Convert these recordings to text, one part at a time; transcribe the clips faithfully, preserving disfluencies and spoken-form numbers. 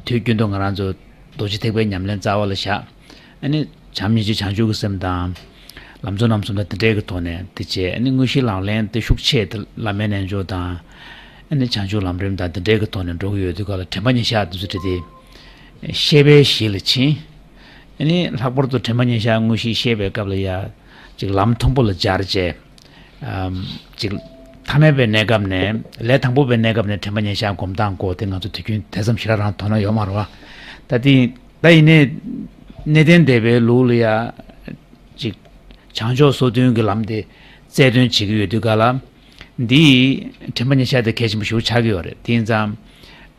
དུས་རྒྱུན་དུ་ང་རང་ཚོ་རྡོ་རྗེ་ཐེག་པའི་ཉམས་ལེན་རྩ་བ་ལ་བཞག་ཨ་ནི་བྱམས་སྙིང་རྗེ་བྱང་ཆུབ་ཀྱི་སེམས་དང་། ལམ་གཙོ་རྣམ་གསུམ་དང་དེ་འདྲའི་གི་ཐོག་ནས་དེ་བྱས། ཨ་ནི་དངོས་གཞིའི་ལག་ལེན་དེ་ཤུགས་ཆེ་དེ་བླ་མའི་རྣལ་འབྱོར་དང་། ཨ་ནི་བྱང་ཆུབ་ལམ་རིམ་དང་དེ་འདྲའི་གི་ཐོག་ནས་འགྲོ་གི་ཡོད་དུས་ག་ལ་དྲན་པ་ཉེར་བཞག་དེ་ཚོ་དེ་དེ་ཤེས་པའི་གཞི་ལ་ཕྱིན། ཨ་ནི་ལྷག་པར་དུ་དྲན་པ་ཉེར་བཞག་དངོས་གཞི་བཤད་པའི་སྐབས་ལ་ཡ། ཅིག་ལམ་མཐོན་པོ་ལ་སྦྱར་བྱས། ཨམ། ཅིག་ཐ་མལ་པའི་གནས་སྐབས་ནས་ལས་དང་པོ་པའི་གནས་སྐབས་ནས་དྲན་པ་ཉེར་བཞག་སྒོམ་སྟངས་སྐོར་དེ་ང་ཚོ་དུས་རྒྱུན་དེ་ཙམ་ཞིག་རང་རང་དོ་སྣང་ཡོད་མ་རེད་བ། ད་དེ་ད་ཡིན་ནའི་གནས་བརྟན་སྡེ་པའི་ལུགས་ལ་ཡ། ཅིག་བྱང་ཕྱོགས་སོ་བདུན་གྱི་ལམ་དེ་རྩལ་འདོན་བྱེད་ཀྱི་ཡོད་དུས་ག་ལ། འདི་དྲན་པ་ཉེར་བཞག་དེ་གལ་ཆེན་པོ་ཞེ་པོ་ཆགས་ཀྱི་ཡོད་རེད། དེ་ཡིན་ཙང་།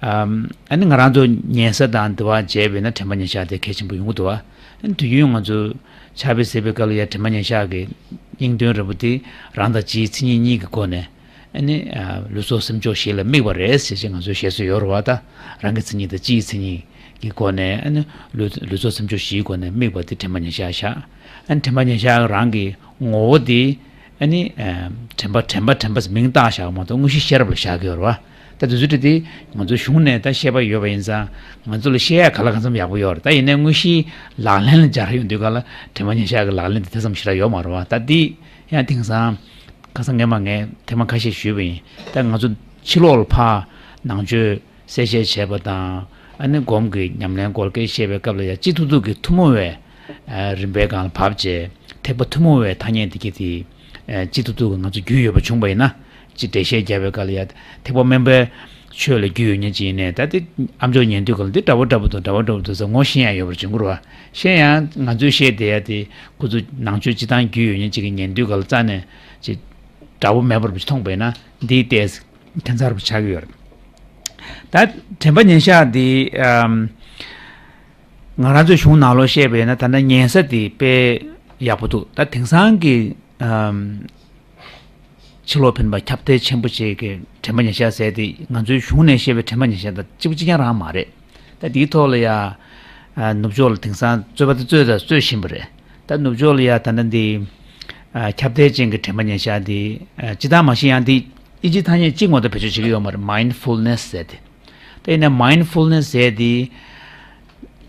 ཨམ། ཨ་ནི་ང་རང་ཚོ་ཉན་ས་དང་འདི་བ་བྱས་པས་ན་དྲན་པ་ཉེར་བཞག་དེ་གལ་ཆེན་པོ་ཡོང་གི་འདུག་བ། ཨ་ནི་དུས་རྒྱུན་ང་ཚོ་ཕྱག་དཔེ་གཟིགས་པའི་སྐབས་ལ་ཡ་དྲན་པ་ཉེར་བཞག་གི་སྙིང་དོན་རིལ་པོ་དེ་རང་དང་སྤྱིའི་མཚན་ཉིད་གཉིས་ཀྱི་སྒོ་ནས། ཨ་ནི་ལུས་སྲོག་སེམས་མཆོག་བཞི་ལ་དམིགས་པ་རེད་ཟེར་ཞིག་ང་ཚོའི་བཤད་སྲོལ་ཡོད་རེད་བ། ད་རང་གི་མཚན་ཉིད་དང་སྤྱིའི་མཚན་ཉིད་ཀྱི་སྒོ་ནས། ཨ་ནི་ལུས་ལུས་སྲོག་སེམས་མཆོག་བཞིའི་སྒོ་ནས་དམིགས་པ་དེ་དྲན་པ་ཉེར་བཞག་བཞག་ཨ་ནི་དྲན་པ་ཉེར་བཞག་རང་གི་ངོ་བོ་དེ། ཨ་ནི། ཨ། དྲན་པ་དྲན་པ་དྲན་པ་ཟེར་མིང་བཏགས་བཞག་མ་གཏོགས་དངོས་གཞི་ཤེས་རབ་ལ་བཞག་གི་ཡོད་རེད་བ། ད་དེ་ཚོ་དེ་ང་ཚོའི་གཞུང་ནས་ད་བཤད་པ་ཡོད་པ་ཡིན་ཙང་ང་ཚོ་ལ་བཤད་ཡ་ག་ལ་གང་འཚམ་ཡག་པོ་ཡོད་རེད། ད་ཡིན་ནའི་དངོས་གཞིའི་ལག་ལེན་ལ་སྦྱར་ཡོང་དུས་ག་ལ་དྲན་པ་ཉེར་བཞག་གི་ལག་ལེན་དེ་དེ་ཙམ་ཞིག་ར་ཡོད་མ་རེད་བ། ད་འདི་ཡང་དེང་སང་ཁ་སང་ངས་མ་ངས་ཐེངས་མ་ཁ་ཤས་ཞུས་པ་ཡིན། ད་ང་ཚོ་ཕྱི་ལོགས་ལ་ཕར་ནང་ཆོས་གསལ་བཤད་བྱས་པ་དང་། ཨ་ནི་སྒོམ་གྱི་ཉམས་ལེན་སྐོར་སྐད་བཤད་པའི་སྐབས་ལ་ཡང་སྤྱི་ཐུབ་ཐུབ་ཀྱི་ཐུན་མོང་བའི་ཨ་རིམ་པའི་སྒང་ལ་བབས་རྗེས་ཐེག་པ་ཐུན་མོང་བའི་ཐ་སྙད་འདི་གྱིས་དེ་ཨ་སྤྱི་ཐུབ་ཐུབ་ཀྱི་ང་ཚོ་རྒྱུས་ཡོད་པ་བྱུང་བ་ཡིན་ན། སྤྱི་འགྲེལ་བཤད་རྒྱབ་པའི་སྐབས་ལ་ཡང་ཐེག་པ་དམན་པའི་ཆོས་ལ་རྒྱུས་ཡོད་མཁན་ཅིག་ཡིན་ནའི། ད་དེ་ཨ་མཆོག་ཉན་དུས་སྐབས་ལ་འདི་འདྲ་བོ་འདྲ་བོ་འདུག་འདྲ་བོ་འདྲ་བོ་འདུག་ཟེར་ངོ་ཤེས་ཡ་ཡོད་པར་བྱུང་གི་རེད་བ། ཤེས་ཡང་ང་ཚོས་བཤད་བསྡད་ཡ་དེ་ཁོ་ཚོ་ནང་ཆོས་སྤྱི་བཏང་རྒྱུས་ཡོད་མཁན་ཅིག་གིས་ཉན་དུས་སྐབས་ལ་རྩ་ནས་ཅིག་འདྲ་བོ་མེད་པར་མཐོང་པས་ན། འདིའི་ལྟས་ཁྱད་མཚར་པོ་ཆགས་ཀྱི་ཡོད་རེད། ད་དྲན་པ་ཉེར་བཞག་འདི་ཨམ། ང་རང་ཚོའི་གཞུང་ནང་ལོགས་བཤད་པས་ན་ད་ལྟ་ཉན་ས་དེ་དཔེ་ཡག་པོ་འདུག་ད་དེང་སང་གི་ཨམ། ཕྱི་ལོགས་ཕན་པ་ཁྱབ་གདལ་ཆེན་པོ་ཞིག་གི་དྲན་པ་ཉེར་བཞག་ཟེར་དེ་ང་ཚོའི་གཞུང་ནས་བཤད་པའི་དྲན་པ་ཉེར་བཞག་དང་གཅིག་པ་གཅིག་རྐྱང་རང་མ་རེད། ད་དེའི་ཐོག་ལ་ཡ། ཨ། ནུབ་ཕྱོགས་ལ་དེང་སང་རྩོད་པ་དེ་རྩོད་དང་རྩོད་བཞིན་པ་རེད། ད་ནུབ་ཕྱོགས་ལ་ཡ་ད་ལྟ་འདི། ཨ། ཁྱབ་གདལ་ཅན་གྱི་དྲན་པ་ཉེར་བཞག་འདི། ཨ། སྤྱི་བཏང་མ་གཞི་ཡང་འདི་དབྱིན་ཇིའི་ཐ་སྙད་གཅིག་མ་གཏོགས་བེད་སྤྱོད་བྱེད་ཀྱི་ཡོད་མ་རེད། མའིན་ཌ་ཕུལ་ནེ་སི་ཟེར་ཏེ། ད་ཡིན་ན་མའིན་ཌ་ཕུལ་ནེ་སི་ཟེར་འདི།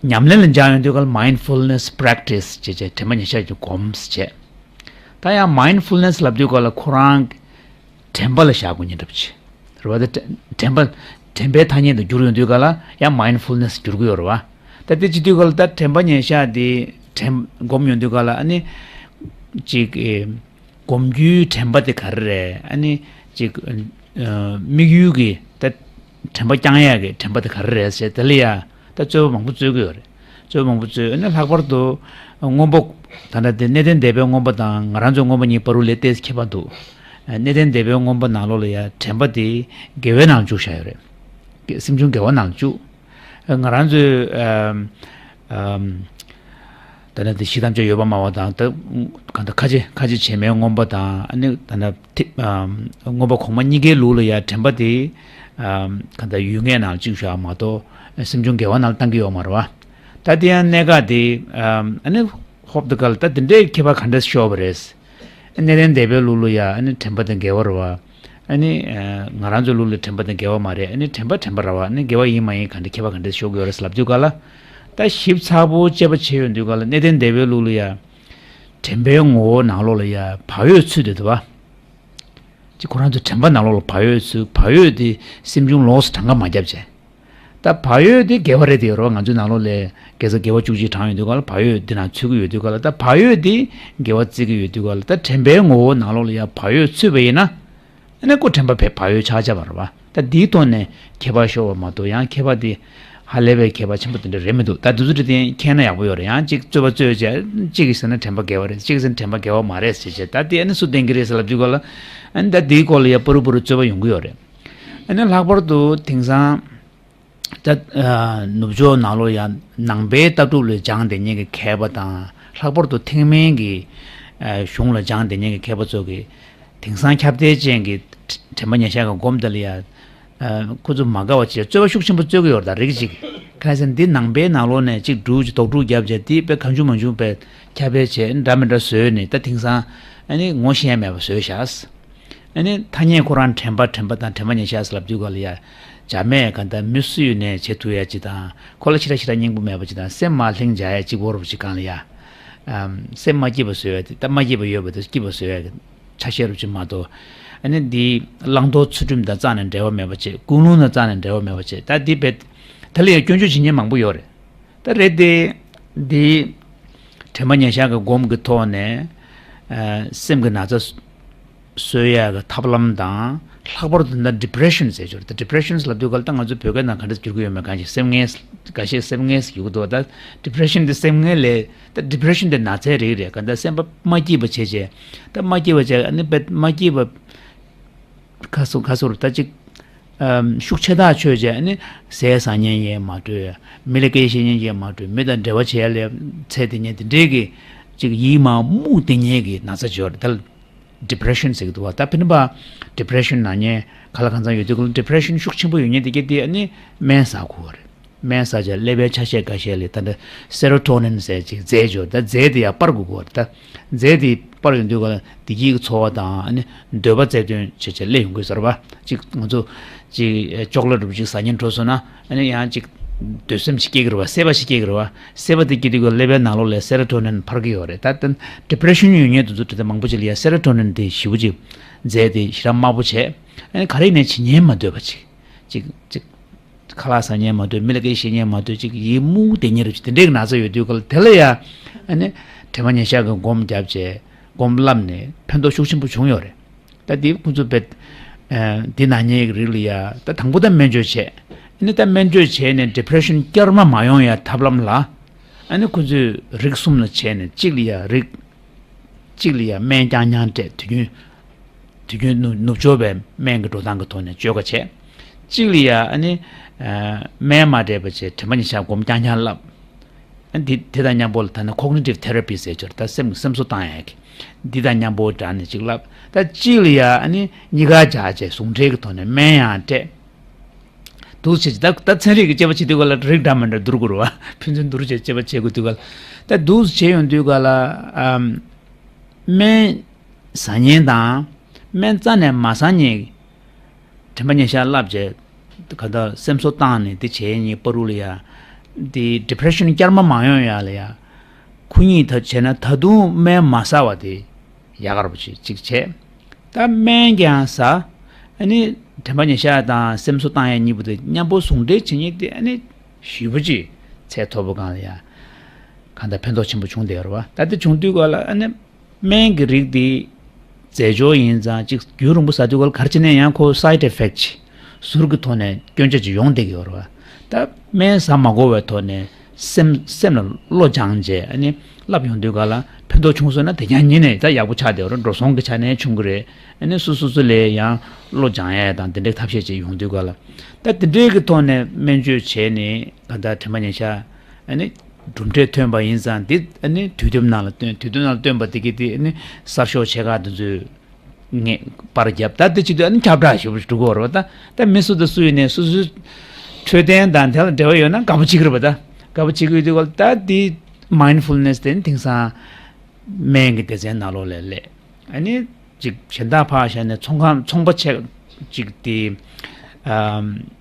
ཉམས་ལེན་ལ་སྦྱར་ཡོང་དུས་སྐབས་ལ་མའིན་ཌ་ཕུལ་ནེ་སི་པེ་རེག་ཊི་སི་བྱས་བྱས་དྲན་པ་ཉེར་བཞག་གི་སྒོམ་ཟེར་བྱས། ད་ཡང་མའིན་ཌ་ཕུལ་ནེ་སི་ལབ་དུས་སྐབས་ལ་ཁོ་རང་དྲན་པ་ལ་བཞག་དགོས་ཉེན་འདྲ་པོ་ཅིག་རེད་བ། ད་དྲན་པ་དྲན་པའི་ཐ་སྙད་དུ་བསྒྱུར་ཡོང་དུས་སྐབས་ལ་ཡང་མའིན་ཌ་ཕུལ་ནེ་སི་བསྒྱུར་གྱི་ཡོད་རེད་བ། ད་དེ་བྱེད་དུས་སྐབས་ལ་ད་དྲན་པ་ཉེར་བཞག་དེ་དྲན་སྒོམ་ཡོང་དུས་སྐབས་ལ་ཨ་ནི་ཅིག་ཨེ། སྒོམ་རྒྱུའི་དྲན་པ་དེ་ག་རེ་རེད། ཨ་ནི་ཅིག་ཨ། དམིགས་ཡུལ་གྱི་ད་དྲན་པ་བསྐྱང་ཡག་གི་དྲན་པ་དེ་ག་རེ་རེད་ཟེར། དེ་ལ་ཡ་ད་རྩོད་པ་མང་པོ་རྩོད་ཀྱི་ཡོད་རེད། རྩོད་པ་མང་པོ་རྩོད། ཨ་ནི་ལྷག་པར་དུ་མངོན་པ། ད་ལྟ་དེ་གནས་བརྟན་སྡེ་པའི་མངོན་པ་དང་ང་རང་ཚོའི་མངོན་པ་གཉིས་བར་དུ་ལས་ཏོག་ཙམ་ཁྱད་པར་འདུག་གནས་བརྟན་སྡེ་པའི་མངོན་པ་ནང་ལོགས་ལ་ཡ་དྲན་པ་དེ་དགེ་བའི་ནང་བཅུག་བཞག་ཡོད་རེད། སེམས་བྱུང་དགེ་བ་ནང་བཅུག་ང་རང་ཚོའི་ཨམ། ཨམ། ད་ནི་དེ་ཤི་དམ་བཅའ་ཡོད་པ་སྨྲ་བ་དང་། ད་གང་ལྟར་ཁ་ཆེ་ཁ་ཆེ་བྱེ་སྨྲའི་མངོན་པ་དང་། ཨ་ནི་ད་ནི་ཐི་ཨམ། མངོན་པ་གོང་མ་གཉིས་ཀའི་ལུགས་ལ་ཡ་དྲན་པ་དེ་ཨམ། གང་ལྟར་ཡུལ་ངེས་ནང་བཅུག་བཞག་མ་གཏོགས་སེམས་བྱུང་དགེ་བ་ནང་བཏང་གི་ཡོད་མ་རེད་བ། ད་དེ་ཡང་གནད་འགག་དེ་ཨམ། ཨ་ནི་ཧོབ་དེ་ག་ལ་ད་དེ་འདྲའི་ཁྱད་པར་ག་འདྲ་ཤོར་བ་རེད། གནས་བརྟན་སྡེ་པའི་ལུགས་ལ་ཡ་ཨ་ནི་དྲན་པ་དེ་དགེ་བ་རེད་བ། ཨ་ནི་ཨ། ང་རང་ཚོའི་ལུགས་ལ་དྲན་པ་དེ་དགེ་བ་མ་རེད། ཨ་ནི་དྲན་པ་དྲན་པ་རེད་བ། ཨ་ནི་དགེ་བ་ཡིན་མ་ཡིན་ག་འདྲ་ཁྱད་པར་ག་འདྲ་ཤོར་གྱི་ཡོད་རེད་ལབ་དུས་སྐབས་ལ། ད་ཞིབ་ཚགས་པོ་དཔྱད་པ་བྱེད་ཡོང་དུས་སྐབས་ལ་གནས་བརྟན་སྡེ་པའི་ལུགས་ལ་ཡ། དྲན་པའི་ངོ་བོ་ནང་ལོགས་ལ་ཡ་བག་ཡོད་ཚུད་དེ་འདུག་བ། ཅིག་ཁོ་རང་ཚོའི་དྲན་པ་ནང་ལོགས་ལ་བག་ཡོད་ཚུད། བག་ཡོད་དེ་སེམས་བྱུང་ལོགས་སུ་གྲངས་ཀ་མ་བརྒྱབ་བྱས། ད་བག་ཡོད་དེ་དགེ་བ་རེད་དེ་ཡོད་རེད་བ། ང་ཚོའི་ནང་ལོགས་ལ་དགེ་རྩ་དགེ་བ་བཅུ་གཅིག་བགྲངས་ཡོང་དུས་སྐབས་ལ་བག་ཡོད་འདི་ནང་ཚུད་ཀྱི་ཡོད་དུས་སྐབས་ལ། ད་བག་ཡོད་དེ་དགེ་བ་བརྩི་གི་ཡོད་དུས་སྐབས་ལ། ད་དྲན་པའི་ངོ་བོ་ནང་ལོགས་ལ་ཡ་བག་ཡོད་ཚུད་པ་ཡིན་ན། ཨ་ནི་ཁོ་དྲན་པ་བས་བག་ཡོད་ཆགས་ཆགས་པ་རེད་བ། ད་འདིའི་ཐོག་ནས་ཁྱད་པར་ཤོར་བ་མ་གཏོགས་ཡང་ཁྱད་པར་དེ་ཧ་ལས་པའི་ཁྱད་པར་ཆེན་པོ་དེ་འདྲ་རེད་མི་འདུག་ད་དེ་ཚོ་དེ་མཁྱེན་ན་ཡག་པོ་ཡོད་རེད། ཡང་གཅིག་རྩོད་པ་རྩོད་བྱས། གཅིག་གིས་ཟེར་ན་དྲན་པ་དགེ་བ་རེད། གཅིག་གིས་ཟེར་ན་དྲན་པ་དགེ་བ་མ་རེད་ཟེར་བྱས། ད་དེ་ཨ་ནི་སུ་བསྟན་གྱི་རེད་ཟེར་ལབ་དུས་སྐབས་ལ། ཨ་ནི་ད་དེའི་སྐོར་ལ་ཡ་པ་རུ་པ་རུ་རྩོད་པ་ཡོང་གི་ཡོད་རེད། ཨ་ནི་ལྷག་པར་དུ་དེང་སང་ད་ཨ་ནུབ་ཕྱོགས་ནང་ལོགས་ཡ་ནང་པའི་ལྟ་གྲུབ་ལ་སྦྱངས་བསྡད་མཁན་གྱི་མཁས་པ་དང་། ལྷག་པར་དུ་ཐེག་དམན་གྱི་ཨ་གཞུང་ལ་སྦྱངས་བསྡད་མཁན་གྱི་མཁས་པ་ཚོ་གིས་དེང་སང་ཁྱབ་གདལ་ཅན་གྱི་དྲན་པ་ཉེར་བཞག་གི་སྒོམ་དེ་ལ་ཡ། ཨ་ཁོ་ཚོ་མ་དགའ་བ་བྱས་རྩོད་པ་ཤུགས་ཆེན་པོ་རྩོད་ཀྱི་ཡོད་རེད། ད་རིགས་གཅིག་གིས། གང་ཡིན་ཟེར་ན་འདི་ནང་པའི་ནང་ལོགས་ནས་གཅིག་སྒྲུག་ཅིག་དོགས་སྒྲུག་བརྒྱབ་བྱས། དེ་དཔེ་གང་བྱུང་མང་བྱུང་དཔེ་ཁྱབ་སྤེལ་བྱས། འདྲ་མི་འདྲ་བཟོས་ནས་ད་དེང་སང་ཨ་ནི་ངོ་ཤེས་ཡ་མེད་པ་བཟོས་བཞག་ཨ་ནི་ཐ་སྙད་ཁོ་རང་དྲན་པ་དྲན་པ་དང་དྲན་པ་ཉེར་བཞག་ལབ་དུས་སྐབས་ལ་ཡ། བྱ་མེད་ག་ད་མི་སུ་ཡོད་ནས་བྱེད་ཐུབ་ཡ་ཅིག་དང་། ཁོ་ལ་ཤི་ར་ཤི་ར་སྙིང་པོ་མེད་པ་ཅིག་དང་། སེམས་མ་ལྷིང་བྱ་ཡ་ཅིག་བོར་བ་ཅིག་གང་ལ་ཡ། ཨམ། སེམས་མ་སྐྱིད་པ་བཟོ་ཡ་དེ་ད་མ་སྐྱིད་པ་ཡོད་པ་དེ་སྐྱིད་པ་བཟོ་ཡ་གི་ཆ་ཤས་རུ་ཅིག་མ་གཏོགས། ཨ་ནི་འདི་བླང་དོར་ཚུལ་ཁྲིམས་དང་རྩ་ནས་འབྲེལ་བ་མེད་པ་བྱེད། ཀུན་སློང་དང་རྩ་ནས་འབྲེལ་བ་མེད་པ་བྱེད། ད་འདི་བེད་དེ་ལ་ཡ་སྐྱོན་བརྗོད་བྱེད་མཁན་མང་པོ་ཡོད་རེད། ད་རེད་དེ། འདི་དྲན་པ་ཉེར་བཞག་གི་སྒོམ་གྱི་ཐོག་ནས། ཨ། སེམས་ཀྱི་ན་ཚ་གསོ་ཡ་གི་ཐབས་ལམ་དང་། ལྷག་པར་དུ་ད་ལྟ་depression་ཟེར་ཆོག་རེད། ད་depression་ལབ་དུས་སྐབས་ད་ང་ཚོ་བོད་སྐད་ནང་ག་འདྲ་བསྒྱུར་གྱི་ཡོད་མེད་གང་ཞིག་སེམས་ངལ། འགའ་ཤས་སེམས་ངལ་ཟེར་གྱི་འདུག་ད་depression་འདི་སེམས་ངལ་ལས། ད་depression་འདི་ན་ཚའི་རིགས་རེད། ག་ད་སེམས་པ་མ་སྐྱིད་པ་བྱས་བྱས། ད་མ་སྐྱིད་པ་བྱས། ཨ་ནི་བེད་མ་སྐྱིད་པ། ཁ་སོ་ཁ་སོར་ད་ཅིག་ཨམ། ཤུགས་ཆེ་ཐག་ཆོད་བྱས་ནི་ཟས་ཟ་མཁན་ཡས་མ་གཏོགས། མི་ལ་སྐད་བཤད་མཁན་ཡས་མ་གཏོགས། མི་དང་འབྲེལ་བ་བྱེད་ཡ་ལས་ཚད་དེ་ཉན་དེ་འདྲས་ཀྱི་ཅིག་ཡིད་མ་རྨུགས་དེ་ཉན་གྱི་ན་ཚ་འབྱོར་ད་depression་ཟེར་གྱི་འདུག་བ། ད་ཕན་པ་depression་ན་མཁན་ག་ལ་གང་ཚང་ཡོད་དུས་ཀུན་depression་ཤུགས་ཆེན་པོ་ཡོད་མཁན་དེ་གྱད་དེ་ནི་སྨན་ཟ་དགོས་པ་རེད། སྨན་ཟ་བྱས་ཀླད་པའི་ཆ་ཤས་འགའ་ཤས་ལས་ད་ལྟ་serotonin་ཟེར་ཅིག་རྫས་འབྱོར། ད་རྫས་དེ་ཡང་སྤར་དགོས་ཀྱི་ཡོད་རེད། ད་རྫས་དེ་སྤར་ཡོང་དུས་ག་ལ་བདེ་སྐྱིད་ཀྱི་ཚོར་བ་དང་། ཨ་ནི་འདོད་པ་རྩལ་འདོན་བྱས་བྱས་སླེབས་ཡོང་གི་ཡོད་རེད་བ། ཅིག་ང་ཚོ་ཅིག་chocolate་འདྲ་པོ་ཅིག་ཟ་སྙིང་བྲོ་སོང་ན། ཨ་ནི་ཡང་ཅིག་འདོད་སེམས་ཤིག་སྐྱེ་གི་རེད་བ། སྲེད་པ་ཞིག་སྐྱེ་གི་རེད་བ། སྲེད་པ་དེ་སྐྱེ་དུས་ག་ལ་ཀླད་པའི་ནང་ལོགས་ལ་serotonin་འཕར་གྱི་ཡོད་རེད། ད་ལྟ་depression་ཡོད་མཁན་དེ་ཚོ་དེ་ལྟར་མང་པོ་ཅིག་ལ་ཡང་serotonin་དེ་ཞེ་པོ་ཅིག་རྫས་དེ་ཞེ་དྲག་དམའ་པོ་བྱས། ཨ་ནི་ག་རེ་ཡིན་ནའི་བྱེད་སྙིང་མ་འདོད་པ་ཅིག་ཅིག་ཅིག་ཁ་ལག་ཟ་སྙིང་མ་འདོད། མི་ལ་སྐད་བཤད་སྙིང་མ་འདོད། ཅིག་ཡིད་རྨུགས་དེ་ཉེར་ཅིག་དེ་འདྲའི་ན་ཚ་ཡོད་དུས་ག་ལ་དེ་ལ་ཡ། ཨ་ནི་དྲན་པ་ཉེར་བཞག་གི་སྒོམ་བརྒྱབ་བྱས་སྒོམ་བསླབས་ནས་ཕན་ཐོགས་ཤུགས་ཆེན་པོ་བྱུང་ཡོད་རེད། ད་འདི་ཁོང་ཚོ་བེད། ཨ། འདི་ན་མཁན་གྱི་རིགས་ལ་ཡ། ད་དང་པོ་ད་སྨན་བཅོས་བྱས། ཨ་ནི་ད་སྨན་བཅོས་བྱས་ནས་depression་བསྐྱར་མ་མ་ཡོང་ཡ་ཐབས་ལམ་ལ། ཨ་ནི་ཁོང་ཚོས་རིགས་གསུམ་ལ་བྱས་ནས་གཅིག་ལ་ཡ་རིགས། གཅིག་ལ་ཡ་སྨན་རྐྱང་རྐྱང་སྤྲད། དུས་རྒྱུན། དུས་རྒྱུན་ནུབ་ནུབ་སྦྱོར་བའི་སྨན་གྱི་འགྲོ་སྟངས་ཀྱི་ཐོག་ནས་བཅོས་ཁ་བྱས། གཅིག་ལ་ཡ་ཨ་ནི། ཨ། སྨན་མ་སྤྲད་པ་བྱས་དྲན་པ་ཉེར་བཞག་སྒོམ་རྐྱང་རྐྱང་བསླབས། ཨ། འདི་དེ་དང་མཉམ་པོ་ལ་ད་ནི་cognitive therapy་ཟེར་ཆོག་རེད། ད་སེམས་སེམས་གསོ་བཏང་ཡག་གི། འདི་དང་མཉམ་པོ་སྦྲགས་ནས་གཅིག་བསླབས། ད་གཅིག་ལ་ཡ་ཨ་ནི་གཉིས་ཀ་སྦྱར་བྱས་ཟུང་འབྲེལ་གྱི་ཐོག་ནས་སྨན་ཡང་སྤྲད། འདུག་བྱས། ད་ད་ཚན་རིག་གི་དཔྱད་པ་བྱེད་དུས་ག་ལ་རིགས་འདྲ་མི་འདྲ་བསྡུར་དགོས་རེད་བ། ཕན་ཚུན་བསྡུར་བྱས་དཔྱད་པ་བྱེད་དགོས་དུས་ག་ལ། ད་འདུག་བྱས་ཡོང་དུས་ག་ལ། ཨམ། སྨན་ཟ་མཁན་དང་སྨན་རྩ་ནས་མ་ཟ་མཁན། དྲན་པ་ཉེར་བཞག་བསླབས་བྱས་ག་ད་སེམས་གསོ་བཏང་ནས་དེ་བྱས་ནས་བར་དུ་ལ་ཡ། དེ་depression་བསྐྱར་མ་མ་ཡོང་ཡ་ལ་ཡ། ཁོ་གཉིས་ད་བྱས་ན་ད་དུང་སྨན་མ་ཟ་བ་དེ་ཡག་ག་ར་པོ་ཅིག་ཅིག་བྱས། ད་སྨན་ཀྱང་ཟ། ཨ་ནི་དྲན་པ་ཉེར་བཞག་དང་སེམས་གསོ་བཏང་ཡ་གཉིས་པོ་དེ་མཉམ་པོ་ཟུང་འབྲེལ་བྱེད་མཁན་དེ་ཨ་ནི་ཞེ་པོ་ཅིག་ཚད་མཐོ་པོ་སྒང་ལ་ཡ། གང་ལྟར་ཕན་ཐོགས་ཆེན་པོ་བྱུང་བསྡད་ཡོད་རེད་བ། ད་དེ་བྱུང་དུས་ག་ལ་ཨ་ནི། སྨན་གྱི་རིགས་འདི་རྫས་སྦྱོར་ཡིན་ཙང་གཅིག་རྒྱུན་རིང་པོ་ཟ་དུས་ག་ལ་ག་རེ་བྱས་ནའི་ཡང་ཁོ་side effect་ཅིག་ཟུར་གྱི་ཐོག་ནས་སྐྱོན་ཆ་ཅིག་ཡོང་བསྡད་ཀྱི་ཡོད་རེད་བ། ད་སྨན་ཟ་མ་དགོས་པའི་ཐོག་ནས་སེམས་སེམས་ལ་བློ་སྦྱངས་བྱས་ཨ་ནི་བསླབས་ཡོང་དུས་ག་ལ་ཕན་ཐོགས་བྱུང་སོང་ན་དེ་ཀྱང་ཉིད་ནས་ད་ཡག་པོ་ཆགས་བསྡད་ཡོད་རེད། འགྲོ་སོང་གི་ཆ་ནས་བྱུང་གི་རེད། ཨ་ནི་སོ་སོ་སོ་ལ་ཡང་བློ་སྦྱང་ཡ་དང་དེ་འདྲའི་ཐབས་ཤེས་ཅིག་ཡོང་དུས་ག་ལ། ད་དེ་འདྲའི་གི་ཐོག་ནས་སྨན་བཅོས་བྱས་ནས་ག་ད་དྲན་པ་ཉེར་བཞག་ཨ་ནི་གྲུབ་འབྲས་ཐོན་པ་ཡིན་ཙང་འདི་ཨ་ནི་དུས་དེབ་ནང་ལ་བཏོན། དུས་དེབ་ནང་ལ་བཏོན་པ་དེ་གི་དེ་ཨ་ནི་གསར་ཤོག་ཆེ་ཁག་དེ་ཚོས་ངས་པར་བརྒྱབ། ད་དེ་བྱེད་དུས་ཨ་ནི་ཁྱབ་བསྒྲགས་ཞེ་པོ་ཞིག་འགྲོ་གི་ཡོད་རེད་བ། ད་ད་མི་སུ་དང་སུ་ཡིན་ནའི་སོ་སོའི་འཕྲོད་བསྟེན་དང་དེ་ལ་འབྲེལ་བ་ཡོད་ན་དགའ་པོ་བྱེད་ཀྱི་རེད་བ། ད་དགའ་པོ་བྱེད་ཀྱི་ཡོད་དུས་ག་ལ་ད་དེ་mindfulness་དེ་ནི་དེང་སང་སྨན་གྱི་སྡེ་ཚན་ནང་ལོགས་ལ་སླེབས། ཨ་ནི་ཅིག་གཞན་དག་ཕར་བཞག་ནས་ཚོང་ཁང་ཚོང་པ་ཆེ་ཅིག་དེ། ཨམ།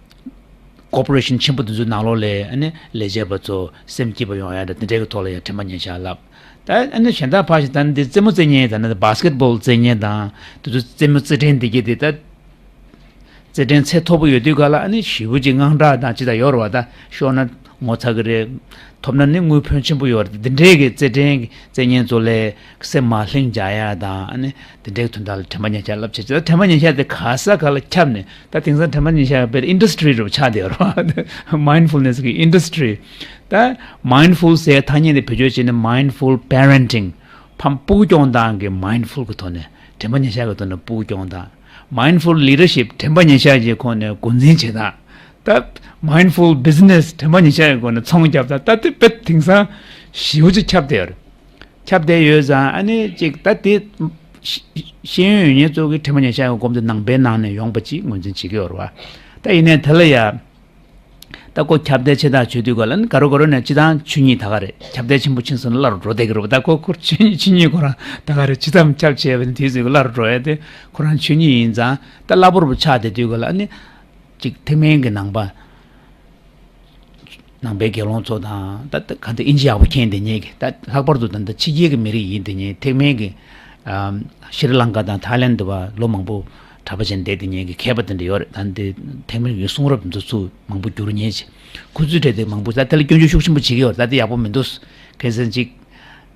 corporation་ཆེན་པོ་དེ་ཚོའི་ནང་ལོགས་ལ་ཨ་ནི་ལས་བྱེད་པ་ཚོ་སེམས་སྐྱིད་པ་ཡོང་ཡ་འདྲ་དེ་འདྲའི་གི་ཐོག་ལ་ཡང་དྲན་པ་ཉེར་བཞག་བསླབས། ད་ཨ་ནི་གཞན་དག་ཕར་ཞིག་ད་ནི་འདི་རྩེད་མོ་རྩེ་མཁན་ད་ནི་basketball་རྩེ་མཁན་དང་དེ་ཚོ་རྩེད་མོ་རྩེད་ཕྲན་འདི་གྱད་དེ་ད་རྩེད་ཕྲན་ཚད་མཐོ་པོ་ཡོད་དུས་ག་ལ་ཨ་ནི་ཞེ་པོ་ཅིག་དངངས་སྐྲག་དང་ཅི་ད་ཡོད་རེད་བ། ད་ཤོར་ན་ངོ་ཚ་གི་རེད། ཐོབ་ན་ནི་དངུལ་ཕོན་ཆེན་པོ་ཡོད་རེད། འདི་འདྲའི་གི་རྩེད་ཕྲན་རྩེད་མཁན་ཚོ་ལ་སེམས་མ་ལྷིང་རྒྱག་ཡ་དང་ཨ་ནི་དེ་འདྲའི་དོན་དག་ལ་དྲན་པ་ཉེར་བཞག་བསླབ་བྱས། ད་དྲན་པ་ཉེར་བཞག་དེ་ག་ས་ག་ལ་ཁྱབ་ནས་ད་དེང་སང་དྲན་པ་ཉེར་བཞག་དཔེར་industry་རུ་ཆགས་བསྡད་ཡོད་རེད་བ། mindfulness་གི་industry། ད་mindful་ཟེར་ཐ་སྙད་དེ་བེད་སྤྱོད་བྱས་ནས་mindful parenting་ཕ་སྤུ་གུ་སྐྱོང་སྟངས་ཀྱི་mindful་གི་ཐོག་ནས་དྲན་པ་ཉེར་བཞག་གི་ཐོག་ནས་སྤུ་གུ་སྐྱོང་སྟངས། mindful leadership་དྲན་པ་ཉེར་བཞག་གི་ཁོངས་ནས་འགོ་འཛིན་བྱེད་སྟངས། ད་mindful business་དྲན་པ་ཉེར་བཞག་གི་སྒོ་ནས་ཚོང་རྒྱབ་སྟངས། ད་དེ་དཔེ་དེང་སང་ཞེ་པོ་ཅིག་ཁྱབ་བསྡད་ཡོད་རེད། ཁྱབ་བསྡད་ཡོད་ཙང་ཨ་ནི་ཅིག་ད་དེ་ཤེས་ཡོན་ཡོད་མཁན་ཚོ་གིས་དྲན་པ་ཉེར་བཞག་གི་སྒོམ་དེ་ནང་པའི་ནང་ནས་ཡོང་པ་ཅིག་ངོས་འཛིན་བྱེད་ཀྱི་ཡོད་རེད་བ། ད་ཡིན་ནའི་དེ་ལ་ཡ། ད་ཁོ་ཁྱབ་གདལ་ཆེ་ཐག་ཆོད་དུས་ག་ལ་ནི་ག་རོ་ག་རོ་ནས་སྤྱིར་བཏང་ཆོས་ཉིད་ད་ག་རེད། ཁྱབ་གདལ་ཆེན་པོ་ཕྱིན་སོང་ན་སླར་འགྲོ་བསྡད་ཀྱི་རེད་བ། ད་ཁོ་ཁོ་ཆོས་ཉིད་ཆོས་ཉིད་ཁོ་རང་ད་ག་རེད། ཇི་ཙམ་ཁྱབ་ཆེ་བ་ནི་དེའི་ཚོད་ཀྱིས་སླར་འགྲོ་ཡ་དེ་ཁོ་རང་ཆོས་ཉིད་ཡིན་ཙང་། ད་སླ་པོ་རུ་ཆགས་བསྡད་དུས་ག་ལ་ནི་ ཅིག་ཐེག་དམན་གྱི་ནང་པ། ནང་པའི་དགེ་སློང་ཚོ་དང་ད་ད་ག་འདི་ཨིན་ཇི་ཡག་པོ་མཁྱེན་དེ་ཉིད་ཀྱི་ད་ལྷག་པར་དུ་ད་ད་ཕྱི་རྒྱལ་གྱི་མི་རིགས་ཡིན་དེ་ཉིད་ཐེག་དམན་གྱི་ཨམ་ཤྲི་ལང་ཀ་དང་ཐའི་ལེན་དུ་བ་ལོ་མང་པོ་གྲྭ་པ་བྱས་བསྡད་དེ་ཉིད་ཀྱི་མཁས་པ་དེ་འདྲ་ཡོད་རེད། ད་འདི་ཐེག་དམན་གྱི་གསུང་རབ་འདི་ཚོ་མང་པོ་བསྒྱུར་མཁན་ཅིག་ཁོ་ཚོའི་གྲས་དེ་མང་པོ་ད་དེ་ལ་སྐྱོན་བརྗོད་ཤུགས་ཆེན་པོ་བྱེད་ཀྱི་ཡོད་རེད། ད་དེ་ཡག་པོ་མི་འདུག་གལ་སྲིད་ཅིག་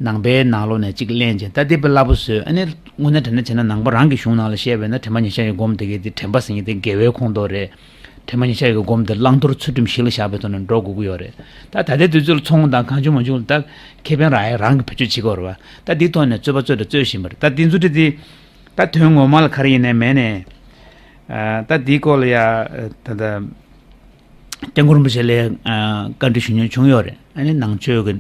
ནང་པའི་ནང་ལོགས་ནས་གཅིག་གླེང་བྱས་ད་དེ་དཔེ་སླ་པོ་བཟོས། ཨ་ནི་དངོས་གནས་དྲང་གནས་བྱས་ན་ནང་པ་རང་གི་གཞུང་ནང་ལ་བཤད་པས་ན་དྲན་པ་ཉེར་བཞག་གི་སྒོམ་དེ་གའི་དེ་དྲན་པ་ཟེར་མཁན་དེ་དགེ་བའི་ཁོངས་གཏོགས་རེད། དྲན་པ་ཉེར་བཞག་གི་སྒོམ་དེ་བླང་དོར་ཚུལ་ཁྲིམས་གཞི་ལ་བཞག་པའི་ཐོག་ནས་འགྲོ་དགོས་ཀྱི་ཡོད་རེད། ད་ད་ལྟའི་དུས་ཚོད་ལ་ཚོང་དང་གང་བྱུང་མང་བྱུང་ལ་ད་ཁེ་ཕན་རག་ཡ་རང་གི་བེད་སྤྱོད་བྱེད་ཀྱི་ཡོད་རེད་བ། ད་འདིའི་ཐོག་ནས་རྩོད་པ་རྩོད་དང་རྩོད་བཞིན་པ་རེད། ད་འདི་ཚོ་དེ་དེ་ད་དོན་ངོ་མ་ལ་ག་རེ་ཡིན་ནའི་མེད་ནའི་ད་འདིའི་སྐོར་ལ་ཡ་ད་ད། སྐྱབས་མགོན་རིན་པོ་ཆེ་ལ་ཨ་བཀའ་འདྲི་ཞུ་མྱོང་བྱུང་ཡོད་རེད། ཨ་ནི་ནང་ཆོས་ཀྱི་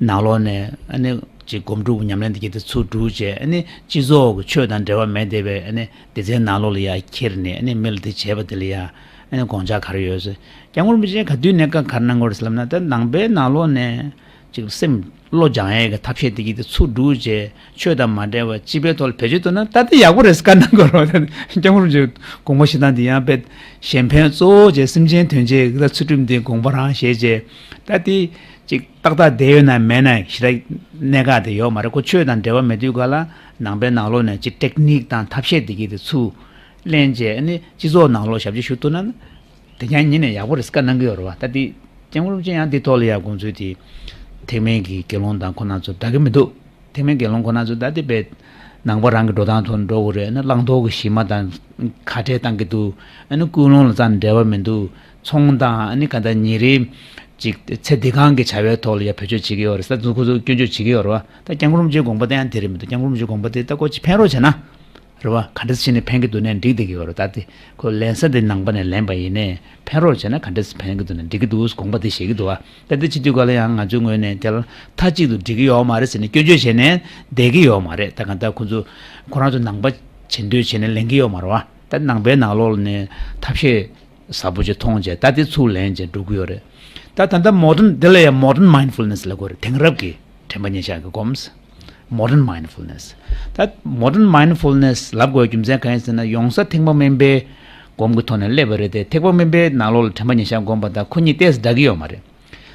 ནང་ལོགས་ནས་ཨ་ནི་ཅིག་སྒོམ་སྒྲུབ་ཉམས་ལེན་དེ་གྱད་དེ་ཚུར་བསྒྲུབས་བྱས། ཨ་ནི་སྤྱི་ཚོགས་ཀྱི་ཆོས་དང་འབྲེལ་བ་མེད་བསྡད་པའི་ཨ་ནི་སྡེ་ཚན་ནང་ལོགས་ལ་ཡ་ཁྱེར་ནས་ཨ་ནི་མི་ལ་དེ་བྱས་པ་དེ་ལ་ཡ་ཨ་ནི་དགོངས་འཆར་ག་རེ་ཡོད་ཟེར། སྐྱབས་མགོན་རིན་པོ་ཆེ་ག་དུས་ནས་བཀའ་ག་རེ་གནང་གི་ཡོད་རེད་ཟེར་ལབ་ན། ད་ནང་པའི་ནང་ལོགས་ནས་ཅིག་སེམས་བློ་སྦྱང་ཡས་ཀྱི་ཐབས་ཤེས་དེ་གྱད་དེ་ཚུར་བསྒྲུབས་བྱས། ཆོས་དང་མ་འབྲེལ་བ་སྤྱི་པའི་ཐོག་ལ་བེད་སྤྱོད་གཏོང་ན་ད་དེ་ཡག་པོ་རེད་ཟེར་བཀའ་གནང་གི་ཡོད་རེད། སྐྱབས་མགོན་རིན་པོ་ཆེའི་དགོངས་པ་བཞེས་སྟངས་དེ་ཡང་དཔེ་གཞན་ཕན་གཙོ་བོ་བྱས། སེམས་ཅན་དོན་བྱེད་ཀྱི་ད་ཚུལ་ཁྲིམས་དེ་དགོངས་པ་རང་བཞེས་བྱས། ད་དེ་ཅིག་ཏག་ཏག་བསྡད་ཡོད་ན་མེད་ན་ཞེ་དྲག་གནད་འགག་དེ་ཡོད་མ་རེད། ཁོ་ཆོས་དང་འབྲེལ་བ་མེད་དུས་ག་ལ་ནང་པའི་ནང་ལོགས་ནས་ཅིག་ཊེག་ནིག་དང་ཐབས་ཤེས་དེ་གྱད་དེ་ཚུར་ལེན་བྱས། ཨ་ནི་སྤྱི་ཚོགས་ནང་ལོགས་ཞབས་ཕྱི་ཞུ་ཐུབ་ན་ན། དེ་ཀྱང་ཉིད་ནས་ཡག་པོ་རེད་ཟེར་བཀའ་གནང་གི་ཡོད་རེད་བ། ད་དེ་སྐྱབས་མགོན་རིན་པོ་ཆེ་ཡང་དེ་ཐོག་ལ་ཡང་དགོངས་ཚུལ་དེ་ཐེག་དམན་གྱི་དགེ་སློང་དང་ཁོ་རང་ཚོ་འདྲ་གི་མི་འདུག་ཐེག་དམན་དགེ་སློང་ཁོ་རང་ཚོ་ད་དེ་བས་ནང་པ་རང་གི་འགྲོ་སྟངས་ཐོག་ནས་འགྲོ་དགོས་རེད། ཨ་ནི་བླང་དོར་གྱི་གཞི་མ་དང་ཁ་བྲལ་བཏང་གི་འདུག་ཨ་ནི་ཀུན་སློང་ལ་རྩ་ནས་འབྲེལ་བ་མི་འདུག་ཚོང་དང་ཨ་ནི་ག་ད་ཉིན་རེའི་ཅིག་ཚེ་འདི་གང་གི་བྱ་བའི་ཐོག་ལ་ཡང་བེད་སྤྱོད་བྱེད་ཀྱི་ཡོད་རེད་ཟེར་ཚུར་ཁོ་ཚོ་སྐྱོན་བརྗོད་བྱེད་ཀྱི་ཡོད་རེད་བ། ད་སྐྱབས་མགོན་རིན་པོ་ཆེའི་དགོངས་པ་དེ་ཡང་དེ་རེད་མི་འདུག་སྐྱབས་མགོན་རིན་པོ་ཆེའི་དགོངས་པ་དེ་ད་ཁོ་ཅིག་ཕན་རོགས་བྱས་ན། རེད་བ། ག་འདྲ་བྱས་ནས་ཕན་གྱི་འདུག་ནས་འགྲིག་བསྡད་ཀྱི་ཡོད་རེད། ད་དེ་ཁོ་ལེན་ས་དེ་ནང་པ་ནས་ལེན་པ་ཡིན་ནའི་ཕན་རོགས་བྱས་ན་ག་འདྲ་ཕན་གྱི་འདུག་ནས་འགྲིག་གི་འདུག་དགོངས་པ་དེ་བཞེས་ཀྱི་འདུག་བ། ད་དེ་བྱེད་དུས་ག་ལ་ཡང་ང་ཚོའི་ངོས་ནས་དེ་ལ་མཐའ་གཅིག་ཏུ་འགྲིག་གི་ཡོད་མ་རེད་ཟེར་ནས་སྐྱོན་བརྗོད་བྱས་ནས་བསྡད་ཀྱི་ཡོད་མ་རེད། ད་གང་ལྟར་ཁོ་ཚོ་ཁོ་རང་ཚོ་ནང་པ་བྱེད་འདོད་བྱས་ནས་ལེན་གྱི་ཡོད་མ་རེད་བ། ད་ནང་པའི་ནང་ལོགས་ནས་ཐབས་ཤེས་ཟབ་པོ་ཅིག་མཐོང་བྱས་ད་དེ་ཚུར་ལེན་བྱས་འགྲོ་གི་ཡོད་རེད། ད་ད་ལྟ་མོ་ཌན་དེ་ལ་ཡང་མོ་ཌན་མའིན་ཌ་ཕུལ་ནེ་སི་ལབ་དགོས་རེད། དེང་རབས་ཀྱི་དྲན་པ་ཉེར་བཞག་གི་སྒོམ། མོ་ཌན་མའིན་ཌ་ཕུལ་ནེ་སི། ད་མོ་ཌན་མའིན་ཌ་ཕུལ་ནེ་སི་ལབ་དགོས་རྒྱུ་མཚན་གང་ཡིན་ཟེར་ན། ཡོང་ས་ཐེག་པ་དམན་པའི་སྒོམ་གྱི་ཐོག་ནས་སླེབས་པ་རེད་དེ། ཐེག་པ་དམན་པའི་ནང་ལོགས་ལ་དྲན་པ་ཉེར་བཞག་སྒོམ་པ་དང་ཁོ་གཉིས་ཏོག་ཙམ་འདྲ་གི་ཡོད་མ་རེད།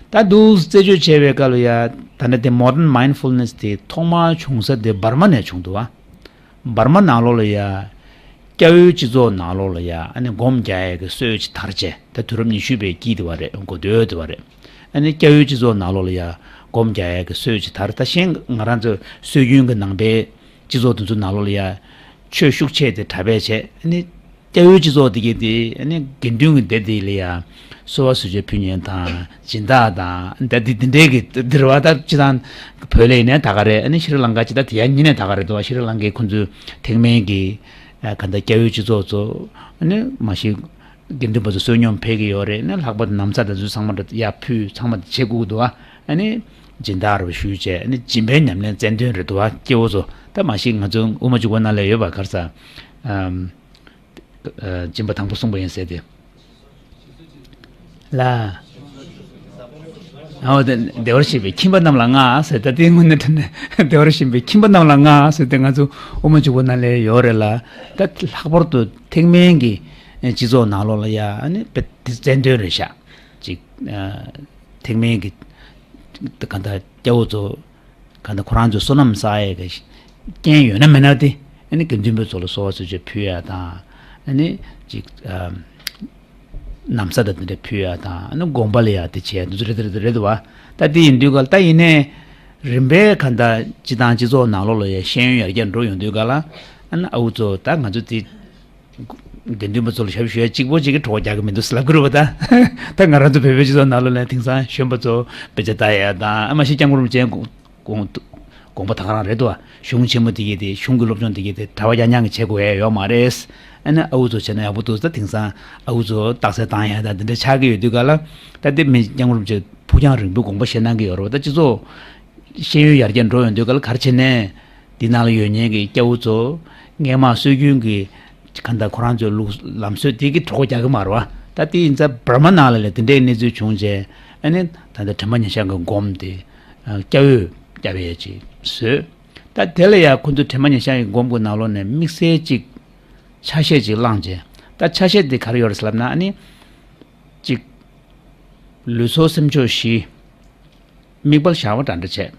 ད་འདུག་རྩད་གཅོད་བྱས་པའི་སྐབས་ལ་ཡ་ད་ནི་དེ་མོ་ཌན་མའིན་ཌ་ཕུལ་ནེ་སི་དེ་ཐོག་མར་བྱུང་ས་དེ་འབར་མ་ནས་བྱུང་འདུག་བ། འབར་མ་ནང་ལོགས་ལ་ཡ། སྐྱ་བོའི་སྤྱི་ཚོགས་ནང་ལོགས་ལ་ཡ་ཨ་ནི་སྒོམ་རྒྱག་ཡས་ཀྱི་སྲོལ་ཅིག་དར་བྱས། ད་དུས་རབས་ཉི་ཤུ་པའི་དཀྱིལ་དེ་བ་རེད། འགོ་སྟོད་དེ་བ་རེད། ཨ་ནི་སྐྱ་བོའི་སྤྱི་ཚོགས་ནང་ལོགས་ལ་ཡ་སྒོམ་རྒྱག་ཡས་ཀྱི་སྲོལ་ཅིག་དར། ད་གཞན་ང་རང་ཚོ་སྲོལ་རྒྱུན་གྱི་ནང་པའི་སྤྱི་ཚོགས་དེ་ཚོ་ནང་ལོགས་ལ་ཡ་ཆོས་ཤུགས་ཆེ་དེ་གྲགས་པས་བྱས། ཨ་ནི་སྐྱ་བོའི་སྤྱི་ཚོགས་དེ་གྱད་དེ་ཨ་ནི་དགེ་འདུན་གྱི་སྡེ་དེ་ལ་ཡ་གསོལ་བ་གསོལ་མཆོད་ཕུལ་མཁན་དང་སྦྱིན་བདག་དང་ད་དེ་དེ་འདྲའི་གི་འདིར་བ། ད་སྤྱི་བཏང་བོད་ལ་ཡིན་ནའི་ད་ག་རེད། ཨ་ནི་ཤྲི་ལང་ཀ་སྤྱི་ད་དེ་ཡང་ཉིད་ནས་ད་ག་རེད་འདུག་བ། ཤྲི་ལང་ཀའི་ཁོ་ཚོའི་ཐེག་དམན་གྱི་ཨ་ག་ད་སྐྱ་བོའི་སྤྱི་ཚོགས་ཚོ་ཨ་ནི་མ་གཞི་དགེ་འདུན་པ་ཚོ་བསོད་སྙོམས་ཕེབས་ཀྱི་ཡོད་རེད། ཨ་ནི་ལྷག་པར་དུ་ན་བཟའ་དང་ཚོ་ཚང་མ་ད་ཡར་ཕུལ། ཚང་མ་ད་བྱེད་དགོས་ཀྱི་འདུག་བ། ཨ་ནི་སྦྱིན་བདག་རུ་ཞུས་བྱས། ཨ་ནི་སྦྱིན་པའི་ཉམས་ལེན་རྩལ་འདོན་རེད་འདུག་བ། སྐྱེ་བོ་ཚོ་ད་མ་གཞི་ང་ཚོ་དབུ་མ་འཇུག་པ་ནང་ལ་ཡོད་པ། ག་རེ་ཟ། ཨམ། སྦྱིན་པ་དང་པོ་གསུངས་པ་ཡིན་ཟེར་ཏེ། ལ། འོ་དེ་བདེ་བར་གཤེགས་པའི་ཁྱིམ་པ་རྣམས་ལ་མངའ་ཟེར། ད་དེའི་སྔོན་ནས་དྲན་ནས་བདེ་བར་གཤེགས་པའི་ཁྱིམ་པ་རྣམས་ལ་མངའ་ཟེར་ཏེ་ང་ཚོ་དབུ་མ་འཇུག་པ་ནང་ལ་ཡོད་རེད་ལ། ད་ལྷག་པར་དུ་ཐེག་དམན་གྱི་སྤྱི་ཚོགས་ནང་ལོགས་ལ་ཡ་ཨ་ནི་དཔེ་དེ་རྩལ་འདོན་རེད་ཤག་ཅིག་ཐེག་དམན་གྱི་གང་ལྟར་སྐྱ་བོ་ཚོ་གང་ལྟར་ཁོ་རང་ཚོའི་བསོད་ནམས་བསགས་ཡས་ཀྱི་རྐྱེན་ཡོད་ན་མེད་ན་དེ་ཨ་ནི་དགེ་འདུན་པ་ཚོ་ལ་གསོལ་བ་གསོལ་མཆོད་ཕུལ་ཡ་དང་། ཨ་ནི་ཅིག་ཨ་ན་བཟའ་དང་དེ་འདྲ་ཕུལ་ཡ་དང་། ཨ་ནི་དགོན་པ་ལ་ཡ་དེ་བྱས་འདུག་རེད་རེད་རེད་བ། ད་དེ་ཡིན་དུས་ག་ལ་ད་ཡིན་ནའི་རིམ་པས་གང་ལྟར་སྤྱི་བཏང་སྤྱི་ཚོགས་ནང་ལོགས་ལ་ཡ་ཤེས་ཡོན་ཡར་རྒྱས་འགྲོ་ཡོང་དུས་ག་ལ་ཨ་ནི་ཨ་ཁུ་ཚོ་ད་ང་ཚོ་དེ། དགེ་འདུན་པ་ཚོ་ལ་ཞབས་ཞུ་ཡ་གཅིག་པོ་གཅིག་གིས་གྲོགས་རྒྱག་གི་མི་འདུག་ཟེར་ལབ་ཀྱི་རེད་པ། ད་ད་ང་རང་ཚོ་བོད་པའི་སྤྱི་ཚོགས་ནང་ལོགས་ལ་དེང་སང་གཞོན་པ་ཚོ་དཔེ་ཆ་ལྟ་ཡ་དང་། ཨ་མ་གཞི་སྐྱབས་མགོན་རིན་པོ་ཆེའི་དགོངས་དགོངས་དགོངས་པ་ད་ག་རང་རེད་དོ། གཞུང་ཆེན་མོ་དེ་གའི་དེ། གཞུང་གི་སློབ་སྦྱོང་དེ་གའི་དེ་གྲྭ་པ་ཡང་ཡང་གི་བྱེད་དགོས་ཡ་ཡོད་མ་རེད། ཨ་ནི་ཨ་ཁུ་ཚོ་བྱས་ན་ཡག་པོ་འདུག་ཟེར། ད་དེང་སང་ཨ་ཁུ་ཚོ་རྟགས་གསལ་བཏང་ཡ་ད་འདི་འདྲ་ཆགས་ཀྱི་ཡོད་དུས་ག་ལ། ད་དེ་མི་སྐྱབས་མགོན་རིན་པོ་ཆེ་ཕུགས་རྒྱང་རིང་པོའི་དགོངས་པ་བཞེས་གནང་གི་ཡོད་རེད་པ། ད་སྤྱི་ཚོགས་ཤེས་ཡོན་ཡར་རྒྱས་འགྲོ་ཡོང་དུས་ག་ལ་ག་རེ་བྱས་ནས་འདི་ནང་ལ་ཡོད་མཁན་གྱི་སྐྱ་བོ་ཚོ་སྔས་མ་སྲོལ་རྒྱུན་གྱི་གང་ལྟར་ཁོ་རང་ཚོའི་ལུགས་ལམ་སྲོལ་དེ་གི་གྲོགས་རྒྱག་གི་མ་རེད་པ། ད་དེ་ཡིན་ཙང་འབར་མ་ནང་ལ་ལས་དེ་འདྲའི་གནས་ཚུལ་བྱུང་རྗེས། ཨ་ནི་ད་ལྟ་དྲན་པ་ཉེར་བཞག་གི་སྒོམ་དེ་སྐྱ་བོས་སྐྱ་བའི་ཅིག་བཟོས། ད་དེ་ལ་ཡང་ཁོ་ཚོ་དྲན་པ་ཉེར་བཞག་གི་སྒོམ་གྱི་ནང་ལོགས་ནས་དམིགས་བསལ་ཅིག་ཆ་ཤས་ཅིག་བླངས་རྗེས། ད་ཆ་ཤས་དེ་ག་རེ་ཡོད་རེད་ཟེར་ལབ་ན། ཨ་ནི་གཅིག་ལུས་སྲོག་སེམས་མཆོག་བཞི། དམིགས་པ་བཞག་པ་འདྲ་འདྲ་བྱས།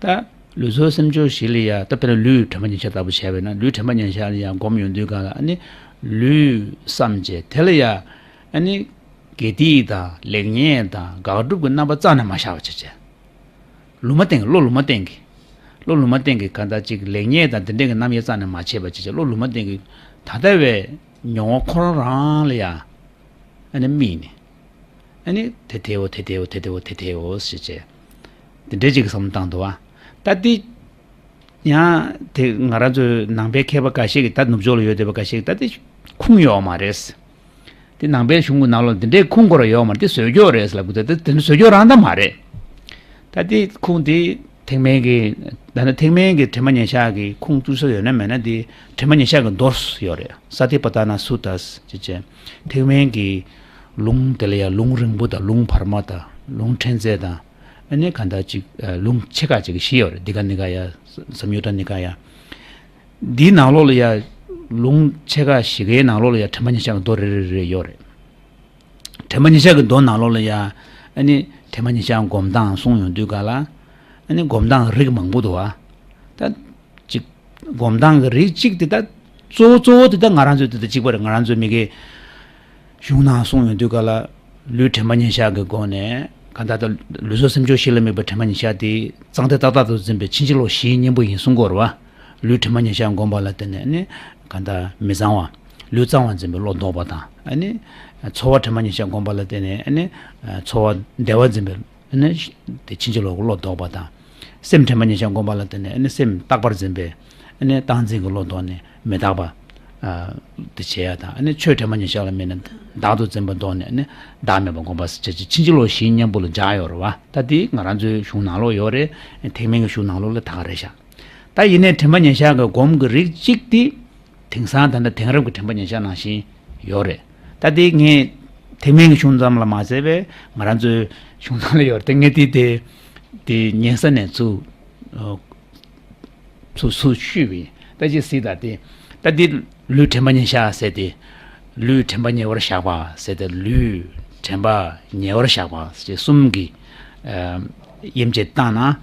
ད་ལུས་སྲོག་སེམས་མཆོག་བཞི་ལ་ཡ། ད་དཔེར་ན་ལུས་དྲན་པ་ཉེར་ཞག་ལྟ་བུ་བྱས་པས་ན། ལུས་དྲན་པ་ཉེར་ཞག་ལ་ཡ་སྒོམ་ཡོང་དུས་ག་ལ། ཨ་ནི་ལུས་བསམ་བྱས། དེ་ལ་ཡ་ཨ་ནི་དགེ་སྡིག་དང་ལེགས་ཉེས་དང་དགག་སྒྲུབ་ཀྱི་རྣམ་པ་རྩ་ནས་མ་བཞག་པ་བྱས་བྱས། ལུང་མ་བསྟན་གྱི། བློ་ལུང་མ་བསྟན་གྱི། བློ་ལུང་མ་བསྟན་གྱི་གང་ལྟར་ཅིག་ལེགས་ཉེས་དང་དེ་འདྲས་ཀྱི་རྣམ་དབྱེ་རྩ་ནས་མ་ཕྱེ་བ་བྱས་བྱས། བློ་ལུང་མ་བསྟན་གྱི་ད་ལྟ་བའི་མྱོང་བ་ཁོ་རང་རང་ལ་ཡ་ཨ་ནི་དམིགས་ནས། ཨ་ནི་དེ་དེའོ། དེ་དེའོ། དེ་དེའོ། དེ་དེའོ་ཟེར་བྱས། དེ་འདྲས་ཅིག་གི་བསམ་བློ་བཏང་འདུག་བ། ད་དེ་ཡང་དེ་ང་རང་ཚོའི་ནང་པའི་མཁས་པ་འགའ་ཤས་ཀྱིས། ད་ནུབ་ཕྱོགས་ལ་ཡོད་བསྡད་པ་འགའ་ཤས་ཀྱིས་ད་དེ་ཁུངས་ཡོད་མ་རེད། དེ་ནང་པའི་གཞུང་གི་ནང་ལོགས་འདི་འདྲའི་ཁུངས་སྐོར་ཡོད་མ་རེད། དེ་བཟོས་ཀྱོག་རེད་ཟེར་ལབ་གི་འདུག་དེ་དེ་བཟོས་ཀྱོག་རང་ད་མ་རེད། ད་དེ་ཁུངས་དེ་ཐེག་དམན་གྱི། ད་ནི་ཐེག་དམན་གྱི་དྲན་པ་ཉེར་ཞག་གི་ཁུངས་བཙུགས་ས་ཡོད་ན་མེད་ན། དེ་དྲན་པ་ཉེར་ཞག་གི་མདོ་ཡོད་རེད། ས་ཏི་པ་ཏ་ན་སུ་ཏཱ་ཟེར་བྱས། ཐེག་དམན་གྱི་ལུང་དེ་ལ་ཡ་ལུང་རིང་པོ་དང་། ལུང་བར་མ་དང་། ལུང་ཕྲན་ཚེགས་དང་། ཨ་ནི་གང་ལྟར་ཅིག་ཨ་ལུང་ཕྱེད་ཀ་ཅིག་བཞི་ཡོད་རེད། དི་ག་ནི་ཀ་ཡ། ས་མྱུ་ཏ་ནི་ཀ་ཡ། འདིའི་ནང་ལོགས་ལ་ཡ་ལུང་ཕྱེད་ཀ་བཞི་ཀའི་ནང་ལོགས་ལ་ཡ་དྲན་པ་ཉེར་ཞག་གི་མདོ་རེ་རེ་རེ་ཡོད་རེད། དྲན་པ་ཉེར་ཞག་གི་མདོ་ནང་ལོགས་ལ་ཡ་ཨ་ནི་དྲན་པ་ཉེར་ཞག་སྒོམ་སྟངས་གསུངས་ཡོང་དུས་ག་ལ། ཨ་ནི་སྒོམ་སྟངས་རིགས་མང་པོ་འདུག་བ། ད་ཅིག་སྒོམ་སྟངས་ཀྱི་རིགས་གཅིག་དེ། ད་གཙོ་བོ་གཙོ་བོ་དེ་ད་ང་རང་ཚོའི་དེ་ད་གཅིག་པ་རེད། ང་རང་ཚོའི་མི་དགེ་གཞུང་ནང་གསུངས་ཡོང་དུས་ག་ལ། ལུས་དྲན་པ་ཉེར་ཞག་གི་སྒོ་ནས་གང་ལྟར་ད་ལུས་སྲོག་སེམས་མཆོག་བཞི་ལ་དམིགས་པའི་དྲན་པ་ཉེར་ཞག་དེ་གཙང་སྟེ་ཏག་ཏག་ཏུ་འཛིན་པའི་ཕྱིན་ཅི་ལོག་བཞིའི་གཉེན་པོ་ཡིན་གསུང་གི་ཡོད་རེད་བ། ལུས་དྲན་པ་ཉེར་ཞག་སྒོམ་པ་ལ་བརྟེན་ནས་ནི་གང་ལྟར་མི་གཙང་བ། ལུས་གཙང་བར་འཛིན་པའི་བློ་ལྡོག་པ་དང་། ཨ་ནི་ཚོར་བ་དྲན་པ་ཉེར་ཞག་སྒོམ་པ་ལ་བརྟེན་ནས་ཨ་ནི་ཚོར་བ་བདེ་བར་འཛིན་པའི་ཨ་ནི་དེ་ཕྱིན་ཅི་ལོག་གི་བློ་ལྡོག་པ་དང་། སེམས་དྲན་པ་ཉེར་ཞག་སྒོམ་པ་ལ་བརྟེན་ནས་ཨ་ནི་སེམས་རྟག་པར་འཛིན་པའི་ཨ་ནི་རྟག་འཛིན་གྱི་བློ་ལྡོག་ནས་མི་རྟག་པ་ཨ་དེ་བྱེད་ཡ་དང་། ཨ་ནི་ཆོས་དྲན་པ་ཉེར་ཞག་ལ་དམིགས་ནས་བདག་ཏུ་འཛིན་པ་ལྡོག་ནས་ཨ་ནི་བདག་མེད་པ་སྒོམ་པ་ཟེར་བྱས་ཕྱིན་ཅི་ལོག་བཞིའི་གཉེན་པོ་ལ་སྦྱར་ཡོད་རེད་བ། ད་དེ་ང་རང་ཚོའི་གཞུང་ནང་ལོགས་ཡོད་རེད། ཐེག་དམན་གྱི་གཞུང་ནང་ལོགས་ལ་ད་ག་རེད་ཤག་ད་ཡིན་ནའི་དྲན་པ་ཉེར་ཞག་གི་སྒོམ་གྱི་རིགས་གཅིག་དེ་དེང་སང་ད་ལྟ་དེང་རབས་ཀྱི་དྲན་པ་ཉེར་ཞག་ནང་བཞིན་ཡོད་རེད། ད་དེ་ངས་ཐེག་དམན་གྱི་གཞུང་ཙམ་ལ་མ་ཟད་པའི་ང་རང་ཚོའི་གཞུང་ནང་ལ་ཡོད་རེད། ད་ངས་དེ་དེ་དེ་ཉན་ས་ནས་ཚུར་ཚུར་ཚུར་བཤུས་པ་ཡིན། ད་ཅི་སྲིད་ད་དེ། ད་དེ་ལུས་དྲན་པ་ཉེར་ཞག་ཟེར་དེ། ལུས་དྲན་པ་ཉེ་བར་བཞག་པ་ཟེར་དེ། ལུས་དྲན་པ་ཉེ་བར་བཞག་པ་ཟེར་གསུམ་གྱི་ཨ་དབྱེ་འབྱེད་བཏང་ན།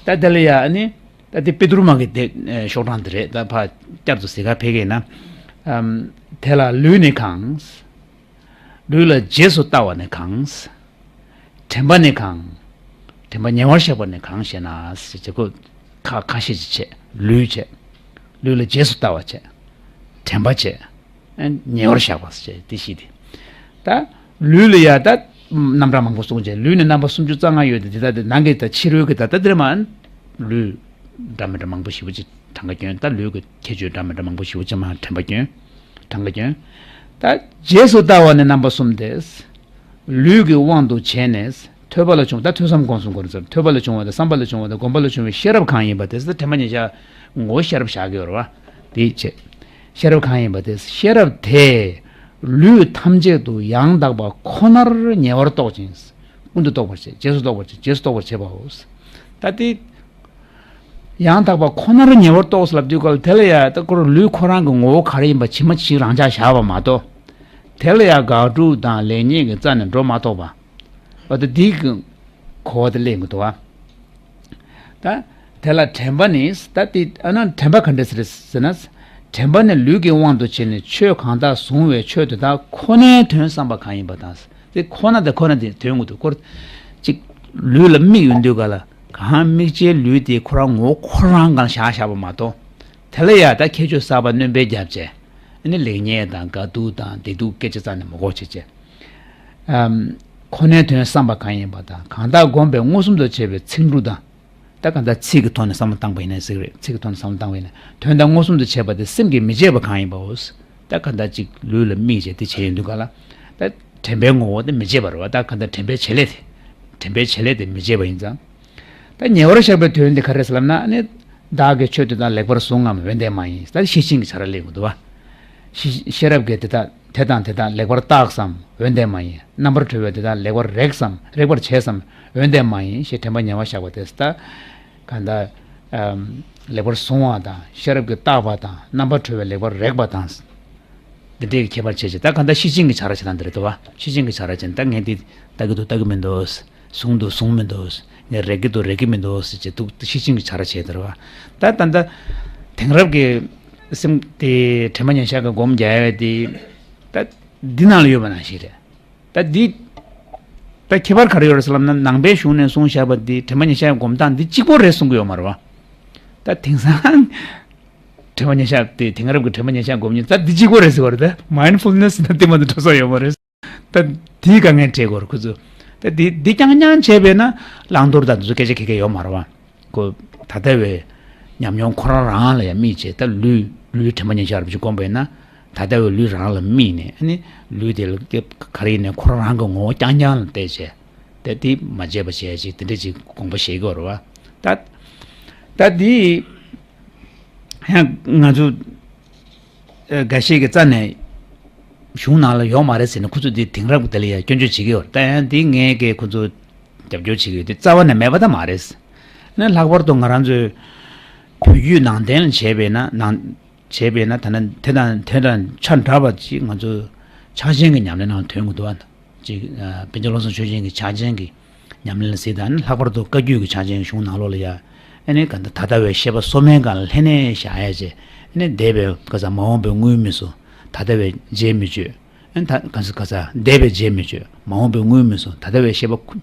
ད་དེ་ལ་ཡ་ཨ་ནི། ད་དེ་པེ་དྲུག་མ་གི་དེ་ཨ་ཤོག་གྲངས་དེ་རེད། ད་ཕར་བསྐྱར་དུ་གཟིགས་ག་ཕེབས་ཀྱི་ཡིན་ན། ཨམ། དེ་ལ་ལུས་ནི་གང་། ལུས་ལ་རྗེས་སུ་ལྟ་བ་ནི་གང་། དྲན་པ་ནི་གང་། དྲན་པ་ཉེ་བར་བཞག་པ་ནི་གང་ཞེ་ན་ཟེར་བྱས། ཁོ་ཁ་ཁ་ཤས་ཅིག་བྱས། ལུས་བྱས། ལུས་ལ་རྗེས་སུ་ལྟ་བ་བྱས། དྲན་པ་བྱས། ཨ་ཉེ་བར་བཞག་པ་ཟེར་བྱས་དེ་བཞི་དེ། ད་ལུས་ལ་ཡ་ད་རྣམ་གྲངས་མང་པོ་གསུངས་བྱས། ལུས་ནི་རྣམ་པ་སུམ་ཅུ་རྩ་ལྔ་ཡོད་དེ། དེ་ད་དེ་ནང་གི་ད་ཕྱི་རོལ་གྱི་ད་ད་དེར་མ་ལུས་འདྲ་མི་འདྲ་མང་པོ་ཞེ་པོ་ཅིག་གྲངས་ཀ་སྐྱོན། ད་ལུས་ཀྱི་ཁྱད་ཆོས་འདྲ་མི་འདྲ་མང་པོ་ཞེ་པོ་ཅིག་མར་དྲན་པ་སྐྱོན། གྲངས་ཀ་སྐྱོན། ད་རྗེས་སུ་ལྟ་བ་ནི་རྣམ་པ་གསུམ་སྟེ། ལུས་ཀྱི་དབང་དུ་བྱས་ནས། ཐོས་པ་ལ་བྱུང་། ད་ཐོས་བསམ་སྒོམ་གསུམ་སྐོར་ཟེར། ཐོས་པ་ལ་བྱུང་བ་དང་། བསམ་པ་ལ་བྱུང་བ་དང་། སྒོམ་པ་ལ་བྱུང་བའི་ཤེས་རབ་གང་ཡིན་པ་དེ། ད་དྲན་པ་ཉེར་ཞག་ངོ་བོ་ཤེས་རབ་བཞག་གི་ཡོད་རེད་བ། དེའི་ཆེད། ཤེས་རབ་གང་ཡིན་པ་དེ། ཤེས་རབ་དེས་ལུས་ཐམས་ཅད་དུ་ཡང་དག་པ་ཁོ་ནར་ཉེ་བར་རྟོག་ཅིང་། ཀུན་ཏུ་རྟོག་པར་བྱེད། རྗེས་སུ་རྟོག་པར་བྱེད། རྗེས་སུ་རྟོག་པར་བྱེད་པའོ། ད་དེ། ཡང་དག་པ་ཁོ་ནར་ཉེ་བར་རྟོགས་ལབ་དུས་སྐབས་དེ་ལ་ཡ་ད་ཁོ་རང་ལུས་ཁོ་རང་གི་ངོ་བོ་ག་རེ་ཡིན་པ་ཇི་མ་ཇི་བཞིན་རང་འཇགས་བཞག་པ་མ་གཏོགས། དེ་ལ་ཡ་དགག་སྒྲུབ་དང་ལེགས་ཉེས་ཀྱི་རྩ་ནས་འགྲོ་མ་གཏོགས་པ། འོ་ད་འདི་གི་གོ་བ་དེ་ལེན་གྱི་འདུག་བ། ད་དེ་ལ་དྲན་པ་ནི། ད་དེ་ཨ་ན་དྲན་པ་ག་འདྲ་ཟེར་ཟེར་ན། དྲན་པ་ནི་ལུས་ཀྱི་དབང་དུ་བྱས་ནས་ཆོས་གང་དག་གཟུང་བའི་ཆོས་དེ་དག་ཁོ་ནའི་དོན་བསམ་པ་གང་ཡིན་པ་དང་། དེ་ཁོ་ན་དེ་ཁོ་ན་དེ་དོན་དངོས་དུ་སྐོར་ཅིག་ལུས་ལ་དམིགས་ཡོང་དུས་ག་ལ། གང་དམིགས་བྱའི་ལུས་དེ་ཁོ་རང་ངོ་བོ་ཁོ་རང་གང་བཞག་བཞག་པ་མ་གཏོགས། དེ་ལ་ཡ་ད་ཁྱད་ཆོས་གསར་པ་སྣོན་པ་བརྒྱབ་བྱས། ཨ་ནི་ལེགས་ཉེས་དང་དགའ་སྡུག་དང་བདེ་སྡུག་སྐད་ཆ་རྩ་ནས་མ་གོ་བྱས་བྱས། ཨམ། ཁོ་ནའི་དོན་བསམ་པ་གང་ཡིན་པ་དང་། གང་དག་བསྒོམས་པས་མངོན་སུམ་དུ་བྱས་པའི་ཚིག་འབྲུ་དང་། ད་གང་ལྟར་ཚིག་གི་ཐོག་ནས་བསམ་བློ་བཏང་པ་ཡིན་ན་ཟེར་གི་རེད། ཚིག་གི་ཐོག་ནས་བསམ་བློ་བཏང་པ་ཡིན་ན། དོན་དག་མངོན་སུམ་དུ་བྱས་པ་དེ་སེམས་ཀྱིས་མི་བརྗེད་པ་གང་ཡིན་པའོ། ད་གང་ལྟར་ཅིག་ལུས་ལ་དམིགས་བྱས་དེ་བྱས་ཡོང་དུས་ག་ལ། ད་དྲན་པའི་ངོ་བོ་དེ་མི་བརྗེད་པ་རེད་བ། ད་གང་ལྟར་དྲན་པའི་བྱེད་ལས་དེ། དྲན་པའི་བྱེད་ལས་དེ་མི་བརྗེད་པ་ཡིན་ཙང་། ད་ཉེ་བར་བཞག་པའི་དོན་དེ་ག་རེ་ཟེར་ལབ་ན། ཨ་ནི་བདག་གིས་ཆོས་དེ་དག་ལེགས་པར་བཟུང་ངམ། འོན་ཏེ་མ་ཡིན། ད་ཤེར་ཕྱིན་གྱི་བྱ་ར་ལེན་གྱི་འདུག་བ། ཤེས་ཤེས་རབ་ཀྱིས་དེ་དག་དེ་དང་དེ་དག་ལེགས་པར་བརྟགས་སམ། འོན་ཏེ་མ་ཡིན། རྣམ་པར་གྲོལ་བས་དེ་དག་ལེགས་པར་རེག་སམ། རེག་པར་བྱས་སམ། འོན་ཏེ་མ་ཡིན་ཞེས་དྲན་པ་ཉེ་བར་བཞག་པ་དེ། ད་གང་ལྟར་ཨམ་ལེགས་པར་བཟུང་བ་དང་། ཤེས་རབ་ཀྱིས་བརྟགས་པ་དང་། རྣམ་པར་གྲོལ་བས་ལེགས་པར་རེག་པ་དང་། འདི་འདྲའི་ཁྱད་པར་ཕྱེ་བྱས། ད་ག་ད་ཤེར་ཕྱིན་གྱི་བྱ་ར་བྱེད་སྟངས་འདི་རེད་དོ། ཤེར་ཕྱིན་གྱི་བྱ་ར་བྱས་ནས་ད་ངས་འདི་ལྟ་གི་འདུག་ལྟ་གི་མི་འདུག་བཟུང་འདུག་བཟུང་མི་འདུག་ངས་རེག་གི་འདུག་རེག་གི་མི་འདུག་ཟེར་བྱས་འདུག་ཤེར་ཕྱིན་གྱི་བྱ་ར་བྱས་འདི་རེད་བ། ད་ད་ད་དེང་རབས་ཀྱི་སེམས་དེ་དྲན་པ་ཉེར་བཞག་གི་སྒོམ་རྒྱག་ཡ་དེ་ད་འདི་ནང་ལ་ཡོད་པ་ནང་བཞིན་རེད། ད་འདི་ད་ཁྱད་པར་ག་རེ་ཡོད་རེད་ཟེར་ལབ་ན། ནང་པའི་གཞུང་ནས་གསུངས་བཞག་པ་འདི་དྲན་པ་ཉེར་བཞག་གི་སྒོམ་སྟངས་འདི་གཅིག་པོ་རེད་གསུང་གི་ཡོད་མ་རེད་བ། ད་དེང་སང་དྲན་པ་ཉེར་བཞག་དེ་དེང་རབས་ཀྱི་དྲན་པ་ཉེར་བཞག་སྒོམ་ཉིན་ད་འདི་གཅིག་པོ་རེད་ཟེར་བ་རེད། ད་མའིན་ཌ་ཕུལ་ནེ་སི་ད་དེ་མ་གཏོགས་འགྲོ་ས་ཡོད་མ་རེད། ད་དེའི་དཀའ་ངལ་འཕྲད་དགོས་རེད་ཁོ་ཚོ། ད་དེ་དེ་རྐྱང་རྐྱང་བྱས་པས་ན་བླང་དོར་དང་དེ་ཚོ་སྐད་ཆ་ག་གེ་ཡོད་མ་རེད་བ། ཁོ་ད་ལྟ་བའི་ཉམས་མྱོང་ཁོ་རང་རང་ལ་ཡང་དམིགས་བྱས། ད་ལུས་ལུས་དྲན་པ་ཉེར་བཞག་རུ་ཅིག་སྒོམ་པས་ན། ད་ལྟ་བའི་ལུས་རང་ལ་དམིགས་ནས་ཨ་ནི་ལུས་དེ་ལ་སྐྱེ་ག་རེ་ཡིན་ནའི་ཁོ་རང་རང་གི་ངོ་བོ་རྐྱང་རྐྱང་ལ་བལྟས་བྱས། དེ་དེ་མ་བརྗེད་པ་བྱས་ཅིག་དེ་འདྲ་ཅིག་དགོངས་པ་བཞེས་དགོས་རེད་བ། ད་ད་དེ་ཡང་ང་ཚོ་ཨ་འགའ་ཤས་ཀྱི་རྩ་ནས་གཞུང་ནང་ལ་ཡོད་མ་རེད་ཟེར་ནས་ཁོ་ཚོ་འདི་དེང་རབས་ཀྱི་དེ་ལ་ཡང་སྐྱོན་བརྗོད་བྱེད་ཀྱི་ཡོད་རེད། ད་ཡང་འདི་ངས་ཀྱིས་ཁོ་ཚོ་རྒྱབ་སྐྱོར་བྱེད་ཀྱི་ཡོད། དེ་རྩ་བ་ནས་མེད་པ་ད་མ་རེད། ནས་ལྷག་པར་དུ་ང་རང་ཚོའི་བོད་བརྒྱུད་ནང་བསྟན་ལ་བྱས་པས་ན་ནང་བྱས་པས་ན་ད་ནི་དེ་དང་དེ་དང་ཆ་འདྲ་བ་ཅིག་ང་ཚོ་ཕྱག་ཆེན་གྱི་ཉམས་ལེན་ནང་ཐོན་དགོས་འདུག་ཨ། ཅིག་ཨ་པཎ་ཆེན་བློ་བཟང་ཆོས་རྒྱན་གྱི་ཕྱག་ཆེན་གྱི་ཉམས་ལེན་ལ་གཟིགས་དང་། ལྷག་པར་དུ་བཀའ་བརྒྱུད་ཀྱི་ཕྱག་ཆེན་གྱི་གཞུང་ནང་ལོགས་ལ་ཡ་ཨ་ནི་ག་ད་ད་ལྟ་བའི་ཤེས་པ་སོ་མའི་སྒང་ལ་ལྷན་ནེ་བཞག་ཡ་བྱས། ཨ་ནི་འདས་པའི་ག་ས་མ་འོངས་པའི་དངོས་མི་སོ་ད་ལྟ་བའི་རྗེས་མི་གཅོད། ཨ་ནི་ད་ག་ས་ག་ས་འདས་པའི་རྗེས་མི་གཅོད། མ་འོངས་པའི་དངོས་མི་སོ་ད་ལྟ་བའི་ཤེས་པ་ཁུ་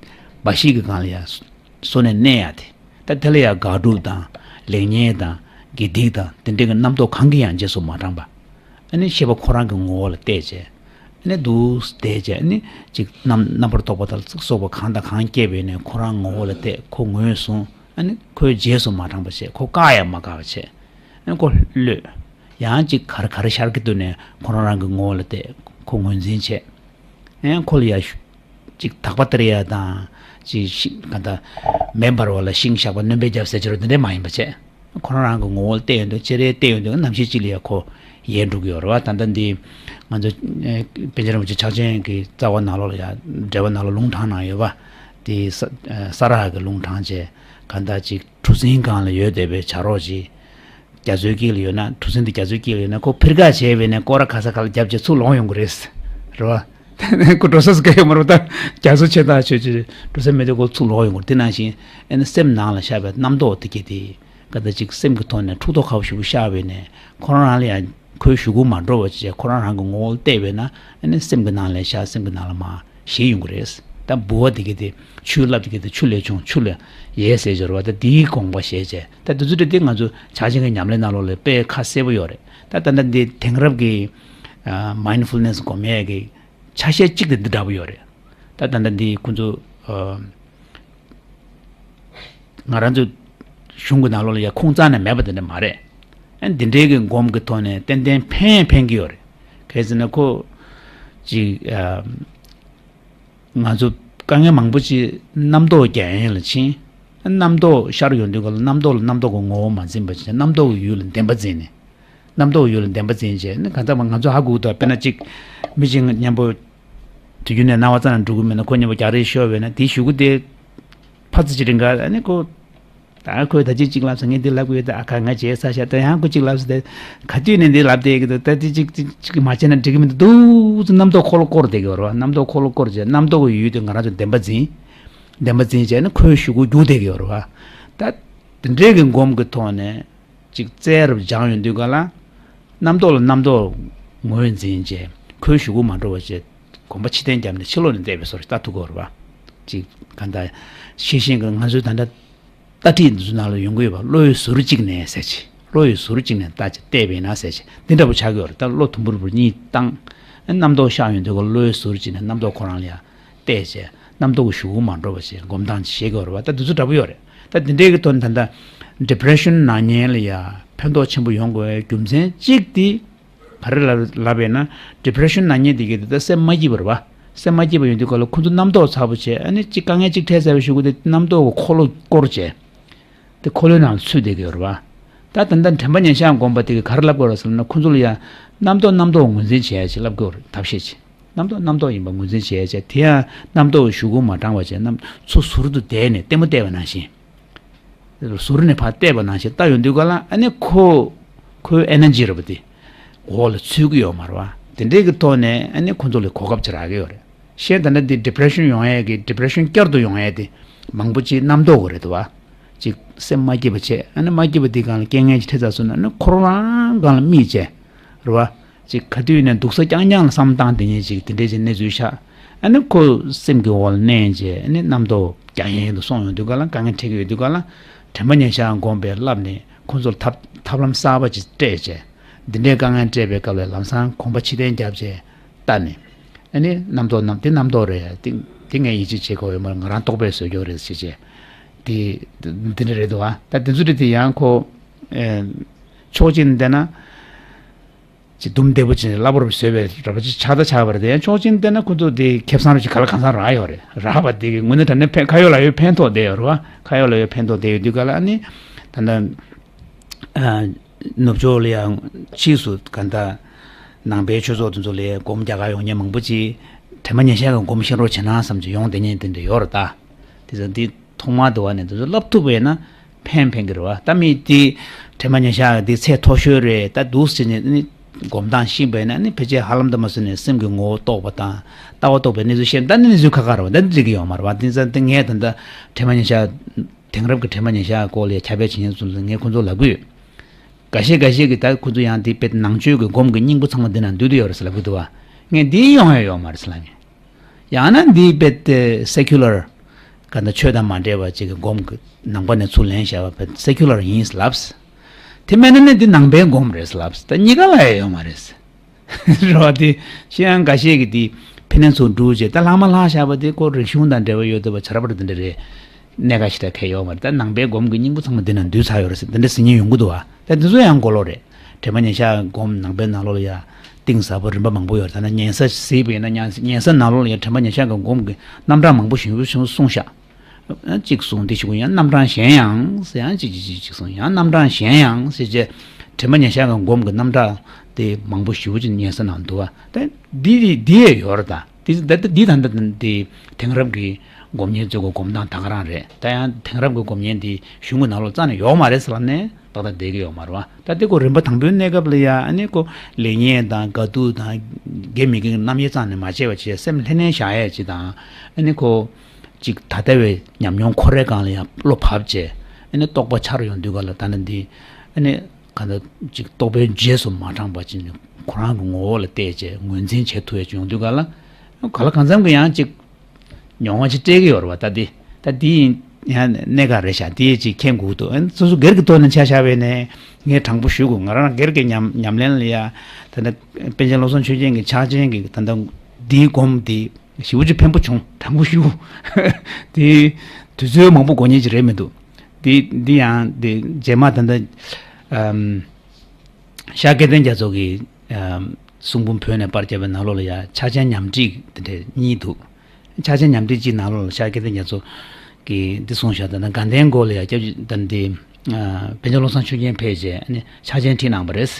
འབའ་ཞིག་གི་སྒང་ལ་ཡ་སོ་ནས་གནས་ཡ་དེ། ད་དེ་ལ་ཡང་དགག་སྒྲུབ་དང་ལེགས་ཉེས་དང་དགེ་སྡིག་དང་དེ་འདྲའི་གི་རྣམ་རྟོག་གང་གིས་ཡང་རྗེས་སུ་མ་འབྲངས་པ། ཨ་ནི་ཤེས་པ་ཁོ་རང་གི་ངོ་བོ་ལ་བལྟས་བྱས། ཨ་ནི་འདུག་བལྟས་བྱས། ཨ་ནི་ཅིག་རྣམ་རྣམ་པར་རྟོག་པ་དང་ཚོགས་པ་གང་དང་གང་སྐྱེས་པས་ནས་ཁོ་རང་ངོ་བོ་ལ་བལྟས། ཁོ་ངོས་བཟུང་། ཨ་ནི་ཁོས་རྗེས་སུ་མ་འབྲངས་པ་བྱས། ཁོ་བཀག་ཡང་མ་བཀག་པ་བྱས། ཨ་ནི་ཁོ་གློད། ཡང་ཅིག་ག་རེ་ག་རེ་ཤར་གྱི་འདུག་ནས་ཁོ་རང་རང་གི་ངོ་བོ་ལ་བལྟས། ཁོ་ངོས་འཛིན་བྱས། ཨེ་ཁོ་ལ་ཡ་ཤུ་ཅིག་དག་པ་སྟེར་ཡ་དང་། ཅིག་ཤི་ག་ད་མེ་འབར་བ་ལ་ཤིང་གཤགས་པ་སྣོན་པས་བརྒྱབ་ཟེར་གྱི་རོ་འདི་འདྲས་མ་ཡིན་པ་བྱས། ཁོ་རང་རང་གི་ངོ་བོ་ལ་བལྟས་ཡོང་དུས་ཅེ་རེ་བལྟས་ཡོང་དུས་ནམ་ཞིག་ཅིག་ལ་ཡ་ཁོ་ཡལ་འགྲོ་གི་ཡོད་རེད་བ། ད་ལྟ་འདི་ང་ཚོ་ཨེ་པཎ་ཆེན་རིན་པོ་ཆེ་ཕྱག་ཆེན་གྱི་རྩ་བ་ནང་ལོགས་ལ་ཡ་འགྲེལ་པ་ནང་ལ་ལུང་དྲངས་གནང་ཡོད་པ། དེ་ས་ཨེ་ས་ར་གི་ལུང་དྲངས་བྱས། ག་ད་ཅིག་གྲུ་གཟིངས་སྒང་ལ་ཡོད་བསྡད་པའི་བྱ་རོག་ཅིག་རྒྱ་མཚོའི་དཀྱིལ་ལ་ཡོད་ན། གྲུ་གཟིངས་དེ་རྒྱ་མཚོའི་དཀྱིལ་ལ་ཡོད་ན་ཁོ་འཕིར་ཁ་བྱས་པས་ནས་སྐོར་ར་ག་ས་ག་ལ་བརྒྱབ་བྱས་ཚུར་ལོག་ཡོང་གི་རེད། རེད་བ། ཁོ་འགྲོ་ས་སུ་ག་ཡོད་མ་རེད་བ། ད་རྒྱ་མཚོ་ཆེ་ཐག་ཆོད་ཆོད་འགྲོ་ས་མེད་དུས་ཁོ་ཚུར་ལོག་ཡོང་གི་རེད། དེ་ནང་བཞིན་ཨ་ནི་སེམས་ནང་ལ་ཤར་བའི་རྣམ་རྟོག་དེ་གྱད་དེ་ག་ད་ཅིག་སེམས་ཀྱི་ཐོག་ནས་འཁྲུག་རྟོག་ཁ་བ་ཞེ་པོ་ཤར་བས་ནས་ཁོ་རང་རང་ལ་ཡང་ཁོའི་གཞུག་གུ་མ་འགྲོ་བ་བྱས། ཁོ་རང་རང་གི་ངོ་བོ་ལ་བལྟས་པས་ན་ཨ་ནི་སེམས་ཀྱི་ནང་ལ་ཤར། སེམས་ཀྱི་ནང་ལ་མར་ཞིག་ཡོང་གི་རེད། ད་ལྦུ་བ་དེ་གྱད་དེ་ཆུའི་རླབས་དེ་གྱད་དེ་ཆུ་ལས་བྱུང་། ཆུ་ལས་ཡལ་ཟེར་གྱི་རེད་བ། ད་དེའི་དགོངས་པ་བཞེས་བྱས། ད་དེ་ཚོ་འདྲ་དེ་ང་ཚོ་ཕྱག་ཆེན་གྱི་ཉམས་ལེན་ནང་ལོགས་ལ་དཔེ་ཁ་གསལ་པོ་ཡོད་རེད། ད་ད་ལྟ་འདི་དེང་རབས་ཀྱི་ཨ་མའིན་ཌ་ཕུལ་ནེ་སི་སྒོམ་ཡས་ཀྱི་ཆ་ཤས་གཅིག་དེ་འདི་འདྲ་པོ་ཡོད་རེད། ད་ད་ལྟ་འདི་ཁོང་ཚོ་ཨ་ང་རང་ཚོ་གཞུང་གི་ནང་ལོགས་ལ་ཡ་ཁུངས་རྩ་ནས་མེད་པ་དེ་འདྲ་མ་རེད། ཨ་འདི་འདྲའི་གི་སྒོམ་གྱི་ཐོག་ནས་ཏན་ཏན་ཕན་ཕན་གྱི་ཡོད་རེད། གལ་སྲིད་ན་ཁོ་ཅིག་ཨ་ང་ཚོ་དཀའ་ངལ་མང་པོ་ཅིག་རྣམ་རྟོག་རྒྱ་ཡན་ལ་ཕྱིན། རྣམ་རྟོག་ཤར་ཡོང་དུས་ག་ལ་རྣམ་རྟོག་ལ་རྣམ་རྟོག་གི་ངོ་བོ་མ་འཛིན་པ་བྱས། རྣམ་རྟོག་གི་ཡུལ་ལ་བདེན་པ་འཛིན་ནས། རྣམ་རྟོག་གི་ཡུལ་ལ་བདེན་པ་འཛིན་བྱས་ནས་གང་ལྟར་ང་ཚོ་ཧ་གོ་གི་འདུག་དཔེར་ན་ཅིག་མི་གཅིག་མཉམ་པོ་དུས་རྒྱུན་ནས་སྣང་བ་རྩ་ནས་འགྲོ་གི་མེད་ན། ཁོ་མཉམ་པོ་རྒྱག་རེས་ཤོར་བས་ན་དེའི་གཞུག་གུ་དེ་ཕར་ཙམ་ཅིག་རིང་ག་ཨ་ནི་ཁོ། ད་ཁོས་ད་ཅི་གཅིག་ལབ་སོང་། ངས་འདི་ལབ་དགོས་ཡོད། ད་ཨ་ཁ་ང་བྱས་ཚར་ཤག་ད་ཡང་ཁོ་གཅིག་ལབ་སོང་། ད་ག་དུས་ནས་འདི་ལབ་བསྡད་ཀྱི་འདུག་ད་འདི་གཅིག་གཅིག་གཅིག་མ་བྱས་ན་འགྲིག་གི་མི་འདུག་འདུག་ཙམ་རྣམ་རྟོག་འཁོར་ལོ་བསྐོར་བསྡད་ཀྱི་ཡོད་རེད་བ། རྣམ་རྟོག་འཁོར་ལོ་བསྐོར་བྱས་རྣམ་རྟོག་གི་ཡུལ་དེ་ང་རང་ཚོ་བདེན་པ་འཛིན། བདེན་པ་འཛིན་བྱས་ནས་ཁོའི་གཞུག་གུ་རྒྱུག་བསྡད་ཀྱི་ཡོད་རེད་བ། ད་དེ་འདྲའི་གི་སྒོམ་གྱི་ཐོག་ནས་ཅིག་རྩལ་རབ་སྦྱངས་ཡོང་དུས་ག་ལ་རྣམ་རྟོག་ལ་རྣམ་རྟོག་ངོས་འཛིན་བྱས། ཁོའི་གཞུག་གུ་མ་འགྲོ་བ་བྱས། གོམ་པ་ཕྱིར་འཐེན་བརྒྱབ་ནས་ཕྱི་ལོགས་ནས་བལྟས་པའི་བཟོ་ཞིག་ལྟ་ཐུབ་ཀྱི་ཡོད་རེད་བ། ཅིག་ག་ད་ཤེས་བཞིན་གྱི་ང་ཚོའི་ད་ལྟ་ལྟ་ཁྲིད་འདི་ཚོ་ནང་ལ་ཡོང་གི་ཡོད་པ། བློ་ཡི་ཟུར་གཅིག་ནས་ཟེར་ཅིག་བློ་ཡི་ཟུར་གཅིག་ནས་ལྟ་ཅིག་བལྟས་པས་ན་ཟེར་ཅིག་འདི་འདྲ་པོ་ཆགས་ཀྱི་ཡོད་རེད། ད་བློ་དུམ་བུར་བུར་གཉིས་བཏང་། རྣམ་རྟོག་ཤར་ཡོང་དུས་ཀ་བློ་ཡི་ཟུར་གཅིག་ནས་རྣམ་རྟོག་ཁོ་རང་ལ་ཡང་བལྟས་བྱས། རྣམ་རྟོག་གི་གཞུག་གུ་མ་འགྲོ་བ་བྱས་སྒོམ་སྟངས་ཅིག་བྱེད་ཀྱི་ཡོད་རེད་བ། ད་འདི་ཚོ་འདྲ་པོ་ཡོད་རེད། ད་འདི་འདྲའི་གི་དོན་ད་ལྟ་ཌི་པི་རེ་ཤན་ན་མཁན་ལ་ཡང་ཕན་ཐོགས་ཆེན་པོ་ཡོང་དགོས་པའི་རྒྱུ་མཚན་གཅིག་དེ། ག་རེ་ལབ་ལབ་པས་ན། ཌི་པི་རེ་ཤན་ན་མཁན་དེ་གས་དེ་ད་སེམས་མ་སྐྱིད་པ་རེད་བ། སེམས་མ་སྐྱིད་པ་ཡོང་དུས་ག་ལ་ཁོ་ཚོ་རྣམ་རྟོག་ཚ་པོ་བྱས། ཨ་ནི་ཅིག་དཀའ་ངལ་ཅིག་འཕྲད་ཚར་བའི་གཞུག་གུ་དེ་རྣམ་རྟོག་གི་འཁོར་ལོ་བསྐོར་བྱས། དེ་འཁོར་ལོའི་ནང་ལ་ཚུད་བསྡད་ཀྱི་ཡོད་རེད་བ། ད་ད་ལྟ་དྲན་པ་ཉེར་བཞག་སྒོམ་པ་དེ་གས་ག་རེ་ལབ་དགོས་རེད་ཟེར་ན། ཁོ་ཚོ་ལ་ཡང་རྣམ་རྟོག་རྣམ་རྟོག་ངོས་འཛིན་བྱེད་ཡ་ཅིག་ལབ་དགོས་རེད། ཐབས་ཤེས་ཅིག་རྣམ་རྟོག་རྣམ་རྟོག་ཡིན་པ་ངོས་འཛིན་བྱེད་ཡ་ཅིག་དེ་ཡང་རྣམ་རྟོག་གི་གཞུག་གུ་མ་འབྲང་བ་བྱས། རྣམ་ཚུར་ཟུར་དུ་བསྡད་ནས་ལྟད་མོ་བལྟས་པ་ནང་བཞིན། ཟུར་ནས་ཕར་བལྟས་པ་ནང་བཞིན་ལྟ་ཡོང་དུས་ག་ལ་ཨ་ནི་ཁོ། ཁོའི་ཨེ་ནར་ཇི་རེད་པ་དེ། འོག་ལ་ཚུད་ཀྱི་ཡོད་མ་རེད་བ། དེ་འདྲའི་གི་ཐོག་ནས་ཨ་ནི་ཁོང་ཚོ་ལ་གོ་སྐབས་ཅིག་རག་གི་ཡོད་རེད། གཞན་ད་ལྟ་འདི་depression་ཡོང་ཡས་ཀྱི་depression་བསྐྱར་དུ་ཡོང་ཡས་དེ་མང་པོ་ཅིག་རྣམ་རྟོག་གི་རེད་འདུག་བ། ཅིག་སེམས་མ་སྐྱིད་པ་བྱས། ཨ་ནི་མ་སྐྱིད་པ་འདི་སྒང་ལ་རྐྱེན་ངན་ཅིག་འཕྲད་ཚར་སོང་ན་ཨ་ནི་ཁོ་རང་སྒང་ལ་རྨིས་བྱས། རེད་བ། ཅིག་ག་དུས་ནས་སྡུག་ས་རྐྱང་རྐྱང་ལ་བསམ་བཏང་དེ་ཉིད་ཅིག་དེ་འདྲའི་ཅིག་གནས་ཚུལ་ཤར། ཨ་ནི་ཁོ་སེམས་ཀྱི་འོག་ལ་མནན་བྱས། ཨ་ནི་རྣམ་རྟོག་རྒྱ་ཡན་དུ་སོང་ཡོང་དུས་སྒང་ལ། དཀའ་ངལ་འཕྲད་ཀྱི་ཡོད་དུས་སྒང་ལ། དྲན་པ་ཉེར་ཞག་སྒོམ་པའི་བསླབ་ནས་ཁོང་ཚོར་ཐབས་ཐབས་ལམ་གསར་པ་ཅིག་སྤྲད་བྱས། འདི་འདྲའི་དཀའ་ངལ་འཕྲད་པའི་སྐབས་ལ་ལམ་སང་གོམ་པ་ཕྱིར་འཐེན་བརྒྱབ་བྱས་བལྟས་ནས། ཨ་ནི་རྣམ་རྟོག་རྣམ་དེ་རྣམ་རྟོག་རེད། དེ་དེ་ངས་ཡིད་ཆེས་བྱེད་དགོས་ཡོད་མ་རེད། ང་རང་རྟོག་པས་བཟོས་ཀྱི་ཡོད་རེད་ཟེར་བྱས། དེ་འདི་འདྲ་རེད་འདུག་ཨ། ད་དེ་ཚོ་རེད། དེ་ཡང་ཁོ་ཨེ་ཕྱོགས་གཅིག་ནས་བལྟས་ན། ཅིག་དུམ་བདེ་པོ་ཅིག་གླ་པོར་བཟོས་པའི་ར་བ་ཅིག་ཆགས་ད་ཆགས་པ་རེད། དེ་ཡང་ཕྱོགས་གཅིག་ནས་བལྟས་ན་ཁོ་ཚོ་དེ་ཁེ་བཟང་རུ་ཅིག་ག་ལ་གང་ཟག་རག་ཡོད་རེད། རག་པ་དེ་གི་དངོས་གནས་དྲང་གནས་ཕན་ཁ་ཡོད་ལག་ཡོད་ཕན་ཐོགས་བསྡད་ཡོད་རེད་བ། ཁ་ཡོད་ལག་ཡོད་ཕན་ཐོགས་བསྡད་ཡོད་དུས་སྒང་ལ། ཨ་ནི་ད་ལྟ་ཨ་ནུབ་ཕྱོགས་ལ་ཡང་ཕྱིས་སུ་ག་འདྲ་ནང་པའི་ཆོས་ཚོགས་དེ་ཚོ་ལ་སྒོམ་རྒྱག་གར་ཡོང་མཁན་མང་པོ་ཅིག་དྲན་པ་ཉེར་ཞག་གི་སྒོམ་ཤེས་རོགས་བྱེད་ན་བསམ་གྱི་ཡོང་བསྡད་མཁན་དེ་འདྲ་ཡོད་རེད་ད། དེ་ཚོ་འདི་ཐོག་མར་དུ་བ་ནས་དེ་ཚོ་བསླབ་ཐུབ་པ་ཡིན་ན་ཕན་ཕན་གྱི་རེད་བ། ད་མི་དེ་དྲན་པ་ཉེར་ཞག་འདི་ཚད་མཐོ་ཤོས་རེད། ད་འདུག་ཟེར་ནས་ནི་སྒོམ་སྟངས་ཤེས་པ་ཡིན་ན་ནི་ཕལ་ཆེར་ཧ་ལམ་དུ་མ་སོང་ནས་སེམས་ཀྱི་ངོ་བོ་རྟོགས་པ་དང་ལྟ་བ་རྟོགས་པའི་གནས་ཚུལ་ཤེས། ད་ནི་གནས་ཚུལ་ཁག་ཁག་རེད་བ། ད་འདི་འགྲིག་གི་ཡོད་མ་རེད་བ། དེ་ཙང་དེ་ངས་ད་ལྟ་དྲན་པ་ཉེར་ཞག་དེང་རབས་ཀྱི་དྲན་པ་ཉེར་ཞག་སྐོར་ལ་ཁྱབ་སྤེལ་བྱེད་མཁན་ཚོ་ལ་ངས་ཁོང་ཚོར་ལབ་གི་ཡོད། འགའ་ཤས་འགའ་ཤས་ཀྱིས་ད་ཁོ་ཚོ་ཡང་དེ་དཔེ་ནང་ཆོས་ཀྱི་སྒོམ་གྱི་སྙིང་པོ་ཚང་མ་འདི་ན་འདུས་བསྡད་ཡོད་རེད་ཟེར་ལབ་གི་འདུག་བ། ངས་འདི་ཡོང་ཡ་ཡོད་མ་རེད་ཟེར་ལབ་ངས། ཡང་ན་འདི་དཔེ་དེ་secular་ག་འདྲ་ཆོས་དང་མ་འབྲེལ་བ་ཅིག་གི་སྒོམ་གྱི་ནང་པ་ནས་ཚུར་ལེན་བྱས་པ་དཔེ་secular་ཡིན་ཟེར་ལབ། དེ་མེད་ན་ནི་འདི་ནང་པའི་སྒོམ་རེད་ཟེར་ལབ། ད་གཉིས་ཀ་ལ་ཡ་ཡོད་མ་རེད། རེད་བ། དེ་ཤེས་ཡང་འགའ་ཤས་ཀྱིས་དེ་ཕི་ནས་ཚུར་བསྒྲུབས་བྱས། ད་ལྷག་མ་ལྷག་བཞག་པ་དེ་ཁོ་རིག་གཞུང་དང་འབྲེལ་བ་ཡོད་འདུག་པ། བྱ་ར་པར་དེ་འདྲ་རེད། གནད་འགག་ཞེ་དྲག་གལ་ཡོད་མ་རེད། ད་ནང་པའི་སྒོམ་གྱི་སྙིང་པོ་ཚང་མ་འདི་ན་འདུས་ཚར་ཡོད་རེད་ཟེར་དེ་འདྲ་ཟེར་མཁན་ཡོང་གི་འདུག་བ། ད་འདི་ཚོ་ཡང་གོ་ལོག་རེད། དྲན་པ་ཉེར་ཞག་སྒོམ་ནང་པའི་ནང་ལོགས་ལ་ཡ་གཏིང་ཟབ་པོ་རིམ་པ་མང་པོ་ཡོད་རེད། ད་ནི་ཉན་ས་གཟིགས་པ་ཡིན་ན་ཉན་ཉན་ས་ནང་ལོགས་ལ་ཡ་དྲན་པ་ཉེར་ཞག་གི་སྒོམ་གྱི་རྣམ་གྲངས་མང་པོ་ཞིག་ཞིག་གསུངས་ཤག། ཡང་གཅིག་གསུངས། དེ་ཞིག་ཡང་རྣམ་གྲངས་གཞན་ཡང་ཟེར། ཡང་གཅིག་གཅིག་གཅིག་གསུངས། ཡང་རྣམ་གྲངས་གཞན་ཡང་ཟེར་བྱས། དྲན་པ་ཉེར་ཞག་གི་སྒོམ་གྱི་རྣམ་གྲངས་དེ་མང་པོ་ཞེ་པོ་ཅིག་ཉན་ས་ནང་འདུག་བ། ད་འདི་འདི་འདི་ཡས་ཡོད་རེད་ད། དེ་ད་ལྟ་འདི་ད་ལྟ་འདི་དེང་རབས་ཀྱི་སྒོམ་ཉན་ཚོ་གི་སྒོམ་སྟངས་ད་ག་རང་རེད། ད་ཡང་དེང་རབས་ཀྱི་སྒོམ་ཉན་འདི་གཞུང་གི་ནང་ལོགས་རྩ་ནས་ཡོད་མ་རེད་ཟེར་ལབ་ནས་ཏག་ཏག་བསྡད་ཀྱི་ཡོད་མ་རེད་བ། ད་དེ་ཁོ་རིམ་པ་དང་པོའི་གནས་སྐབས་ལ་ཡ་ཨ་ནི་ཁོ་ལེགས་ཉེས་དང་དགའ་སྡུག་དང་དགེ་མི་དགེ་རྣམ་དབྱེ་རྩ་ནས་མ་བྱས་པ་བྱས། སེམས་ལྷན་ནེ་བཞག་ཡས་ཅིག་དང་། ཨ་ནི་ཁོ་ཅིག་ད་ལྟ་བའི་ཉམས་མྱོང་ཁོ་རའི་སྒང་ལ་ཡང་བློ་བབས་བྱས། ཨ་ནི་རྟོགས་པ་འཆར་ཡོང་དུས་ག་ལ་ད་ནི་འདི་ཨ་ནི་ག་འདྲ་ཅིག་རྟོག་པའི་རྗེས་སུ་མ་འབྲངས་པ་ཅིག་ནི་ཁོ་རང་གི་ངོ་བོ་ལ་བལྟས་བྱས་ངོས་འཛིན་བྱེད་ཐུབ་ཡས་ཅིག་ཡོང་དུས་ག་ལ། ག་ལ་གང་འཚམ་གྱི་ཡང་ཅིག་མྱོང་བ་ཅིག་སྤྲད་ཀྱི་ཡོད་རེད་བ། ད་འདི་ད་འདི་ཡིན་ཡང་གནད་འགག་རེད་ཤག། འདི་ཅིག་མཁྱེན་དགོས་འདུག། ཨ་ནི་སོ་སོ་སྒེར་གྱི་ཐོག་ནས་ཆ་བཞག་པ་ཡིན་ན་ངས་དྲང་པོ་ཞུ་དགོས། ང་རང་སྒེར་གྱི་ཉམས་ཉམས་ལེན་ལ་ཡ་ད་ལྟ་པཎ་ཆེན་བློ་བཟང་ཆོས་རྒྱན་གྱི་ཕྱག་ཆེན་གྱི་ད་ལྟ་འདིའི་སྒོམ་འདི་ཞེ་པོ་ཅིག་ཕན་པོ་བྱུང་། དྲང་པོ་ཞུ། དེ་དུས་ཚོད་མང་པོ་འགོར་མཁན་ཅིག་རེད་མི་འདུག། དེ་འདི་ཡང་དེ་རྗེས་མ་ད་ལྟ་ཨམ་ཤར་སྐལ་ལྡན་རྒྱ་མཚོ་གི་ཨམ་གསུང་འབུམ་བོད་ནས་པར་བརྒྱབ་པའི་ནང་ལོགས་ལ་ཡང་ཕྱག་ཆེན་ཉམས་ཁྲིད་དེ་འདྲ་གཉིས་འདུག། ཕྱག་ཆེན་ཉམས་ཁྲིད་གཅིག་ནང་ལོགས་ལ་ཤར་སྐལ་ལྡན་རྒྱ་མཚོ་གིས་འདི་གསུངས་བཞག། ད་ལྟ་དགའ་ལྡན་སྐོར་ལ་ཡང་སྐྱབས་རྗེ་ད་འདི་ཨ་པཎ་ཆེན་བློ་བཟང་ཆོས་རྒྱན་ཕེབས་རྗེས་ཨ་ནི་ཕྱག་ཆེན་ཁྲིད་གནང་བ་རེད།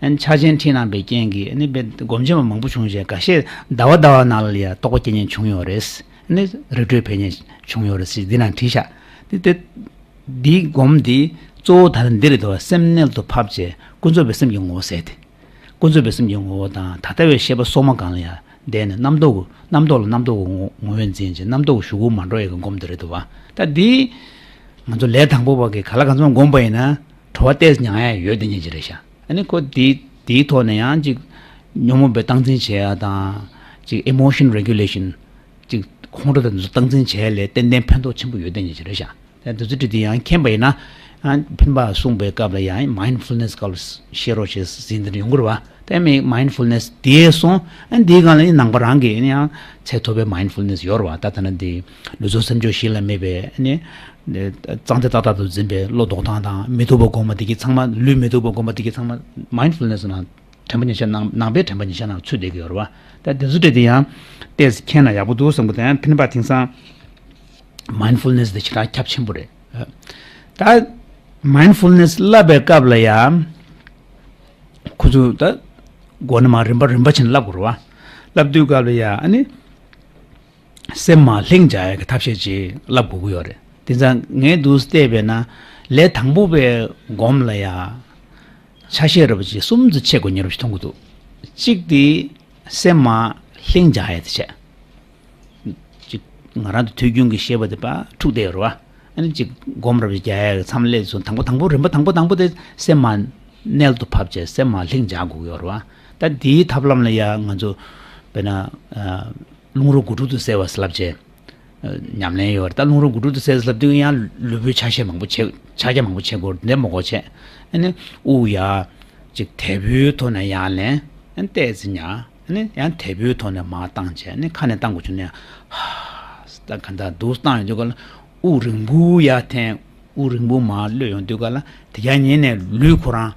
ཨ་ནི་ཕྱག་ཆེན་ཁྲིད་གནང་པའི་རྐྱེན་གྱིས་ཨ་ནི་དཔེ་སྒོམ་ཆེན་པོ་མང་པོ་བྱུང་རྗེས་ཁ་ཤས་ཟླ་བ་ཟླ་བ་ནང་ལ་ཡ་རྟོགས་པ་སྐྱེ་མཁན་བྱུང་ཡོད་རེད། ཨ་ནི་རི་ཁྲོད་ཕེབས་མཁན་བྱུང་ཡོད་རེད་ཟེར་འདི་ནང་བྲིས་ཤག། འདི་དེ་འདིའི་སྒོམ་འདི་གཙོ་བོ་ད་ལྟ་འདི་རེད་འདུག་བ། སེམས་རྣལ་དུ་ཕབ་བྱས་ཀུན་རྫོབ་པའི་སེམས་ཀྱི་ངོ་བོ་ཟེར་ཏེ། ཀུན་རྫོབ་པའི་སེམས་ཀྱི་ངོ་བོ་དང་ད་ལྟ་བའི་ཤེས་པ་སོ་མ་སྒང་ལ་ཡ་བསྡད་ནས་རྣམ་རྟོག་གི་རྣམ་རྟོག་ལ་རྣམ་རྟོག་གི་ངོ་ངོ་བོས་འཛིན་བྱས་རྣམ་རྟོག་གི་གཞུག་གུ་མ་འགྲོ་ཡས་ཀྱི་སྒོམ་དེ་རེད་འདུག་བ། ད་འདི་ང་ཚོ་ལས་དང་པོ་བ་གི་ག་ལ་གང་འཚམ་སྒོམ་པ་ཡིན་ན་གྲོད་པ་ཏོག་ཙམ་མྱང་ཡ་ཡོད་དེ་ཉིད་ཅིག་རེད་ཤག། ཨ་ནི་ཁོ་འདི་འདིའི་ཐོག་ནས་ཡང་ཅིག་ཉོན་མོངས་པའི་སྟངས་འཛིན་བྱེད་ཡ་དང་ཅིག་emotion regulation ཅིག་ཁོང་ཁྲོ་དང་འདི་ཚོ་སྟངས་འཛིན་བྱེད་ཡ་ལ་ཏན་ཏན་ཕན་ཐོགས་ཆེན་པོ་ཡོད་དེ་ཉིད་ཅིག་རེད་ཤག། དེ་ཚོ་དེ་དེ་ཡང་མཁྱེན་པ་ཡིན་ན། ཨ་ཕན་པ་གསུངས་པའི་སྐབས་ལ་ཡང་mindfulness་སྐབས་ལ་ཤེས་རོགས་བྱེད་ཟིན་དེ་ཡོང་གི་རེད་བ། དེ་མིན་mindfulness་དེ་སོང་ཨ་འདིའི་སྒང་ལ་ནི་ནང་པ་རང་གི་ཡང་ཚད་མཐོ་པའི་mindfulness་ཡོད་རེད་བ། ད་ཐ་ན་འདི་ལུས་ཚོགས་སེམས་མཆོག་གཞི་ལ་མེད་པའི་ནི་གཙང་བདེ་ཏག་ཏག་ཏུ་འཛིན་པའི་བློ་ལྡོག་སྟངས་དང་མི་སྡུག་པ་སྒོམ་པ་དེ་གི་ཚང་མ་ལུས་མི་སྡུག་པ་སྒོམ་པ་དེ་གི་ཚང་མ་mindfulness་ནང་དྲན་པ་ཉེར་ཞག་ནང་ནང་པའི་དྲན་པ་ཉེར་ཞག་ནང་ཚུད་བསྡད་ཀྱི་ཡོད་རེད་བ། ད་དེ་ཚོ་དེ་དེ་ཡང་ཏོག་ཙམ་མཁྱེན་ན་ཡག་པོ་འདུག་བསམ་གི། དེ་ཡང་ཕན་པ་དེང་སང་mindfulness་དེ་ཞེ་དྲག་ཁྱབ་ཆེན་པོ་རེད། ད་mindfulness་བསླབ་པའི་སྐབས་ལ་ཡང་ཁོ་ཚོ་ད་མགོ་ནས་མར་རིམ་པ་རིམ་པ་བྱས་ནས་བསླབ་དགོས་རེད་བ། བསླབ་དུས་སྐབས་ལ་ཡང་ཨ་ནི་སེམས་མར་ལྷིང་འཇགས་ཡག་གི་ཐབས་ཤེས་ཅིག་བསླབ་དགོས་ཀྱི་ཡོད་རེད། དེ་ཙང་ངས་འདུག་བལྟས་པས་ན་ལས་དང་པོ་པའི་སྒོམ་ལ་ཡང་ཆ་ཤས་རེ་བ་ཅིག་གསུམ་ཙམ་ཕྱེ་དགོས་ཉེར་བ་ཞིག་མཐོང་གི་འདུག། གཅིག་དེ་སེམས་མ་ལྷིང་འཇགས་ཡ་དེ་བྱས། གཅིག་ང་རང་དང་དུས་རྒྱུན་གྱི་ཤེས་པ་དེ་ཕར་འཁྲུག་བསྡད་ཡོད་རེད་བ། ཨ་ནི་གཅིག་སྒོམ་རབ་རྒྱག་ཡ་གི་མཚམས་སླེབས་སོང་། དང་པོ་དང་པོ་རིམ་པ་དང་པོ་དང་པོ་དེ་སེམས་མ་རྣལ་དུ་ཕབ་བྱས་སེམས་མ་ལྷིང་འཇགས་དགོས་ཀྱི་ཡོད་རེད་བ། ད་དེའི་ཐབས་ལམ་ལ་ཡ་ང་ཚོ་དཔེར་ན་ཨ་རླུང་རོ་དགུ་ཕྲུགས་དུ་གསལ་བ་ཟེར་ལབ་བྱས། ཉམས་ལེན་ཡོད་རེད། ད་རླུང་རོ་དགུ་ཕྲུགས་དུ་གསལ་ཟེར་ལབ་དུས་ཡང་ལུས་པོའི་ཆ་ཤས་མང་པོ་བྱེད། ཕྱག་རྒྱ་མང་པོ་བྱེད་དགོས་རེད། འདི་མ་གོ་བྱས། ཨ་ནི་དབུགས་ཡར་ཅིག་དལ་བུའི་ཐོག་ནས་ཡར་ལེན། ཨ་ནི་ཏོག་ཙམ་ཉར། ཨ་ནི་ཡང་དལ་བུའི་ཐོག་ནས་མར་བཏང་བྱས། ཨ་ནི་ཁ་ནས་བཏང་དགོས་བྱུང་ན་ཡང་ཧ། ད་ག་འདྲ་འདུག་བཏང་ཡོང་དུས་ག་ལ་དབུགས་རིང་པོ་ཡར་འཐེན། དབུགས་རིང་པོ་མར་གློད་ཡོང་དུས་ག་ལ་དེ་རྒྱ་ཉིན་ནས་ལུས་ཁོ་རང་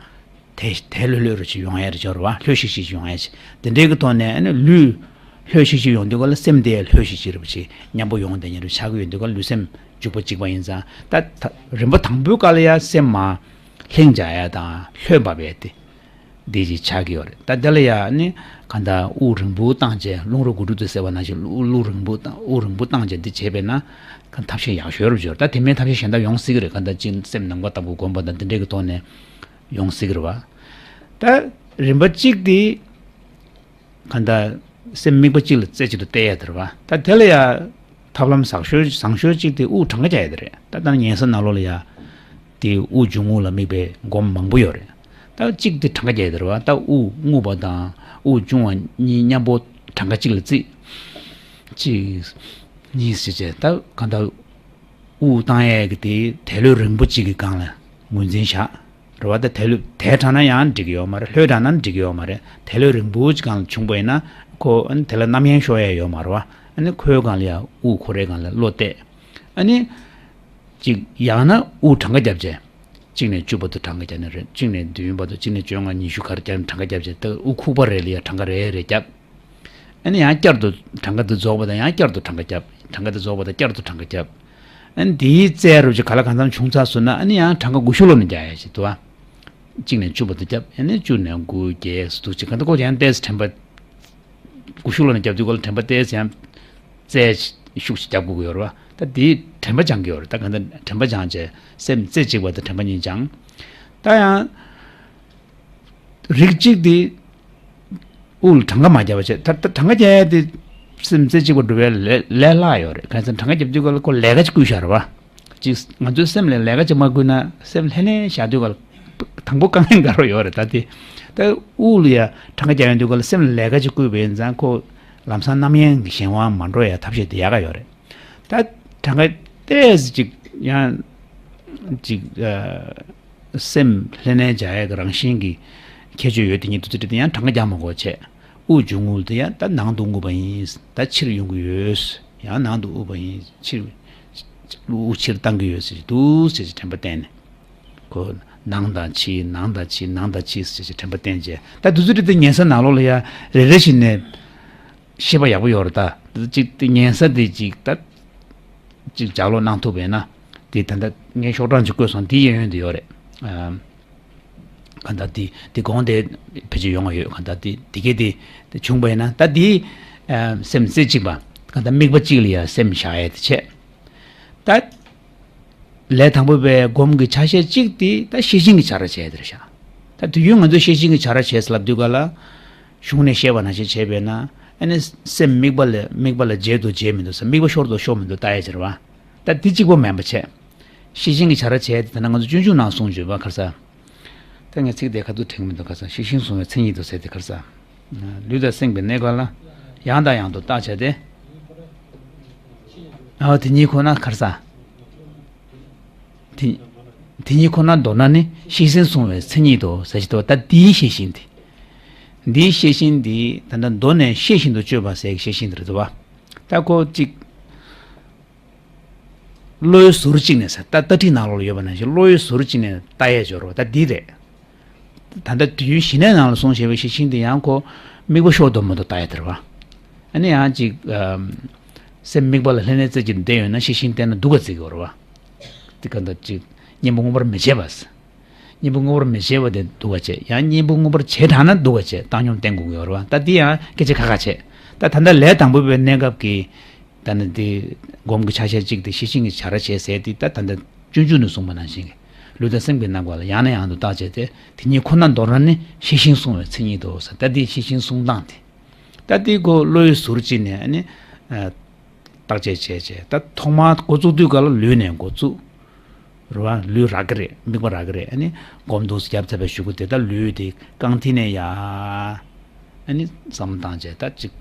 དལ་དལ་ལྷོད་ལྷོད་རུ་ཅིག་ཡོང་ཡ་རེ་ཅིག་ཡོད་རེད་བ། ལྷོད་ཤིག་ཤིག་ཅིག་ཡོང་ཡ་ཅིག་དེ་འདྲའི་གི་ཐོག་ནས་ཨ་ནི་ལུས་ལྷོད་ཤིག་ཤིག་ཡོང་དུས་ག་ལ་སེམས་དེ་ཡང་ལྷོད་ཤིག་ཤིག་རེ་བ་ཅིག་མཉམ་པོ་ཡོང་བསྡད་མཁན་རེ་ཆགས་ཀྱི་ཡོད་དུས་ག་ལ་ལུས་སེམས་འཇུག་པ་གཅིག་པ་ཡིན་ཙང་། ད་ད་རིམ་པ་དང་པོའི་སྐབས་ལ་ཡ་སེམས་མར་ལྷིང་འཇགས་ཡ་དང་ལྷོད་འབབ་ཡ་དེ་འདི་ཅིག་ཆགས་ཀྱི་ཡོད་རེད། ད་དེ་ལ་ཡ་ཨ་ནི་ག་འདྲ་དབུགས་རིང་པོ་བཏང་བྱས། རླུང་རོ་དགུ་ཕྲུགས་དུ་གསལ་བ་ནང་བཞིན་དབུགས་རླུང་རིང་པོ་བཏང་། དབུགས་རིང་པོ་བཏང་བྱས་འདི་བྱས་པས་ན་ཐབས་ཤེས་ཡག་ཤོས་རེ་བ་ཅིག་ཡོད་རེད། ད་དེ་མིན་ཐབས་ཤེས་གཞན་དག་ཡོང་སྲིད་ཀྱི་རེད། ག་འདྲ་ཅིག་སེམས་ནམ་མཁའ་ལྟ་བུ་སྒོམ་པ་དང་འདི་འདྲའི་གི་ཐོག་ནས་ཡོང་སྲིད་ཀྱི་རེད་བ། ད་རིམ་པ་གཅིག་དེ་ག་འདྲ་སེམས་དམིགས་པ་གཅིག་ལ་རྩེ་གཅིག་ཏུ་གཏད་ཡ་དེ་རེད་བ། ད་དེ་ལ་ཡ་ཐབས་ལམ་བཟང་ཤོས་བཟང་ཤོས་གཅིག་དེ་དབུགས་གྲངས་ཀ་རྒྱག་ཡ་དེ་རེད། ད་ད་ཉལ་ས་ནང་ལོགས་ལ་ཡ་དེ་དབུགས་འབྱུང་རྔུབ་ལ་དམིགས་པའི་སྒོམ་མང་པོ་ཡོད་རེད། ད་གཅིག་དེ་གྲངས་ཀ་རྒྱག་ཡ་དེ་རེད་བ། ད་དབུགས་རྔུབ་པ་དང་དབུགས་འབྱུང་བ་གཉིས་མཉམ་པོ་གྲངས་ཀ་གཅིག་ལ་བརྩིས། གཅིག་གཉིས་ཟེར་བྱས། ད་ག་འདྲ་དབུགས་བཏང་ཡས་ཀྱི་དེ་དལ་ལྷོད་རིང་པོ་གཅིག་གི་སྒང་ལ་ངོས་འཛིན་བཞག་རེད་བ། ད་དལ་ལྷོད་དལ་དྲགས་ན་ཡང་འགྲིག་གི་ཡོད་མ་རེད། ལྷོད་དྲགས་ན་འགྲིག་གི་ཡོད་མ་རེད། དལ་ལྷོད་རིང་པོ་གཅིག་སྒང་ལ་བྱུང་པ་ཡིན་ན་ཁོ་ཨ་ནི་དེ་ལ་རྣམ་གཡེང་ཤོར་ཡས་ཡོད་མ་རེད་བ། ཨ་ནི་ཁོའི་སྒང་ལ་ཡང་དབུགས་ཁོ་རའི་སྒང་ལ་བློ་གཏད། ཨ་ནི་གཅིག་ཡང་ན་དབུགས་གྲངས་ཀ་བརྒྱབ་བྱས། གཅིག་ནས་བཅུ་བར་དུ་གྲངས་ཀ་བརྒྱབ་ནས་རེད། གཅིག་ནས་བདུན་བར་དུ། གཅིག་ནས་བཅོ་ལྔ་ཉི་ཤུ་ག་རེ་བརྒྱབ་ནས་གྲངས་ཀ་བརྒྱབ་བྱས། ད་དབུགས་ཁུག་པ་རེ་ལ་ཡང་གྲངས་ཀ་རེ་རེ་བརྒྱབ། ཨ་ནི་ཡང་བསྐྱར་དུ་གྲངས་ཀ་འདི་རྫོགས་པ་དང་ཡང་བསྐྱར་དུ་གྲངས་ཀ་བརྒྱབ། གྲངས་ཀ་འདི་རྫོགས་པ་དང་བསྐྱར་དུ་གྲངས་ཀ་བརྒྱབ། ཨ་ནི་འདིའི་རྩལ་རུ་ཅིག་ག་ལ་གང་འཚམ་བྱུང་ཚར་སོང་ན། ཨ་ནི་ཡང་གྲངས་ཀ་དགུ་ཤུ་ལོ་ནས་རྒྱག་ཡ་ཞིག་འདུག་བ། གཅིག་ནས་བཅུ་བར་དུ་བརྒྱབ། ཨ་ནི་བཅུ་ནས་དགུ་བརྒྱད་སུ་འདུག་ཅིག་ག་འདྲ་ཀོ་ཡང་ཏོག་ཙམ་དྲན་པ། དགུ་ཤུ་ལོ་ནས་བརྒྱབ་དུས་ག་ལ་དྲན་པ་ཏོག་ཙམ་ཡང་རྩལ་ཤུགས་ཤིག་རྒྱབ་དགོས་ཀྱི་ཡོད་རེད་བ། ད་འདིའི་དྲན་པ་སྦྱང་གི་ཡོད་རེད། ད་ག་འདྲ་དྲན་པ་སྦྱང་བྱས་སེམས་རྩེ་གཅིག་པ་དང་དྲན་པ་གཉིས་སྦྱང་། ད་ཡང་རིགས་གཅིག་དེ་དབུགས་ལ་གྲངས་ཀ་མ་བརྒྱབ་པ་བྱས། ད་ད་གྲངས་ཀ་བརྒྱབ་ཡ་དེ་སེམས་རྩེ་གཅིག་པ་འགྲོ་བའི་ལས་ལས་སླ་ཡོད་རེད། གང་ཡིན་ཟེར་ན་གྲངས་ཀ་བརྒྱབ་དུས་ག་ལ་ཁོ་ལས་ཀ་ཅིག་བསྐུལ་བཞག་རེད་བ། ཅིག་ང་ཚོའི་སེམས་ལ་ལས་ཀ་ཅིག་མ་བསྐུལ་ན་སེམས་ལྷོད་ལྷོད་བཞག་དུས་ག་ལ་དང་པོ་དཀའ་ངལ་འགའ་རེ་ཡོད་རེད། ད་དེ་ད་དབུགས་ལ་ཡ་གྲངས་ཀ་རྒྱག་ཡོང་དུས་ག་ལ་སེམས་ལ་ལས་ཀ་ཅིག་བསྐུལ་བ་ཡིན་ཙང་ཁོ་ལམ་སང་རྣམ་གཡེང་གི་གཞན་དབང་མ་འགྲོ་ཡ་ཐབས་ཤེས་དེ་ཡག་ག་ཡོད་རེད། ད་གྲངས་ཀ་ཏོག་ཙམ་ཅིག་ཡང་ཅིག་ཨ། སེམས་ལྷོད་ལྷོད་བྱ་ཡག་གི་རང་བཞིན་གྱི་ཁྱད་ཆོས་ཡོད་དེ་ཉིད་དུ་ཚུད་དེ་ཡང་གྲངས་ཀ་རྒྱག་མ་དགོས་བྱས། དབུགས་འབྱུང་རྔུབ་དེ་ཡང་ད་ནང་དུ་རྔུབ་པ་ཡིན། ད་ཕྱིར་ཡོང་གི་ཡོད། ཡང་ནང་དུ་དབུགས་པ་ཡིན། ཕྱིར་དབུགས་ཕྱིར་བཏང་གི་ཡོད་ཟེར་གྱི་འདུག་ཟེར་གྱི་དྲན་པ་བསྟན་ནས། ཁོ་ནང་དང་ཕྱི་ནང་དང་ཕྱི་ནང་དང་ཕྱི་ཟེར་གྱི་དྲན་པ་བསྟན་བྱས། ད་དུས་ཚོད་དེ་ཉལ་ས་ནང་ལོགས་ལ་ཡ་རེ་རེ་བཞིན་ནས་ཤེས་པ་ཡག་པོ་ཡོད་རེད། ད་ཅིག་དེ་ཉལ་ས་དེ་ཅིག་ད། ཅིག་ལྗགས་ཀློག་གནང་ཐུབ་པས་ན། དེ་ད་ལྟ་ངས་ཤོག་གྲངས་ཅིག་བཀོད་སོང་། དེ་གཡས་གཡོན་དུ་ཡོད་རེད། ཨ། གང་ལྟར་དེ་དེ་དགོངས་དེ་ཕལ་ཆེར་ཡོང་བ་ཡོད། གང་ལྟར་དེ་དེ་གས་དེ་དེ་བྱུང་བས་ན། ད་དེ་ཨ་སེམས་རྩེ་གཅིག་པ། གང་ལྟར་དམིགས་པ་གཅིག་ལ་ཡ་སེམས་བཞག་ཡས་དེ་བྱས། ད་ལས་དང་པོ་པའི་སྒོམ་གྱི་ཆ་ཤས་གཅིག་དེ་ད་ཤེས་བཞིན་གྱི་བྱ་ར་བྱས་དེ་རེད་ཤག་ད་དུས་རྒྱུན་ང་ཚོས་ཤེས་བཞིན་གྱི་བྱ་ར་བྱས་ལབ་དུས་ག་ལ། གཞུང་ནས་བཤད་པ་ནང་བཞིན་བྱས་པས་ན། ཨ་ནི་སེམས་དམིགས་པ་ལ་དམིགས་པ་ལ་བརྗེད་དོ་བརྗེད་མི་འདུག་ཟེར། དམིགས་པ་ཤོར་དོ་ཤོར་མི་འདུག་ལྟ་ཡས་ཟེར་བ། ད་འདི་གཅིག་པོ་མིན་པ་བྱས། ཤེས་བཞིན་གྱི་བྱ་ར་བྱས་ཏེ། ད་ནང་ང་ཚོ་སྤྱོད་འཇུག་ནང་གསུངས་བརྗོད་པ་ཁར་ས། ད་ངས་ཚིག་དེ་ཁ་ཐུག་དྲན་གྱི་མི་འདུག་ཁར་ས། ཤེས་བཞིན་བཟུང་བའི་མཚན་ཉིད་དུ་ཟེར་ཏེ་ཁར་ས། ལུས་དང་སེམས་ཀྱི་གནས་སྐབས་ལ། ཡང་དང་ཡང་དུ་བརྟག་བྱས་ཏེ། ཨ་དེ་གཉིས་ཁོ་ན་ཁར་ས། དེ་དེ་གཉིས་ཁོ་ན་མདོར་ན་ནི་ཤེས་བཞིན་བཟུང་བའི་མཚན་ཉིད་དོ་ཟེར་གྱི་འདུག་ད་འདིའི་ཤེས་བཞིན་དེ། འདིའི་ཤེས་བཞིན་དེ་ད་ལྟ་མདོ་ནས་ཤེས་བཞིན་དུ་དཔྱོད་པ་ཟེར་གྱི་ཤེས་བཞིན་དེ་རེད་འདུག་བ། ད་ཁོ་གཅིག་བློའི་ཟུར་གཅིག་ནས་ཟེར། ད་ལྟ་ཁྲིད་ནང་ལོགས་ལ་ཡོད་པ་ནང་བཞིན་བློའི་ཟུར་གཅིག་ནས་ལྟ་ཡས་སྦྱོར་བ་ད་འདི་རེད། ད་ལྟ་དུས་རྒྱུན་ཞི་གནས་ནང་ལ་གསུངས་བཞག་པའི་ཤེས་བཞིན་དེ་ཡང་ཁོ་དམིགས་པ་ཤོར་འདུག་མི་འདུག་ལྟ་ཡས་དེ་རེད་བ། ཨ་ནི་ཡང་གཅིག་ཨམ། སེམས་དམིགས་པ་ལ་ལྷན་ནེ་རྩེ་གཅིག་བསྡད་ཡོད་ན་ཤེས་བཞིན་བསྟེན་ན་སྡུག་ག་བརྩི་གི་ཡོད་རེད་བ། དེ་ག་འདྲ་ཅིག་གཉེན་པོ་མངོན་པར་མི་བྱེད་པ། གཉེན་པོ་མངོན་པར་མི་བྱེད་པ་དེ་སྡུག་ག་བྱེད། ཡང་གཉེན་པོ་མངོན་པར་བྱེད་དྲགས་ན་སྡུག་ག་བྱེད། བཏང་སྙོམས་བསྟེན་དགོས་ཀྱི་ཡོད་རེད་བ། ད་འདི་ཡང་སྐད་ཆ་ཁ་ཁ་བྱེད། ད་ད་ལྟ་ལས་དང་པོ་པའི་གནས་སྐབས་ཀྱི་ད་ནི་འདི་སྒོམ་གྱི་ཆ་ཤས་གཅིག་དེ་ཤེས་བཞིན་གྱི་བྱ་ར་བྱེད་ཟེར་དེ། ད་ད་ལྟ་སྤྱོད་འཇུག་ནས་གསུངས་པ་ནང་བཞིན་གྱི་ ལུས་དང་སེམས་ཀྱི་རྣམ་པ་ལ་ཡང་ནས་ཡང་དུ་བརྟག་དཔྱད་དེ། དེ་ཉིད་ཁོ་ན་མདོར་ན་ནི་ཤེས་བཞིན་བསྲུང་བའི་མཚན་ཉིད་དོ་ཟེར། ད་འདི་ཤེས་བཞིན་བསྲུང་སྟངས་དེ། ད་འདི་ཁོ་བློའི་ཟུར་གཅིག་ནས་ཨ་ནི་ཨ་བརྟག་དཔྱད་བྱས་བྱས། ད་ཐོག་མར་འགོ་བཙུགས་དུས་ག་ལ་ལུས་ནས་འགོ་བཙུགས། རེད་བ། ལུས་རག་གི་རེད། དམིགས་པ་རག་གི་རེད། ཨ་ནི་སྒོམ་འདུག་སེ་བརྒྱབ་ཚར་བའི་གཞུག་གུ་དེ་ད་ལུས་དེ་རྐང་མཐིལ་ནས་ཡར། ཨ་ནི་བསམ་བློ་བཏང་བྱས། ད་ཅིག་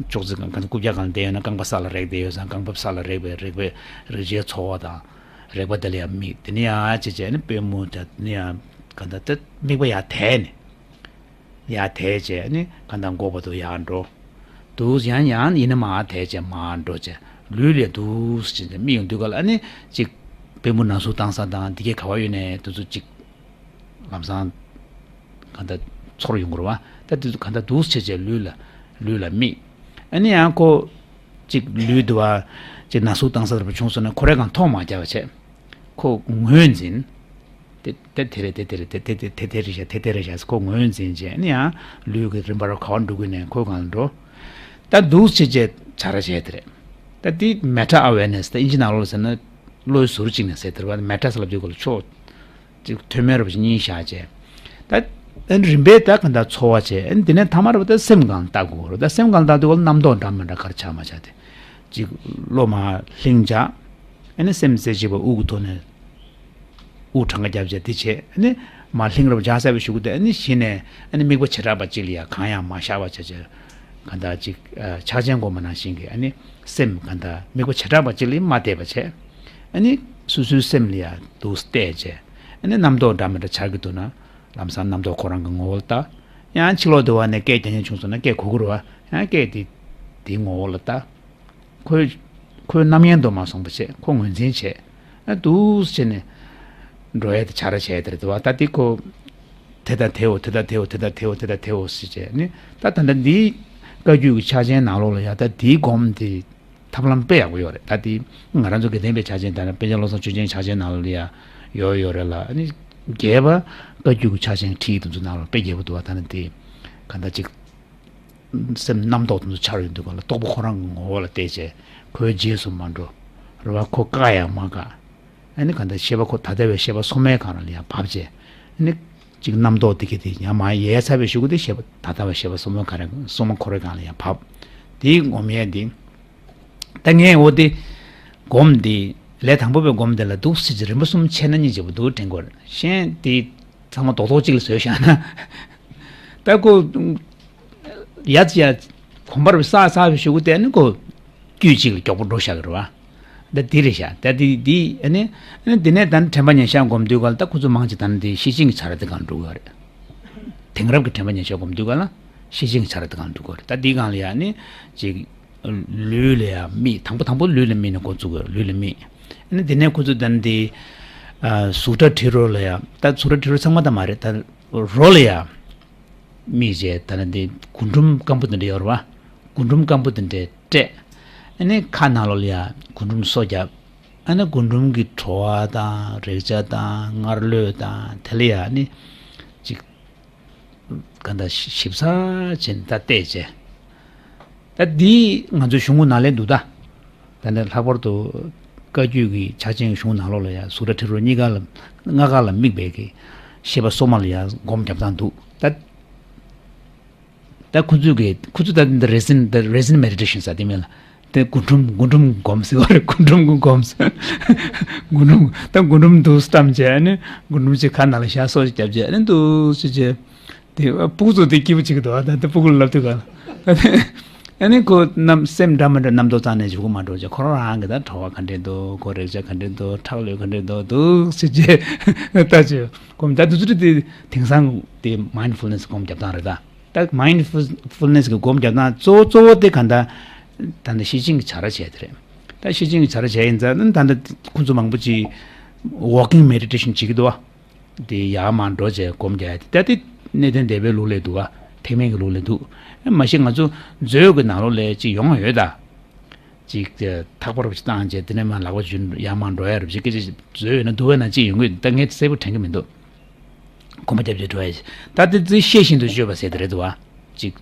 ཅོག་ཙེ་གང་གང་རྐུབ་བཀྱག་སྒང་བསྡད་ཡོད་ན་རྐང་པ་ས་ལ་རེག་བསྡད་ཡོད་ཙང་། རྐང་པ་ས་ལ་རེག་པའི་རེག་པའི་རེག་བྱའི་ཚོར་བ་དང་། རེག་པ་དེ་ལ་ཡང་དམིགས། དེ་ནས་ཡར་བྱས་བྱས་ནས་པུས་མོ་དེ་ནས་ཡང་གང་ལྟར་ད་དམིགས་པ་ཡར་དེད་ནས། ཡར་དེད་བྱས་ནས་གང་ལྟར་མགོ་བར་དུ་ཡར་འགྲོ། འདུག་ཡང་ཡང་ཡིན་ན་མར་དེད་བྱས་མར་འགྲོ་བྱས། ལུས་ལ་འདུག་སེ་བྱས་ནས་དམིགས་ཡོང་དུས་ག་ལ་ཨ་ནི་ཅིག་པུས་མོ་ན་ཟུག་བཏང་ས་དང་འདི་གའི་ག་བ་ཡོད་ནས་དེ་ཚོ་ཅིག་ལམ་སང་གང་ལྟར་ཚོར་ཡོང་གི་རེད་བ། ད་དེ་ཚོ་གང་ལྟར་འདུག་སེ་བྱས་བྱས་ལུས་ལ་ལུས་ལ་དམིགས། ཨ་ནི་ཡང་ཁོ་ཅིག་ལུས་འདུག་བ། ཅིག་ན་ཟུག་བཏང་ས་འདྲ་པོ་བྱུང་སོང་ན་ཁོ་རང་གང་ཐོག་མར་བརྒྱབ་པ་བྱས། ཁོ་ངོས་འཛིན། དེ་དེ་དེ་རེད། དེ་དེ་རེད། དེ་དེ་དེ་དེ་རེད་ཤག་དེ་དེ་རེད་ཤག་ཁོ་ངོས་འཛིན་བྱས་ནས་ཡང་ལུས་ཀྱི་རིམ་པར་ག་བ་འགྲོ་དགོས་ནས་ཁོའི་སྒང་ལ་འགྲོ། ད་འདུག་སེ་བྱས་བྱས་བྱ་ར་བྱས་དེ་རེད། ད་དེ་meta awareness ད་ཨིན་ཇི་ནང་ལོགས་ལ་ཟེར་ན་བློའི་ཟུར་གཅིག་ནས་ཟེར་དེ་རེད་བ། meta ཟེར་ལབ་དུས་ག་ལ་ཕྱོགས་ཅིག་མཐོ་དམན་རུ་ཞིག་གཉིས་བཞག་བྱས། ད་ཨ་ནི་རིམ་པས་ད་ག་འདྲ་ཚོར་བ་བྱས། ཨ་ནི་དེ་ནས་ཐ་མ་རུ་ད་སེམས་སྒང་ལ་ལྟ་དགོས་རེད། ད་སེམས་སྒང་ལ་ལྟ་དུས་ག་ལ་རྣམ་རྟོག་འདྲ་མི་འདྲ་ག་རེ་ཆགས་མ་ཆགས་དེ། ཅིག་བློ་མར་ལྷིང་འཇགས། ཨ་ནི་སེམས་རྩེ་གཅིག་པ་དབུགས་ཀྱི་ཐོག་ནས། དབུགས་གྲངས་ཀ་བརྒྱབ་བྱས་དེ་བྱས། ཨ་ནི་མར་ལྷིང་རུ་འཇགས་ཚར་བའི་གཞུག་གུ་དེ་ཨ་ནི་གཞི་ནས་ཨ་ནི་དམིགས་པ་བྱེ་བྲག་པ་གཅིག་ལ་ཡང་གང་ཡང་མ་ཤར་བ་བྱས་བྱས། གང་ལྟར་ཅིག་ཨ་ཕྱག་ཆེན་སྒོམ་པ་ནང་བཞིན་གྱི་ཨ་ནི་སེམས་གང་ལྟར་དམིགས་པ་བྱེ་བྲག་པ་གཅིག་ལ་མ་གཏད་པ་བྱས། ཨ་ནི་སོ་སོའི་སེམས་ལ་ཡང་འདུག་སེ་གཏད་བྱས། ཨ་ནི་རྣམ་རྟོག་འདྲ་མི་འདྲ་འཆར་གྱི་འདུག་ན་ལམ་སང་རྣམ་རྟོག་ཁོ་རང་གི་ངོ་བོ་ལ་ལྟ། ཡང་ཕྱི་ལོགས་དུ་བ་ནས་སྐད་རྒྱག་མཁན་བྱུང་སོང་ན་སྐད་གོ་གི་རེད་བ། ཡང་སྐད་དེ་དེའི་ངོ་བོ་ལ་ལྟ། ཁོའི་ཁོའི་རྣམ་གཡེང་དུ་མ་སོང་བ་བྱས། ཁོ་ངོས་འཛིན་བྱས། ཨ་འདུག་སེ་བྱས་ནས་འགྲོ་ཡ་དེ་བྱ་ར་བྱས་དེ་རེད་དོ། ད་དེ་ཁོ་དེ་དང་དེའོ། དེ་དང་དེའོ། དེ་དང་དེའོ། དེ་དང་དེའོ། དེ་དང་དེའོ་ཟེར་བྱས་ནས། ད་ད་ལྟ་འདིའི་བཀའ་བརྒྱུད་ཀྱི་ཕྱག་ཆེན་ནང་ལོགས་ལ་ཡ་ད་དེའི་སྒོམ་དེ་ཐབས་ལམ་དཔེ་ཡག་པོ་ཡོད་རེད། ད་དེ་ང་རང་ཚོ་དགེ་ལྡན་པའི་ཕྱག་ཆེན། ད་ནི་དཔེ་ཆ་བློ་བཟང་ཆོས་ཅན་ཕྱག་ཆེན་ནང་ལོགས་ལ་ཡ་ཡོད་ཡོད་རེད་ལ། ཨ་ནི་རྒྱས་པ་བཀའ་བརྒྱུད་ཀྱི་ཕྱག་ཆེན་ཁྲིད་དེ་ཚོ་ནང་ལོགས་དཔེ་རྒྱས་པོ་འདུག་བ། ད་ནི་དེ་ག་འདྲ་ཅིག་སེམས་རྣམ་རྟོག་དེ་ཚོ་འཆར་ཡོང་དུས་ག་ལ་རྟོག་པ་ཁོ་རང་གི་ངོ་བོ་ལ་བལྟས་བྱས། ཁོའི་རྗེས་སུ་མ་འགྲོ། རེད་བ། ཁོ་བཀག་ཡང་མ་བཀག་ཨ་ནི་གང་ལྟར་ཤེས་པ་ཁོ་ད་ལྟ་བའི་ཤེས་པ་སོ་མའི་སྒང་ལ་ཡང་བབས་བྱས། ཨ་ནི་ཅིག་རྣམ་རྟོག་དེ་ག་དེ་ཡང་མར་ཡལ་ཚར་བའི་གཞུག་གུ་དེ་ཤེས་པ་ད་ལྟ་བའི་ཤེས་པ་སོ་མ་ག་རེ་སོ་མ་ཁོ་རའི་སྒང་ལ་ཡང་བབས། དེའི་སྒོམ་ཡས་འདི། ད་ངས་འོ་དེ་སྒོམ་འདི་ལས་དང་པོ་པའི་སྒོམ་དེ་ལ་འདུག་སེ་རིམ་པ་གསུམ་ཕྱེ་ན་སྙིང་རྗེ་པོ་འདུག་དྲན་གྱི་ཡོད་རེད། གཞན་དེ་ཚང་མ་རྡོག་རྡོག་གཅིག་ལ་བཟོས་བཞག་ན། ད་ཁོ་ཡ་ཙི་ཡ་གོམས་པ་རུ་བསགས་བསགས་པའི་གཞུག་གུ་དེ་ནི་ཁོ་དཀྱུས་གཅིག་ལ་མགྱོགས་པོ་འགྲོ་བཞག་གི་རེད་བ། ད་འདི་རེད་བཞག་ད་འདི་འདི་ཨ་ནི་ཨ་ནི་འདི་ནས་ད་ནི་དྲན་པ་ཉེར་བཞག་སྒོམ་དུས་ག་ལ་ད་ཁོ་ཚོ་མང་ཆེ་ད་ནི་འདི་ཤེར་ཕྱིན་གྱི་བྱ་ར་དེ་སྒང་འགྲོ་གི་ཡོད་རེད། དེང་རབས་ཀྱི་དྲན་པ་ཉེར་བཞག་སྒོམ་དུས་ག་ལ་ཤེར་ཕྱིན་གྱི་བྱ་ར་དེ་སྒང་འགྲོ་གི་ཡོད་རེད། ད་འདི་སྒང་ལ་ཡ་ནི་ཅིག་ལུས་ལ་ཡ་དམིགས། དང་པོ་དང་པོ་ལུས་ལ་དམིགས་ནས་འགོ་བཙུགས་དགོས། ལུས་ལ་དམིགས། ཨ་ནི་དེ་ནས་ཁོ་ཚོ་ད་ནི་དེ་ཨ་གཟུགས་སྒྲ་དྲི་རོ་ལ་ཡ། ད་གཟུགས་སྒྲ་དྲི་རོ་ཚང་མ་ད་མ་རེད། ད་རོ་ལ་ཡ་དམིགས་བྱས། ད་ནི་དེ་རྒུན་འབྲུམ་སྐམ་པོ་དེ་འདྲ་ཡོད་རེད་བ། རྒུན་འབྲུམ་སྐམ་པོ་དེ་འདྲ་སྤྲད། ཨ་ནི་ཁ་ནང་ལོགས་ལ་ཡ་རྒུན་འབྲུམ་སོ་བརྒྱབ། ཨ་ནི་རྒུན་འབྲུམ་གྱི་བྲོ་བ་དང་རེག་བྱ་དང་ངར་གློད་དང་དེ་ལ་ཡ་ནི་ཅིག་ག་འདྲ་ཞིབ་ཚགས་བྱས་ནས་ད་བལྟས་བྱས། ད་འདི་ང་ཚོའི་གཞུང་གི་ནང་ལ་འདུག་ད། ད་ནི་ལྷག་པར་དུ་བཀའ་བརྒྱུད་ཀྱི་ཕྱག་ཆེན་གཞུང་ནང་ལོགས་ལ་ཡང་གཟུགས་སྒྲ་དྲི་རོ་གཉིས་ཀ་ལ་ལྔ་ཀ་ལ་དམིགས་པའི་གི་ཤེས་པ་སོ་མ་ལ་ཡང་སྒོམ་རྒྱབ་སྟངས་འདུག་ད། ད་ཁོ་ཚོས་གི་ཁོ་ཚོས་ད་འདི་resin the resin meditation ཟེར་དེ་མིན་ལ། དེ་རྒུན་འབྲུམ་རྒུན་འབྲུམ་སྒོམ་ཟེར་བ་རེད། རྒུན་འབྲུམ་སྒོམ་ཟེར། རྒུན་འབྲུམ་ད་རྒུན་འབྲུམ་འདུག་བཀྲམ་བྱས་ཨ་ནི་རྒུན་འབྲུམ་ཅིག་ཁ་ནང་ལ་ཤ་སོ་ཞིག་བརྒྱབ་བྱས་ཨ་ནི་འདུག་ཅེས་བྱས། དེ་སྤུ་གུ་ཚོ་དེ་སྐྱིད་པོ་བྱེད་ཀྱི་འདུག་ད་དེ་སྤུ་གུ་ལ་ལབ་དུས་ག་ལ། ཨ་ནི་ཁོ་རྣམ་སེམས་འདྲ་མི་འདྲ་རྣམ་རྟོག་རྩ་ནས་འཇུག་གི་མ་འགྲོ་བྱས། ཁོ་རང་རང་གི་ད་བྲོ་བ་ག་འདྲས་འདུག་ཁོ་རེག་བྱ་ག་འདྲས་འདུག་ཁྲག་ལུས་ག་འདྲས་འདུག་འདུག་ཟེར་བྱས་ལྟ་བྱས་སྒོམ། ད་དུས་ཚོད་དེ་དེང་སང་དེ་mindfulness སྒོམ་རྒྱབ་སྟངས་རེད་ད། ད་mindfulness གི་སྒོམ་རྒྱབ་སྟངས་གཙོ་བོ་གཙོ་བོ་དེ་ག་ད་ད་ནི་ཤེར་ཕྱིན་གྱི་བྱ་ར་བྱས་དེ་རེད། ད་ཤེར་ཕྱིན་གྱི་བྱ་ར་བྱས་ཡིན་ཙང་ད་ད་ཁོ་ཚོ་མང་པོ་ཅིག་walking meditation བྱེད་ཀྱི་འདུག་བ། དེ་ཡར་མར་འགྲོ་བྱས་སྒོམ་རྒྱག་ཡ་དེ་ད་དེ་གནས་བརྟན་སྡེ་པའི་ལུགས་ལས་འདུག་བ། ཐེག་དམན་གྱི་ལུགས་ལས་འདུག་མ་གཞི་ང་ཚོ་མཛོད་ཀྱི་ནང་ལོགས་ལ་ཅིག་ཡོང་ཡོད་ད། ཅིག་ཐག་པ་རུ་བཏང་བྱས་དེ་ནས་མར་ལག་པ་འཇུ་ཡར་མར་འགྲོ་ཡ་རུ་ཅིག་སྐད་ཆ་མཛོད་ཡོད་ན་འདུག་བས་ན་ཅིག་ཡོང་གི་ད་ངས་གསལ་པོ་དྲན་གྱི་མི་འདུག་གོམ་པ་རྒྱབ་བྱས་འགྲོ་ཡ། ད་དེ་ཚོའི་ཤེས་བཞིན་དུ་སྤྱོད་པ་ཟེར་དེ་རེད་འདུག་བ། ཅིག་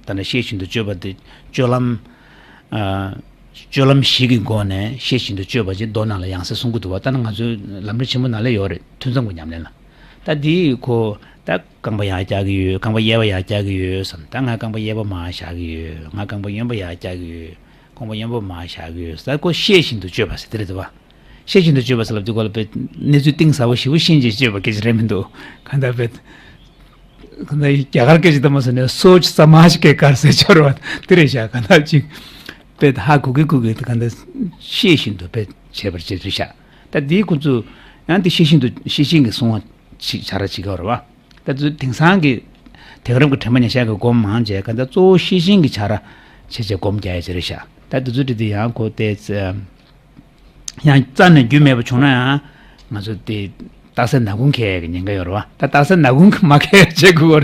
ད་ནི་ཤེས་བཞིན་དུ་སྤྱོད་པ་དེ་སྤྱོད་ལམ། ཨ། སྤྱོད་ལམ་བཞི་གི་སྒོ་ནས་ཤེས་བཞིན་དུ་སྤྱོད་པ་ཅེས་མདོ་ནང་ལ་ཡང་སེ་གསུང་གི་འདུག་བ། ད་ནི་ང་ཚོའི་ལམ་རིམ་ཆེན་མོ་ནང་ལ་ཡོད་རེད། ཐུན་མཚམས་ཀྱི་ཉམས་ལེན་ལ། ད་འདི་ཁོ་ད་རྐང་པ་ཡར་བཀྱག་གི་ཡོད། རྐང་པ་གཡས་པ་ཡར་བཀྱག་གི་ཡོད་བསམ། ད་ང་རྐང་པ་གཡས་པ་མར་བཞག་གི་ཡོད། ང་རྐང་པ་གཡོན་པ་ཡར་བཀྱག་གི་ཡོད། རྐང་པ་གཡོན་པ་མར་བཞག་གི་ཡོད། ད་ཁོ་ཤེས་བཞིན་དུ་སྤྱོད་པ་ཟེར་དེ་རེད་འདུག་བ། ཤེས་བཞིན་དུ་སྤྱོད་པ་ཟེར་ལབ་དུས་སྐོར་ལ་དཔེ་གནས་ཚུལ་གཏིང་ཟབ་པོ་ཞེ་པོ་ཤེས་བྱས་སྤྱོད་པ་སྐད་ཆ་རེད་མི་འདུག་གང་ལྟར་དཔེ་གང་ལྟར་རྒྱ་གར་སྐད་ཆ་དུ་མ་སོང་ནས་སོ་ཅི་ས་མ་ཞིག་གི་གར་ཟེར་ཆོར་བ་དེ་རེད་ཤག་གང་ལྟར་ཅིག་དཔེ་ཧ་གོ་གི་གོ་གི་གང་ལྟར་ཤེས་བཞིན་དུ་དཔེ་བྱས་པར་བྱེད་རེད་ཤག་ད་འདིའི་ཁོ་ཚོ་ཡང་དེ་ཤེས་བཞིན་དུ་ཤེས་བཞིན་གྱི་གསུང་བ་ཅིག་བྱ་ར་ཅིག་ག་རེད་བ། ད་དུས་དེང་སང་གི་དེང་རབས་ཀྱི་དྲན་པ་ཉེར་བཞག་གི་སྒོམ་མང་ཆེ་ག་ད་གཙོ་བོ་ཤེས་བཞིན་གྱི་བྱ་ར་བྱེད་བྱེད་སྒོམ་རྒྱག་ཡ་ཅིག་རེད་ཤག་ད་དུས་ཚོད་དེ་དེ་ཡང་གོ་དེ་ཡང་རྩ་ནས་རྒྱུས་མེད་པ་བྱུང་ན་ཡང་ང་ཚོ་དེ་རྟགས་གསལ་ནག་ཁུང་འཁེལ་ཡ་གི་ཉེན་ཁ་ཡོད་རེད་བ། ད་རྟགས་གསལ་ནག་ཁུང་མ་འཁེལ་ཡ་བྱེད་དགོས་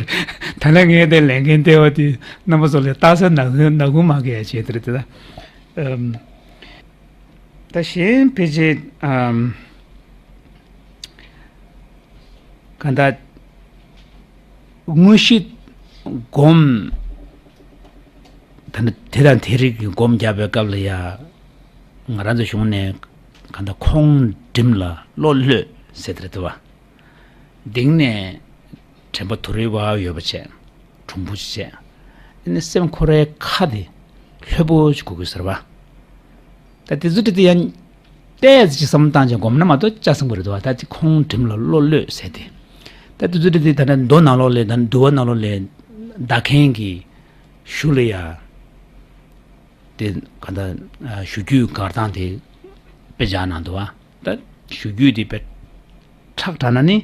པ་རེད། ད་ལན་ངས་དེ་ལས་འགན་སྤྲད་པ་དེ་རྣམ་པ་ཚོ་ལ་རྟགས་གསལ་ནག་ཁུང་ནག་ཁུང་མ་འཁེལ་ཡ་བྱེད་དེ་རེད་དེ་ད། ཨམ། ད་གཞན་ཕལ་ཆེར་ཨམ། གང་ལྟར་དངོས་གཞི་སྒོམ་ད་ནི་དེ་དང་དེ་རིགས་ཀྱི་སྒོམ་རྒྱག་པའི་སྐབས་ལ་ཡ་ང་རང་ཚོ་གཞུང་ནས་གང་ལྟར་ཁོང་འགྲིམ་ལ་བློ་ལྷོད་ཟེར་དེ་རེད་འདུག་བ། གཏིང་ནས་དྲན་པ་དུ་རི་བ་ཡོད་པ་བྱས། གྲུང་པོ་ཅིག་བྱས། ཨ་ནི་སེམས་ཁོ་རའི་ཁ་དེ་ལྷོད་པོ་ཅིག་དགོས་ཀྱི་ཟེར་བ། ད་དེ་ཚོ་དེ་དེ་ཡང་ཏོག་ཙམ་ཅིག་བསམ་བློ་བཏང་བྱས་སྒོམ་ན་མ་གཏོགས་ཆ་ཚང་པོ་རེད་འདུག་བ། ད་ཅིག་ཁོང་འགྲིམ་ལ་བློ་ལྷོད་ཟེར་ཏེ། ད་དེ་ཚོ་དེ་དེ་ད་ནི་མདོ་ནང་ལོགས་ལས་ད་ནི་འདུལ་བ་ནང་ལོགས་ལས་བདག་མཁན་གྱི་གཞུ་ལ་ཡ། དེ་ག་ད་གཞུ་རྒྱུད་དགར་སྟངས་དེ་དཔེ་སྦྱར་གནང་འདུག་བ། ད་གཞུ་རྒྱུད་དེ་དཔེ་ཁྲག་དྲགས་ན་ནི་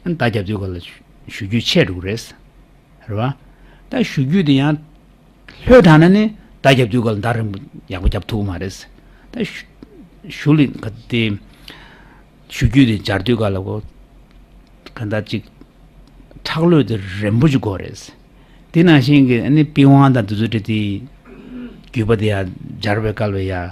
མདའ་རྒྱབ་དུས་ག་ལ་གཞུ་རྒྱུད་ཆད་འགྲོ་གི་རེད། རེད་བ། ད་གཞུ་རྒྱུད་དེ་ཡང་ལྷོད་དྲགས་ན་ནི་མདའ་རྒྱབ་དུས་ག་ལ་མདའ་རིང་པོ་ཡག་པོ་རྒྱབ་ཐུབ་ཀྱི་མ་རེད། ད་གཞུ་གཞུ་ལི་ག་དེ། གཞུ་རྒྱུད་དེ་སྦྱར་དུས་ག་ལ་གོ། ག་འདྲ་ཅིག་ཁྲག་ལྷོད་དེ་རན་པོ་ཅིག་དགོས་རེད། དེ་ནང་བཞིན་གྱི་ཨ་ནི་པི་ཝང་དང་དེ་ཚོ་དེ་དེ་རྒྱུད་པ་དེ་ཡང་སྦྱར་བའི་སྐབས་ལ་ཡང་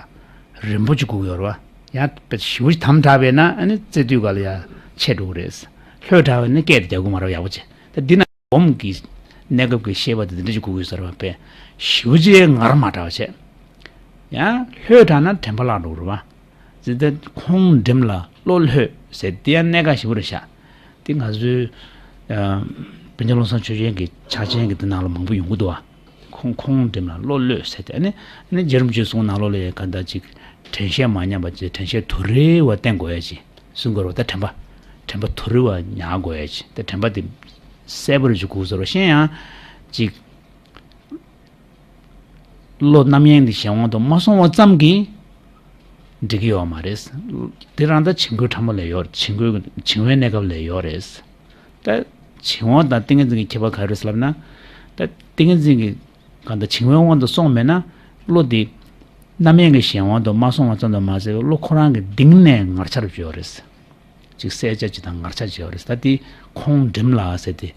རན་པོ་ཅིག་དགོས་ཀྱི་ཡོད་རེད་བ། ཡང་དཔེ་ཞེ་པོ་ཅིག་དམ་དྲགས་པས་ན་ཨ་ནི་རྩེ་དུས་ག་ལ་ཡང་ཆད་འགྲོ་གི་རེད། ལྷོད་དྲགས་པས་ན་སྐད་དེ་རྒྱག་གི་མ་རེད་བ། ཡག་པོ་བྱས། ད་འདི་ན་སྒོམ་གྱི་གནས་སྐབས་ཀྱི་ཤེས་པ་དེ་འདི་འདྲ་ཅིག་དགོས་ཀྱི་ཡོད་ས་རེད་བ། དཔེ་ཞེ་པོ་ཅིག་ངར་མ་དྲགས་པ་བྱས། ཡང་ལྷོད་དྲགས་ན་དྲན་པ་བརླག་འགྲོ་གི་རེད་བ། ཟེར་ཏེ་ཁོང་འགྲིམ་ལ་བློ་ལྷོད་ཟེར་དེ་ཡང་གནད་འགག་ཞེ་པོ་རེད་ཤག་དེ་ང་ཚོའི་ཨ་པཎ་ཆེན་བློ་བཟང་ཆོས་རྒྱན་གྱི་ཕྱག་ཆེན་གྱི་དེ་ནང་ལ་མང་པོ་ཡོང་གི་འདུག་བ། ཁོང་ཁོང་འགྲིམ་ལ་བློ་ལྷོད་ཟེར་ཏེ་ཨ་ནི་ཨ་ནི་རྗེ་རིན་པོ་ཆེའི་གསུང་ནང་ལོགས་ལ་ཡང་ག་འདྲ་ཅིག་དྲན་ཤེས་མ་ཉམས་པ་ཅིག་དྲན་ཤེས་དུ་རེ་བ་བསྟེན་དགོས་ཡ་ཅིག་གསུང་དགོས་རེད་བ། ད་དྲན་པ་དྲན་པ་དུ་རེ་བ་ཉར་དགོས་ཡ་ཅིག་ད་དྲན་པ་དེ་གསལ་པོ་རེ་ཅིག་དགོས་ཟེར་བ་གཞན་ཡང་ཅིག་བློ་རྣམ་གཡེང་འདི་གཞན་དབང་དུ་མ་སོང་བ་ཙམ་གྱིས་འགྲིག་གི་ཡོད་མ་རེད། དེ་རང་ད་བྱིང་རྒོད་ཕྲ་མོ་ལས་ཡོད། བྱིང་རྒོད་བྱིང་བའི་གནས་སྐབས་ལས་ཡོད་རེད། ད་བྱིང་བ་དང་ཏིང་ངེ་འཛིན་གྱི་ཁྱད་པར་ག་རེ་རེད་ལབ་ན། ད་ཏིང་ངེ་འཛིན་གྱི་གང་ལྟར་བྱིང་བའི་དབང་དུ་སོང་མེད་ན་བློ་འདི་རྣམ་གཡེང་གི་གཞན་དབང་དུ་མ་སོང་བ་ཙམ་དུ་མ་ཟད་བློ་ཁོ་རང་གི་གཏིང་ནས་ངར་ཆ་རུ་ཡོད་རེད། ཅིག་གསལ་ཆ་ཅིག་དང་ངར་ཆ་ཅིག་ཡོད་རེད། ད་དེ་ཁོང་འགྲིམ་ལ་ཟེར་ཏེ།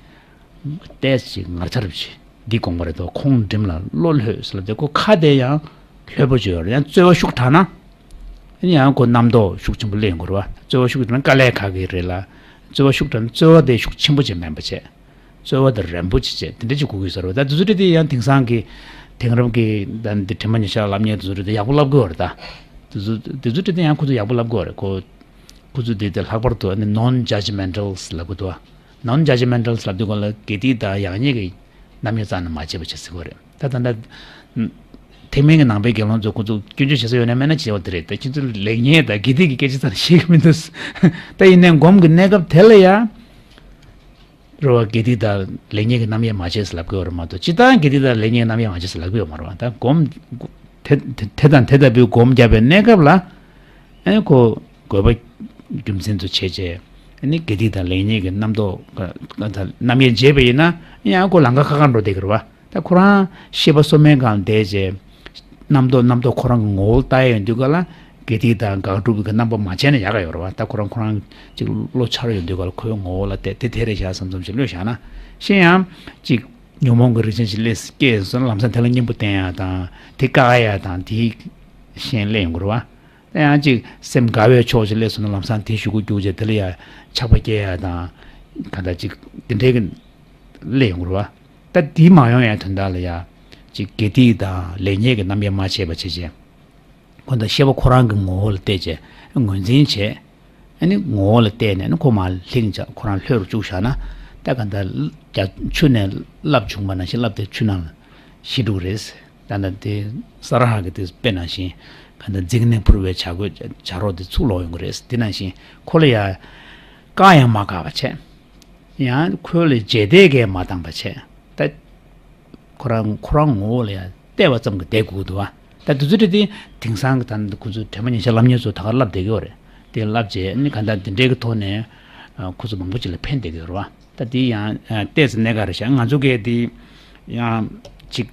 ཏོག་ཙམ་ཅིག་ངར་ཆ་རུ་ཅིག་འདི་དགོངས་པ་རེད་དོ། ཁོང་འགྲིམ་ལ་བློ་ལྷོད་ཟེར་ལབ་དེ་ཁོ་ཁ་དེ་ཡང་ལྷོད་པོ་ཅིག་ཡོད་རེད། ཡང་རྩོལ་བ་ཤུགས་དྲག་ན། ཡང་ཁོ་རྣམ་རྟོག་ཤུགས་ཆེན་པོ་སླེབས་ཡོང་གི་རེད་བ། རྩོལ་བ་ཤུགས་དྲག་ན་དཀའ་ལས་ཁག་གི་རེད་ལ། རྩོལ་བ་ཤུགས་དྲག་ན་རྩོལ་བ་དེ་ཤུགས་ཆེན་པོ་ཅིག་མེད་པ་བྱས། རྩོལ་བ་དེ་རན་པོ་ཅིག་བྱས་དེ་འདྲ་ཅིག་དགོས་ཀྱི་ཟེར་བ། ད་དེ་ཚོ་དེ་དེ་ཡང་དེང་སང་གི་དེང་རབས་ཀྱི་ད་འདི་དྲན་པ་ཉེར་བཞག་ལབ་མཁན་དེ་ཚོ་དེ་ཡག་པོ་ལབ་དགོས་བ་རེད་ད། དེ་ཚོ་དེ་ཚོ་དེ་དེ་ཡང་ཁོ་ཚོ་ཡག་པོ་ལབ་དགོས་བ་རེད་ཁོ། ཁོ་ཚོ་དེ་དེ་ལྷག་པར་དུ་ཨ་ནི་non-judgmentals་ལབ་དགོས་འདུག་བ། Non-judgmentals་ལབ་དུས་སྒང་ལ་དགེ་སྡིག་དང་ཡག་ཉེས་ཀྱི་རྣམ་དབྱེ་རྩ་ནས་མ་བྱས་པ་བྱེད་ཟེར་དགོས་རེད། ད་ད་ལྟ་ཐེག་དམན་གྱི་ནང་པའི་དགེ་སློང་ཚོ་ཁོ་ཚོ་སྐྱོན་བརྗོད་བྱེད་ས་ཡོད་ན་མེད་ན་བྱེད་པ་དེ་རེད། ད་ཁྱེད་ཚོ་ལེགས་ཉེས་དང་དགེ་སྡིག་གི་སྐད་ཆ་རྩ་ནས་བཤད་ཀྱི་མི་འདུག་ད་ཡིན་ནའི་སྒོམ་གྱི་གནས་སྐབས་དེ་ལ་ཡང་རེད་བ། དགེ་སྡིག་དང་ལེགས་ཉེས་ཀྱི་རྣམ་དབྱེ་མ་བྱས་ཟེར་ལབ་ཀྱི་ཡོད་རེད་མ་གཏོགས་སྤྱིར་བཏང་དགེ་སྡིག་དང་ལེགས་ཉེས་ཀྱི་རྣམ་དབྱེ་མ་བྱས་ཟེར་ལབ་ཀྱི་ཡོད་མ་རེད་བ། ད་སྒོམ་དེ་དེ་དང་དེ་ལྟ་བུའི་སྒོམ་བརྒྱབ་པའི་གནས་སྐབས་ལ། ཨེ་ཁོ་དགོས་པ་རྒྱུ་མཚན་དུ་བྱས་བྱས་ཨ་ནི་དགེ་སྡིག་དང་ལེགས་ཉེས་ཀྱི་རྣམ་རྟོག་རྣམ་དབྱེ་འབྱེད་པ་ཡིན་ན་ཡང་ཁོ་ལམ་ཁ་ཁ་ཁ་འགྲོ་བསྡད་ཀྱི་རེད་བ། ད་ཁོ་རང་ཤེས་པ་སོ་མའི་སྒང་བསྡད་བྱས་རྣམ་རྟོག་རྣམ་རྟོག་ཁོ་རང་གི་ངོ་བོ་ལ་ལྟ་ཡ་ཡོང་དུས་ག་ལ་དགེ་སྡིག་དང་དགག་སྒྲུབ་ཀྱི་རྣམ་པ་མ་བྱས་ན་ཡག་ག་ཡོད་རེད་བ། ད་ཁོ་རང་ཁོ་རང་ཅིག་བློ་འཆར་ཡོང་དུས་ག་ལ་ཁོའི་ངོ་བོ་ལ་བལྟས་དེ་དེ་རེད་བཞག་བསམ་བསམ་ཞིག་བློས་བཞག་ན་གཞན་ཡང་ཅིག་ཉོན་མོངས་ཀྱི་རིགས་ཅན་ཞིག་སླེབས་སྐྱེས་སོང་ན་ལམ་སང་དེ་ལ་གཉེན་པོ་བསྟེན་ཡ་དང་དེ་བཀག་ཡ་དང་དེའི་ཤན་སླེབས་ཡོང་གི་རེད་བ། ད་ཡང་ཅིག་སེམས་དགའ་བའི་ཕྱོགས་ཤིག་སླེབས་སོང་ན་ལམ་སང་དེ་གཞུག་གུ་རྒྱུག་བྱས་དེ་ལ་ཡ་ཆགས་པ་སྐྱེ་ཡ་དང་ག་ད་ཅིག་དེ་འདྲའི་གི་སླེབས་ཡོང་གི་རེད་བ། ད་དེ་མ་ཡོང་ཡ་དོན་དག་ལ་ཡ་ཅིག་དགེ་སྡིག་དང་ལེགས་ཉེས་ཀྱི་རྣམ་དབྱེ་མ་ཕྱེ་བ་བྱས་བྱས། ཁོ་ད་ཤེས་པ་ཁོ་རང་གི་ངོ་བོ་ལ་བལྟས་བྱས་ངོས་འཛིན་བྱས། ཨ་ནི་ངོ་བོ་ལ་བལྟས་ནས་ཨ་ནི་ཁོ་མར་ལྷིང་བྱས་ཁོ་རང་ལྷོད་རུ་བཅུག་བཞག་ན། ད་ག་ད་རྒྱ་ཆུ་ནས་རླབས་བྱུང་བ་ནང་བཞིན་རླབས་དེ་ཆུ་ནང་ལ་ཤི་འགྲོ་གི་རེད། ད་ད་དེ་ས་ར་ཧ་གི་དེ་དཔེ་ནང་བཞིན་ག་ད་འཛིང་ནས་འཕུར་བའི་བྱ་རྒོད་བྱ་རོག་དེ་ཚུར་ལོག་ཡོང་གི་རེད། དེ་ནང་བཞིན་ཁོ་ལ་ཡ་བཀག་ཡང་མ་བཀག་པ་བྱས། ཡང་ཁོ་ལ་རྗེས་འདེད་གས་མ་བཏང་པ་བྱས། ད་ཁོ་རང་ཁོ་རང་ངོ་བོ་ལ་ཡང་བལྟས་པ་ཙམ་གྱིས་བསྡད་དགོས་འདུག་བ། ད་དུས་ཚོད་དེ་དེང་སང་གི་ད་ཁོ་ཚོ་དྲན་པ་ཉེར་ཤ་སློབ་གཉེར་ཚོ་ད་ག་བསླབ་བསྡད་ཀྱི་ཡོད་རེད། དེ་བསླབ་རྗེས་ནི་ག་ད་དེ་འདྲའི་གི་ཐོག་ནས་ཁོ་ཚོ་མང་པོ་ཅིག་ལ་ཕན་བསྡད་ཀྱི་ཡོད་རེད་བ། ད་དེ་ཡང་ཏོག་ཙམ་གནད་འགག་རེད་ཤག་ང་ཚོ་གས་དེ་ཡང་ཅིག་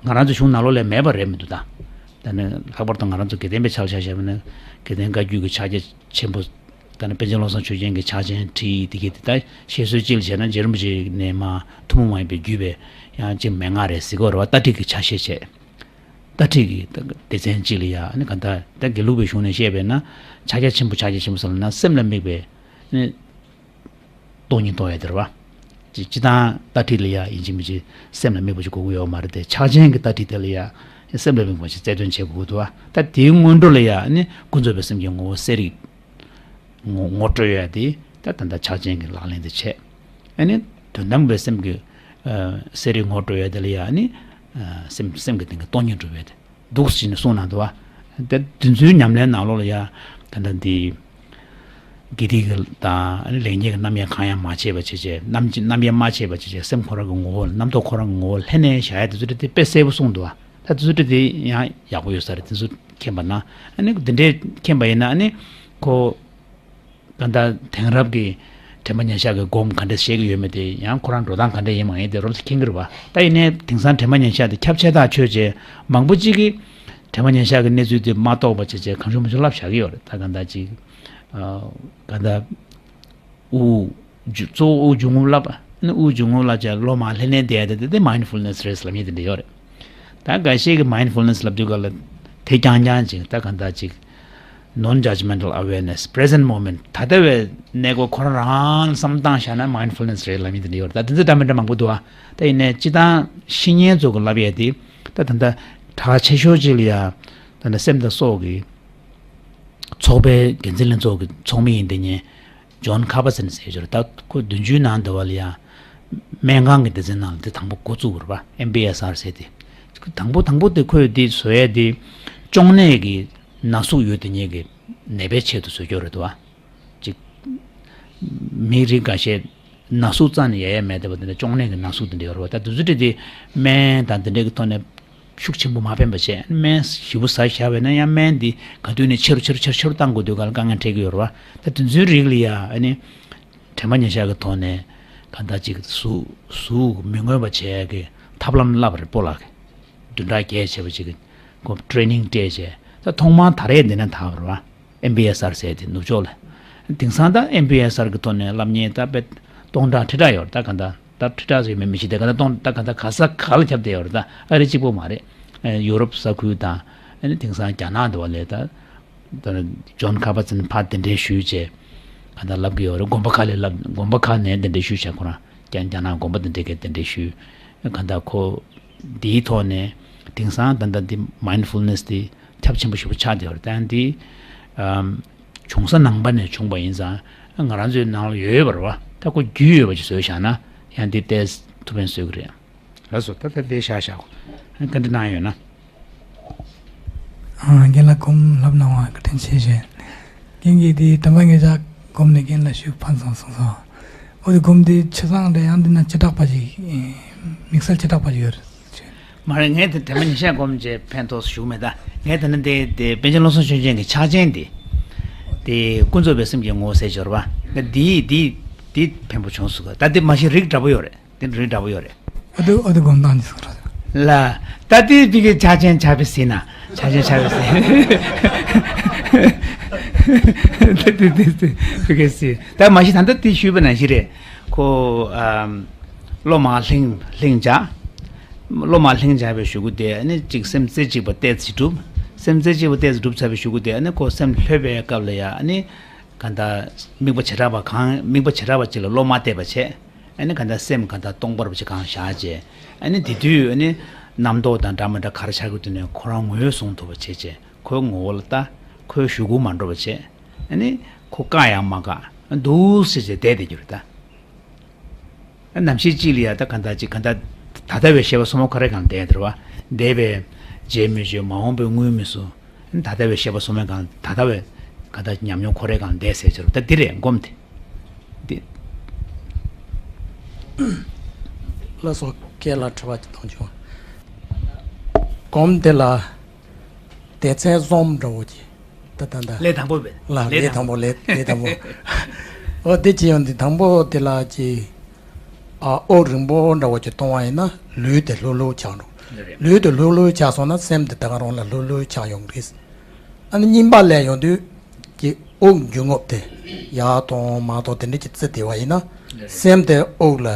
ང་རང་ཚོ་གཞུང་ནང་ལོགས་ལ་མེད་པ་རེད་མི་འདུག་ད། ད་ནི་ལྷག་པར་དུ་ང་རང་ཚོ་དགེ་ལྡན་པའི་ཆ་ལ་ཆ་བཞག་པ་ན་དགེ་ལྡན་བཀའ་བརྒྱུད་ཀྱི་ཕྱག་རྒྱ་ཆེན་པོ། ད་ནི་པཎ་ཆེན་བློ་བཟང་ཆོས་རྒྱན་གྱི་ཕྱག་ཆེན་ཁྲིད་དེ་གའི་དེ་ད་བཤད་སྲོལ་ཅིག་ལ་བྱས་ན་རྗེ་རིན་པོ་ཆེ་ནས་མར་ཐུན་མོང་མ་ཡིན་པའི་བརྒྱུད་པའི་ཡང་ཅིག་མན་ངག་རེད་ཟེར་གྱི་ཡོད་རེད་བ། ལྟ་ཁྲིད་ཀྱི་ཕྱག་བཞེས་བྱས། ལྟ་ཁྲིད་ཀྱི་སྡེ་ཚན་གཅིག་ལ་ཡ་ཨ་ནི་ག་ད་ད་དགེ་ལུགས་པའི་གཞུང་ནས་བཤད་པས་ན་ཕྱག་རྒྱ་ཆེན་པོ་ཕྱག་རྒྱ་ཆེན་པོ་ཟེར་ལབ་ན་སེམས་ལ་དམིགས་པའི་ཨ་ནི་སྟོང་ཉིད་རྟོགས་ཡ་དེ་རེད་བ། ཅི་སྤྱིར་བཏང་ལྟ་ཁྲིད་ལ་ཡ་ཡིན་གཅིག་མིན་གཅིག་སེམས་ལ་དམིགས་པ་ཞིག་དགོས་ཀྱི་ཡོད་མ་རེད་དེ། ཕྱག་ཆེན་གྱི་ལྟ་ཁྲིད་དེ་ལ་ཡ་སེམས་ལ་དམིགས་པ་ཞིག་རྩལ་འདོན་བྱེད་དགོས་ཀྱི་འདུག་བ། ད་དེའི་སྔོན་འགྲོ་ལ་ཡ་ཨ་ནི་ཀུན་རྫོབ་པའི་སེམས་ཀྱི་ངོ་བོ་གསལ་རིག་ངོ་ངོ་སྤྲོད་ཡ་དེ་ད་ད་ལྟ་ཕྱག་ཆེན་གྱི་ལག་ལེན་དེ་བྱས། ཨ་ནི་དོན་དམ་པའི་སེམས་ཀྱི་ཨ་གསལ་རིག་ངོ་སྤྲོད་ཡ་དེ་ལ་ཡ་ཨ་ནི་ཨ་སེམས་སེམས་ཀྱི་སྟེང་གི་སྟོང་ཉིད་གྲུབ་པའི་དེ། འདུག་ཟེར་ནས་གསུངས་གནང་འདུག་བ། དེ་དེ་ཚོའི་ཉམས་ལེན་ནང་ལོགས་ལ་ཡ་ད་ལྟ་འདི་དགེ་སྡིག་གི་དང་ལེགས་ཉེས་ཀྱི་རྣམ་གཡེང་གང་ཡང་མ་བྱས་པ་བྱས་བྱས་རྣམ་རྣམ་གཡེང་མ་བྱས་པ་བྱས་བྱས་སེམས་ཁོ་རང་གི་ངོ་བོ་ལ་རྣམ་རྟོག་ཁོ་རང་གི་ངོ་བོ་ལ་ལྷན་ནེ་བཞག་ཡ་དེ་ཚོ་དེ་དཔེ་གསལ་པོ་གསུངས་འདུག་བ། ད་དེ་ཚོ་དེ་ཡང་ཡག་པོ་ཡོད་ས་རེད། དེ་ཚོ་མཁྱེན་པ་ན་ཨ་ནི་དེ་འདྲའི་མཁྱེན་པ་ཡིན་ན་ཨ་ནི་ཁོ་གང་ལྟར་དེང་རབས་ཀྱི་དྲན་པ་ཉེར་ཤག་གི་སྒོམ་ག་འདྲ་བཤད་ཀྱི་ཡོད་མེད་དེ་ཡང་ཁོ་རང་འགྲོ་སྟངས་ག་འདྲ་ཡིན་མ་ཡིན་དེ་རོབ་ཙམ་མཁྱེན་གྱི་རེད་བ། ད་ཡིན་ནའི་དེང་སང་དྲན་པ་ཉེར་ཤག་དེ་ཁྱབ་ཆེ་ཐག་ཆོད་རྗེས་མང་པོ་གཅིག་གིས་དྲན་པ་ཉེར་ཤག་གི་གནས་ཚུལ་དེ་མ་རྟོགས་པ་བྱས་བྱས་གང་བྱུང་མང་བྱུང་ལབ་བཞག་གི་ཡོད་རེད། ད་གང་ལྟར་ཅིག་ཨ་གང་ལྟར་དབུགས་འབྱུང་གཙོ་བོ་དབུགས་འབྱུང་རྔུབ་ལབ་ནི་དབུགས་འབྱུང་རྔུབ་ལབ་བྱས་སློབ་མ་ལྷན་ནེ་བསྡད་ཡ་དེ་དེ་mindfulness རེད་ལབ་མཁན་དེ་འདྲ་ཡོད་རེད། ད་འགའ་ཤས་ཀྱིས་mindfulness ལབ་དུས་སྐབས་ལ་དེ་རྐྱང་རྐྱང་ཅིག་ད་གང་ལྟར་ཅིག non-judgmental awareness, present moment ད་ལྟ་བའི་གནས་སྐབས་ཁོ་རང་རང་བསམ་བློ་བཏང་བཞག་ན་mindfulness རེད་ལབ་མཁན་དེ་འདྲ་ཡོད་རེད། ད་དེ་ཚོ་འདྲ་མི་འདྲ་མང་པོ་འདུག་ཨ། ད་ཡིན་ནའི་སྤྱིར་བཏང་བཤེས་གཉེན་ཚོ་གི་ལབ་ཡས་དེ་ད་ད་ལྟ་གྲགས་ཆེ་ཤོས་ཅིག་ལ་ཡ་ད་ལྟ་སེམས་དང་སྲོག་གི་ཚོགས་པའི་འགན་འཛིན་ལྷན་ཚོགས་ཀྱི་ཚོགས་མི་ཡིན་དེ་ཉིད་John Kabat-Zinn ཟེར་ཡོད་རེད། ད་ཁོ་བདུན་ཅུའི་ནང་འདྲ་བ་ལ་ཡ་སྨན་ཁང་གི་སྡེ་ཚན་ནང་ལ་དེ་དང་པོ་འགོ་བཙུགས་པ་རེད་པ། ཨེམ་བྷི་ཨེས་ཨར་ཟེར་དེ། དང་པོ་དང་པོ་དེ་ཁོས་དེ་བཟོ་ཡས་དེ་གཅོང་ནད་ཀྱི་ན་ཟུག་ཡོད་དེ་ཉིད་ཀྱི་ནད་པའི་ཆེད་དུ་བཟོས་ཀྱི་ཡོད་རེད་འདུག་བ། ཅིག་མི་རིགས་འགའ་ཤས་ན་ཟུག་རྩ་ནས་ཡལ་ཡས་མེད་བསྡད་པ་དེ་འདྲ་གཅོང་ནད་ཀྱི་ན་ཟུག་དེ་འདྲ་ཡོད་རེད་བ། ད་དེ་ཚོ་དེ་དེ་སྨན་དང་དེ་འདྲ་གི་ཐོག་ནས་ཤུགས་ཆེན་པོ་མ་ཕན་པ་བྱས། སྨན་ཞིབ་པོ་ཟ་བཞག་པ་ཡིན་ན་ཡང་སྨན་འདི་ག་དུས་ནས་ཆེ་རུ་ཆེ་རུ་ཆེ་རུ་ཆེ་རུ་བཏང་དགོས་དུས་ག་ལ་དཀའ་ངལ་འཕྲད་ཀྱི་ཡོད་རེད་བ། ད་དེ་ཚོའི་རིགས་ལ་ཡ་ཨ་ནི་དྲན་པ་ཉེར་ཤག་གི་ཐོག་ནས་གང་ལྟར་ཅིག་གཟུགས་གཟུགས་མི་མངོན་པ་བྱེད་ཡ་གི་ཐབས་ལམ་བསླབ་པ་རེད། སྤོ་ལགས་ཀྱིས་བདུན་ཕྲག་བརྒྱད་བྱས་པ་ཅིག་གི་ཁོ་training སྤྲད་བྱས། ད་ཐོག་མར་ད་རེས་འདི་ནས་ད་བར་བ་ཨེམ་བྷི་ཨེས་ཨར་ཟེར་དེ་ནུབ་ཕྱོགས་ལ། དེང་སང་ད་ཨེམ་བྷི་ཨེས་ཨར་གི་ཐོག་ནས་བསླབ་མཁན་ད་དཔེ་སྟོང་ཕྲག་ཁྲི་ཕྲག་ཡོད་རེད། ད་ག་ད་ད་ཁྲི་ཕྲག་ཟེར་མིན་མི་ཤེས། དེ་ག་ད་སྟོང་ད་ག་ད་ག་ས་ག་ལ་ཁྱབ་བསྡད་ཡོད་རེད། ད་ཨ་རི་གཅིག་པོ་མ་རེད། ཨ་ཡུ་རོབ་ས་ཁུལ་དང་ཨ་ནི་དེང་སང་རྒྱ་ནག་འདི་བ་ལས་ད་ད་ཇོན་ཁ་པ་ཙིན་ཕར་གདན་འདྲེན་ཞུས་བྱས་ག་ད་ལབ་གི་ཡོད་རེད། དགོན་པ་ཁག་ལས་ལབ་དགོན་པ་ཁག་ནས་གདན་འདྲེན་ཞུས་བྱས་ཁོ་རང་རྒྱ་རྒྱ་ནག་དགོན་པ་འདི་འདྲས་ཀྱི་གདན་འདྲེན་ཞུས། ག་ད་ཁོ་འདིའི་ཐོག་ནས་དེང་སང་ད་ལྟ་འདི་mindfulness་འདི་ཁྱབ་ཆེན་པོ་ཞེ་པོ་ཆགས་བསྡད་ཡོད་རེད། ད་འདི་ཨམ་བྱུང་ས་ནང་པ་ནས་བྱུང་བ་ཡིན་ཙང་ང་རང་ཚོའི་ནང་ལ་ཡོད་པ་རེད་བ། ད་ཁོ་རྒྱུས་ཡོད་པ་ཅིག་བཟོས་བཞག་ན་ཡང་འདི་ཏོག་ཙམ་ཐུགས་ཕན་གསོས་ཀྱི་རེད། ལགས་སོ། ད་ལྟ་འདི་བཞག་བཞག་གོ། བཀའ་འདྲི་གནང་ཡོད་ན། ཨ་རྒན་ལགས་སྒོམ་ལབ་གནང་བ་བཀའ་དྲིན་ཆེ་ཞུ། རྒན་གྱིས་འདི་དྲན་པ་ཉེར་ཤག་སྒོམ་ནས་རྒན་ལ་ཞུ་ཕན་སོང་གསུངས་སོང་། འོ་དེ་སྒོམ་འདི་ཆ་ཚང་རེད། ཡང་འདི་ན་བྱེ་བྲག་པ་ཞིག་དམིགས་བསལ་བྱེ་བྲག་པ་ཞིག་ཡོད་རེད། མ་རེད། ངས་དེ་དྲན་པ་ཉེར་ཤག་སྒོམ་བྱས་ཕན་ཐོགས་ཞུ་མེད། ད་ངས་ད་ནི་དེ་དེ་པཎ་ཆེན་བློ་བཟང་ཆོས་རྒྱན་གྱི་ཕྱག་ཆེན་དེ་དེ་ཀུན་རྫོབ་པའི་སེམས་ཀྱི་ངོ་བོ་ཟེར་གྱི་ཡོད་རེད་པ། ད་འདི་འདི་འདི་ཕན་པོ་བྱུང་སོང་ག། ད་འདི་མ་གཞི་རིགས་འདྲ་པོ་ཡོད་རེད། དེ་རིགས་འདྲ་པོ་ཡོད་རེད། ཨ་དུ་ཨ་དུ་སྒོམ་སྟངས་ནི་སོང་ར། ལ། ད་དེ་བི་གའི་ཆ་ཆེན་ཆ་བི་སི་ན། ཆ་ཆེན་ཆ་བི་སི། དེ་དེ་དེ་དེ་བི་གའི་སི། ད་མ་གཞི་ད་ལྟ་དེ་ཞུས་པ་ནང་བཞིན་རེད། ཁོ་ཨམ་སློབ་མ་ལྷིང་ལྷིང་བྱ། སློབ་མ་ལྷིང་བྱ་བའི་གཞུག་གུ་དེ་ཨ་ནི་གཅིག་སེམས་རྩེ་གཅིག་པ་ཏོག་ཙམ་གྲུབ། སེམས་རྩེ་གཅིག་པ་ཏོག་ཙམ་གྲུབ་ཚར་བའི་གཞུག་གུ་དེ་ཨ་ནི་ཁོ་སེམས་ལྷོད་པའི་སྐབས་ལ་ཡ་ཨ་ནི་ག་ད་དམིགས་པ་བྱེ་བྲག་པ་གང་དམིགས་པ་བྱེ་བྲག་པ་གཅིག་ལ་བློ་མ་གཏད་པ་བྱས། ཨ་ནི་ག་ད་སེམས་ག་ད་སྟོང་པར་བྱེད་གང་བཞག་བྱས། ཨ་ནི་དེ་དུས་ཨ་ནི་ རྣམ་རྟོག་དང་འདྲ་མི་འདྲ་ག་རེ་ཆགས་ཀྱི་འདུག་ནས་ཁོ་རང་ངོས་བཟུང་ཐུབ་པ་བྱེད་བྱས། ཁོའི་ངོ་བོ་ལ་ལྟ། ཁོའི་གཞུག་གུ་མ་འགྲོ་བ་བྱེད། ཨ་ནི་ཁོ་བཀག་ཡང་མ་བཀག་འདུག་སེ་བྱས་བསྡད་བསྡད་རྒྱུ་རེད་ད། ནམ་ཞིག་ཅིག་ལ་ཡ་ད་ག་འདྲ་ཅིག་ག་འདྲ། ད་ལྟ་བའི་ཤེས་པ་སོ་མ་ཁོ་རའི་སྒང་བསྡད་ཡོད་རེད་བ། འདས་པའི་རྗེས་མི་གཅོད་མ་འོངས་པའི་སྔོན་མི་སུ། ད་ལྟ་བའི་ཤེས་པ་སོ་མའི་སྒང་ད་ལྟ་བའི་ག་འདྲ་ཉམས་མྱོང་ཁོ་རའི་སྒང་བསྡད་ཟེར་གྱི་རེད་ད། འདི་རེད་སྒོམ་དེ། འདི། ལགས་སོ། སྐད་ལ་དྲི་བ་ཅིག་གཏོང་བྱུང་། སྒོམ་དེ་ལ་སྡེ་ཚན་གསུམ་འདྲ་བོ་ཅིག་ད་ད་ད། ལས་དང་པོ་བས། ལ་ལས་དང་པོ་ལས་ལས་དང་པོ། འོ་དེ་ཅི་ཡོང་དེ་དང་པོ་དེ་ལ་ཅི། ཨ་དབུགས་རིང་པོ་འདྲ་བོ་ཅིག་གཏོང་བ་ཡིན་ན་ལུས་དེ་ལྷོད་ལྷོད་ཆགས་འགྲོ། ལུས་དེ་ལྷོད་ལྷོད་ཆགས་སོང་ན་སེམས་དེ་ད་ག་རང་ལ་ལྷོད་ལྷོད་ཆགས་ཡོང་གི་རེད། ཨ་ནི་གཉིས་པ་ལས་ཡོང་དུས་ཀྱི་དབུགས་འབྱུང་རྔུབ་དེ་ཡར་གཏོང་མར་གཏོང་དེ་འདྲ་ཅིག་བརྩི་བསྡད་པ་ཡིན་ན་སེམས་དེ་དབུགས་ལ་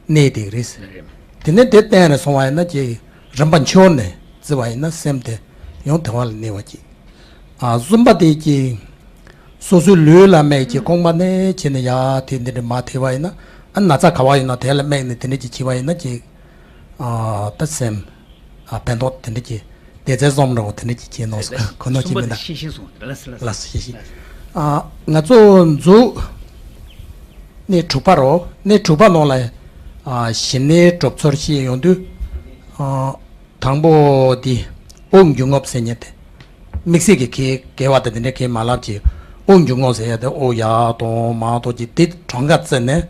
གནས་བསྡད་ཀྱི་རེད། དེ་ནས་དེ་གཏན་ནས་སོང་བ་ཡིན་ན་ཀྱི་རིམ་པ་འཆོར་ནས་བརྩི་བ་ཡིན་ན་སེམས་དེ་ཡང་དེ་བ་ལ་གནས་པ་ཅིག་ཨ་གསུམ་པ་དེ་ཀྱི་སོ་སོའི་ལུས་ལ་དམིགས་ཀྱི་རྐང་པ་ནས་བྱས་ནས་ཡར་དེ་འདི་འདྲ་མར་ཐེབས་པ་ཡིན་ན་ཨ་ན་ཚ་ག་བ་ཡིན་ན་དེ་ལ་དམིགས་ནས་དེ་འདྲ་ཅིག་བྱས་པ་ཡིན་ན་ཀྱི་ཨ་ད་སེམས། ཨ་ཕན་ཐོགས་དེ་འདྲ་ཅིག་སྡེ་ཚན་གསུམ་འདྲ་བོ་དེ་འདྲ་ཅིག་བྱས་ནོ་ཟེར་གོ་ནོ་ཅིག་མིན་ན། གསུམ་པ་དེ་ཤེས་ཤེས་སོང་ལ་ལ་ལ་ཤེས་ཤེས། ཨ་ང་ཚོ་འཛུགས་གནས་དྲུག་པ་རོ། གནས་དྲུག་པ་ནང་ལ་ཨ་ཞི་གནས་གྲུབ་ཚོར་ཤེས་ཡོང་དུས་ཨ་དང་པོ་དེ་དབུགས་འབྱུང་རྔུབ་ཟེར་མཁན་དེ། དམིགས་བསལ་གྱི་གལ་གལ་བ་དང་དེ་འདྲ་གལ་མ་ལབ་ཀྱི་དབུགས་འབྱུང་རྔུབ་ཟེར་ཡ་དེ་དབུགས་ཡར་གཏོང་མར་གཏོང་གྱི་དེ་གྲངས་ཀ་བརྩིས་ནས་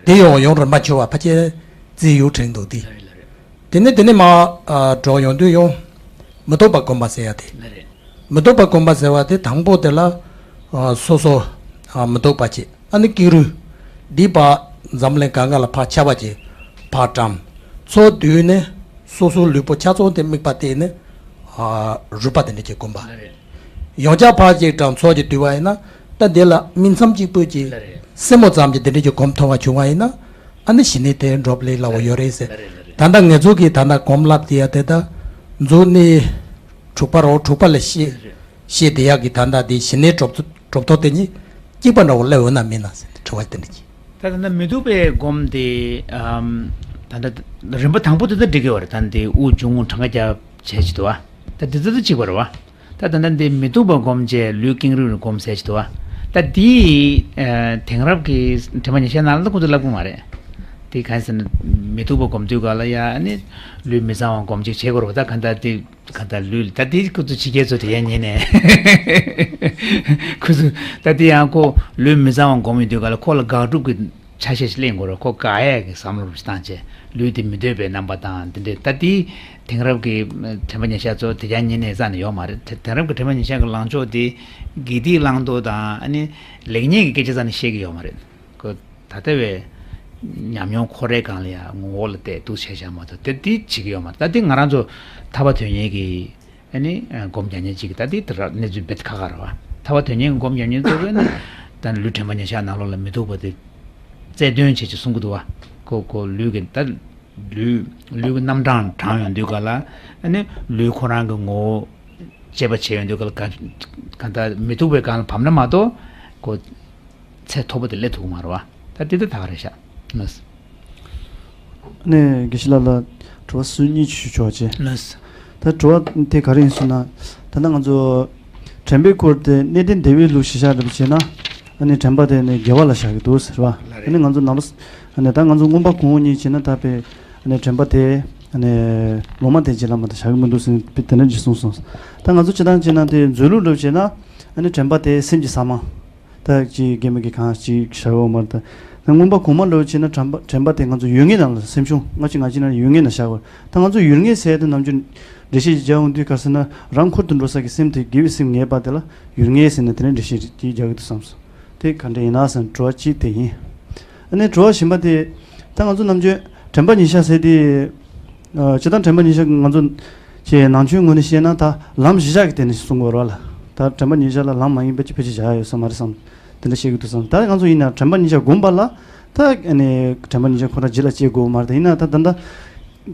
དེ་ཡང་ཡང་རིམ་པ་འཆོར་བ་ཕལ་ཆེར་བརྩི་ཡུལ་དྲན་འདུག་དེ། དེ་ནས་དེ་ནས་མར་ཨ་འགྲོ་ཡོང་དུས་ཡང་མི་ལྡོག་པ་སྒོམ་པ་ཟེར་ཡ་དེ། ལ་རེད། མི་ལྡོག་པ་སྒོམ་པ་ཟེར་བ་དེ་དང་པོ་དེ་ལ་ཨ་སོ་སོ་ཨ་མི་ལྡོག་པ་བྱེད། ཨ་ནི་ཀེང་རུས་འདི་ཕར་འཛམ་གླིང་གང་ག་ལ་ཕར་ཁྱབ་པ་བྱེད། ཕར་བཀྲམ། ཚུར་བསྡུས་ནས་སོ་སོའི་ལུས་པོ་ཆ་ཚང་དེ་དམིགས་པ་གཏད་ནས་ཨ་རུས་པ་དེ་འདྲ་ཅིག་སྒོམ་པ། ལ་རེད། ཡང་བསྐྱར་ཕར་ཅིག་བཀྲམ་ཚུར་ཅིག་བསྡུས་པ་ཡིན་ན་ད་དེ་ལ་སྨིན་མཚམས་གཅིག་པུ་ཅིག་ལ་རེད། སེན་མོ་ཙམ་གྱི་དེ་འདྲ་ཅིག་སྒོམ་ཐུབ་པ་བྱུང་བ་ཡིན་ན། ཨ་ནི་ཞི་གནས་དེ་འགྲུབ་ལས་སླ་བོ་ཡོད་རེད་ཟེར། ལ་རེད་ལ་རེད། ད་ལྟ་ང་ཚོ་གིས་ད་ལྟ་གོམས་ལབ་དེ་ཡ་དེ་ད་འཛུགས་གནས་དྲུག་པ་རོ། དྲུག་པ་ལ་ཤེས་ཤེས་དེ་ཡག་གི་ད་ལྟ་དེ་ཞི་གནས་གྲུབ་གྲུབ་ཐོབ་དེ་གཉིས་གཅིག་པ་འདྲ་བོ་སླེབས་འོང་ན་མིན་ན་ཟེར་དྲི་བ་དེ་འདྲ་གྱིས། ད་ད་ལྟ་མི་སྡུག་པའི་སྒོམ་དེ་ཨམ་ད་ལྟ་རིམ་པ་དང་པོ་དེ་ད་འགྲིག་གི་ཡོད་རེད། ད་འདི་དབུགས་འབྱུང་རྔུབ་གྲངས་ཀ་རྒྱབ་བྱས་ཀྱི་འདུག་བ། ད་འདི་ཚོ་ད་གཅིག་པ་རེད་བ། ད་ད་ལྟ་འདི་མི་སྡུག་པ་སྒོམ་བྱས་ལུས་ཀེང་རུས་སྒོམ་ཟེར་གྱི་འདུག་བ། ད་འདི་ཨ་དེང་རབས་ཀྱི་དྲན་པ་ཉེར་བཞག་ནང་ལ་ད་ཁོ་ཚོས་ལབ་གི་མ་རེད། དེ་གང་ཟེར་ན་མི་སྡུག་པ་སྒོམ་དུས་ག་ལ་ཡ་ཨ་ནི་ལུས་མི་གཙང་བ་སྒོམ་ཅིག་བྱེད་དགོས་རེད་བ། ད་ག་ད་དེ་ག་ད་ལུས་ད་དེ་ཁོ་ཚོ་ཕྱི་རྒྱལ་ཚོ་དེ་ཡ་ཉན་ནས་ཁོ་ཚོ་ད་དེ་ཡང་ཁོ་ལུས་མི་གཙང་བ་སྒོམ་ཡོང་དུས་ག་ལ་ཁོ་ལ་དགག་སྒྲུབ་ཀྱི་ཆ་ཤས་ཤིག་གླེང་དགོས་རེད། ཁོ་དགག་ཡས་ཀྱི་བསམ་བློ་རུ་བཏང་བྱས་ལུས་དེ་མི་འདོད་པའི་རྣམ་པ་དང་དེ་འདྲས། ད་དེ་དེང་རབས་ཀྱི་དྲན་པ་ཉེར་བཞག་ཚོ་དེ་ཅང་ཉན་ནས་རྩ་ནས་ཡོད་མ་རེད། དེ་དེང་རབས་ཀྱི་དྲན་པ་ཉེར་བཞག་གི་ལངས་ཕྱོགས་དེ་དགེ་སྡིག་བླང་དོར་དང་ཨ་ནི་ལེགས་ཉེས་ཀྱི་སྐད་ཆ་རྩ་ནས་བཤད་ཀྱི་ཡོད་མ་རེད། ཁོ་ད་ལྟ་བའི་ཉམས་མྱོང་ཁོ་རའི་སྒང་ལ་ཡང་ངོ་བོ་ལ་བལྟས་འདུག་བྱས་བཞག་མ་གཏོགས་དེ་དེ་བྱེད་ཀྱི་ཡོད་མ་རེད། ད་དེ་ང་རང་ཚོ་ཐར་པ་དོན་གཉེར་གྱི་ཨ་ནི་སྒོམ་རྒྱག་མཁན་གཅིག་གིས་ད་དེ་དེ་ར་གནས་ཚུལ་རྦད་དེ་ཁག་ཁག་རེད་བ། ཐར་པ་དོན་གཉེར་གྱི་སྒོམ་རྒྱག་མཁན་ཚོ་གིས་ནི་ད་ལུས་དྲན་པ་ཉེར་བཞག་ནང་ལོགས་ལ་མི་སྡུག་པ་དེ་རྩལ་འདོན་བྱེད་ཅེས་གསུང་གི་འདུག་བ། ཁོ་ཁོ་ལུས་ཀྱི་ད་ལུས་ལུས་ཀྱི་རྣམ་གྲངས་བགྲང་ཡོང་དུས་ག་ལ་ཨ་ནི་ལུས་ཁོ་རང་གི་ངོ་བོ་དཔྱད་པ་བྱེད་ཡོང་དུས་ག་ལ་ག་ག་ད་མི་སྡུག་པའི་སྒང་ལ་བབས་ན་མ་གཏོགས་ཁོ་ཚད་མཐོ་པོ་དེ་སླེབས་ཐུབ་ཀྱི་མ་རེད་བ། ད་དེ་ད་ད་ག་རེད་ཤག་ལགས། ནས་དགེ་བཤེས་ལགས་ལ་དྲི་བ་སུ་གཉིས་ཞུ་ཆོག་ཅེས། ལགས། ད་དྲི་བ་དེ་ག་རེ་ཡིན་ཟེར་ན། ད་ལྟ་ང་ཚོ་དྲན་པའི་སྐོར་དེ་གནས་བརྟན་སྡེ་པའི་ལུགས་གཞིར་བཞག་འདྲ་པོ་བྱས་ན། ཨ་ནི་དྲན་པ་དེ་ནི་དགེ་བ་ལ་བཞག་གི་འདུག་ཟེར་བ། ལགས་རེད། ཨ་ནི་ང་ཚོ་ནང་པ་ཨ་ནི་ད་ང་ཚོ་མངོན་པ་གོང་འོག་གཉིས་བྱས་ན་ད་དཔེ་ཨ་ནི་དྲན་པ་དེ་ཨ་ནི་ལོག་སྨྲ་དེ་རྗེས་ལ་མ་ད་བཞག་གི་མི་འདུག་ཟེར་དཔེ་དེ་འདྲ་ཅིག་གསུངས་སོང་། ད་ང་ཚོ་སྤྱིར་བཏང་བྱས་ན་དེ་མཛོད་ལུགས་འདྲ་པོ་བྱས་ན་ཨ་ནི་དྲན་པ་དེ་སེམས་ཀྱི་ཟ་མ། ད་ཅིག་རྒན་མོ་གི་གང་ཅིག་བྱ་བའི་འོག་མར་ད། ད་མངོན་པ་གོང་མ་འདྲ་བོ་བྱས་ན་དྲན་པ་དྲན་པ་དེ་ང་ཚོ་ཡུལ་ངེས་ནང་ལ་སེམས་བྱུང་ང་ཅི་ང་ཅི་ན་ཡུལ་ངེས་ན་བཞག་པར་ད་ང་ཚོ་ཡུལ་ངེས་ཟེར་དེ་ནམ་རྒྱུན་འགྲེལ་བཤད་ཅིག་རྒྱག་འོང་དུས་ག་ཟེར་ན་རང་ཁུར་དུ་འགྲོ་ས་གི་སེམས་དེ་དགེ་བའི་སེམས་ངེས་པ་དེ་ལ་ཡུལ་ངེས་ཟེར་ནས་དེ་ནས་འགྲེལ་བཤད་ཅིག་རྒྱག་གི་འདུག་བསམ་སོང་། དེ་ག་འདྲ་ཡིན་ན་ཟེར་ན་དྲི་བ་གཅིག་དེ་ཡིན། ཨ་ནི་དྲི་བ་གཞན་པ་དེ་ད་ང་ཚོ་ནམ་རྒྱུན་དྲན་པ་ཉེར་བཞག་ཟེར་དེ། ཨ་སྤྱིར་བཏང་དྲན་པ་ཉེར་བཞག་ང་ཚོ་ཅེས་ནང་ཆོས་ངོས་ནས་བཤད་ན་ད་ལམ་གཞི་བཞག་གི་སྟེང་ནས་གསུང་དགོས་རེད་བ་ལ། ད་དྲན་པ་ཉེར་བཞག་ལ་ལམ་མ་ཡིན་པ་ཅིག་ཕལ་ཆེར་བཞག་ཡོད་ས་མ་རེད་བསམ། དེ་འདྲ་བཤད་ཀྱི་འདུག་བསམ། ད་ང་ཚོ་ཡིན་ན་དྲན་པ་ཉེར་བཞག་སྒོམ་པ་ལ་ད་ཨ་ནི་དྲན་པ་ཉེར་བཞག་ཁོ་རང་རྗེས་ལ་སྐྱེ་དགོས་མ་རེད། ད་ཡིན་ན་ད་ད་ལྟ་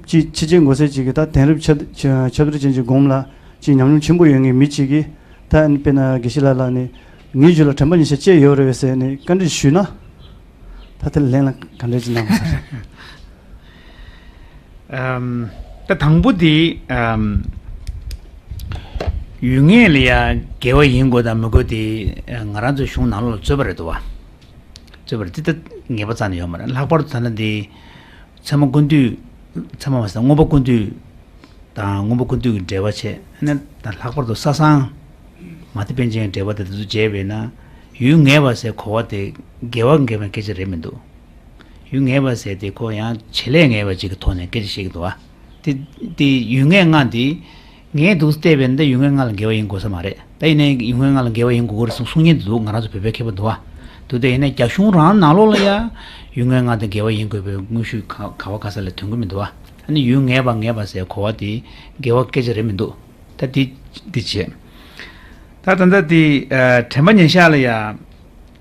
ཅིག་ཕྱི་རྒྱལ་འགོ་སེ་ཅིག་གིས་ད་དེང་རབས་ཁྱབ་ཁྱབ་བརྡལ་ཅན་གྱི་སྒོམ་ལ་ཅིག་ཉམས་མྱོང་ཆེན་པོ་ཡོད་མཁན་མི་ཅིག་གིས་ད་ཨ་ནི་དཔེར་ན་དགེ་བཤེས་ལགས་ལ་ནི་ངའི་རྒྱུད་ལ་དྲན་པ་ཉེར་བཞག་ཅིག་ཡོད་རེད་པས་ཟེར་ནས་བཀའ་འདྲི་ཞུས་ན། ད་དེ་ལན་ལ་ག་འདྲས་ཅིག་གནང་དགོས་ས་རེད། ཨམ། ད་དང་པོ་དེ་ཨམ། ཡུལ་ངེས་ལ་ཡ་དགེ་བ་ཡིན་དགོས་དང་མི་དགོས་དེ་ང་རང་ཚོའི་གཞུང་ནང་ལོགས་ལ་རྩོད་པ་རེད་འདུག་བ། རྩོད་པ་རེད། དེ་ད་ངེས་པ་རྩ་ནས་ཡོད་མ་རེད། ལྷག་པར་དུ་ད་ལྟ་འདི་ཚད་མ་ཀུན་བཏུས། ཚད་མ་མ་ཟད་མངོན་པ་ཀུན་བཏུས་དང་མངོན་པ་ཀུན་བཏུས་ཀྱི་འགྲེལ་པ་བྱས་ནས་ད་ལྷག་པར་དུ་ས་སང་མ་ཏི་པཎ་ཆེན་གྱི་འགྲེལ་པ་དེ་དེ་ཚོ་མཇལ་བས་ན། ཡུལ་ངེས་པ་ཟེར་གོ་བ་དེ་དགེ་བ་ངེས་པའི་སྐད་ཆ་རེད་མི་འདུག་ཡུལ་ངེས་པ་ཟེར་དེ་ཁོ་ཡང་བྱེད་ལས་ངེས་པ་ཅིག་གི་ཐོག་ནས་སྐད་ཆ་བཤད་ཀྱི་འདུག་བ། དེ་དེ་ཡུལ་ངེས་ལྔ་འདི་ངས་འདུག་བལྟས་པས་ན་ད་ཡུལ་ངེས་ལྔ་ལ་དགེ་བ་ཡིན་དགོས་ས་མ་རེད། ད་ཡིན་ནའི་ཡུལ་ངེས་ལྔ་ལ་དགེ་བ་ཡིན་དགོས་ཀྱི་རེད་གསུང་གསུང་མཁན་དེ་འདུག་ང་རང་ཚོ་བོད་པའི་མཁས་པ་འདུག་བ། འདུག་སྟེ་ཡིན་ནའི་རྒྱ་གཞུང་རང་ནང་ལོགས་ལ་ཡ་ཡུལ་ངེས་ལྔ་དེ་དགེ་བ་ཡིན་དགོས་པའི་དངོས་ཤུགས་ག་ག་བ་ག་ས་ལ་ཐོན་གྱི་མི་འདུག་བ། ཨ་ནི་ཡུལ་ངེས་པ་ངེས་པ་ཟེར་གོ་བ་དེ་དགེ་བ་སྐད་ཆ་རེད་མི་འདུག་ད་དེ་དེ་བྱས། ད་ད་ལྟ་དེ་དྲན་པ་ཉེར་བཞག་ལ་ཡ་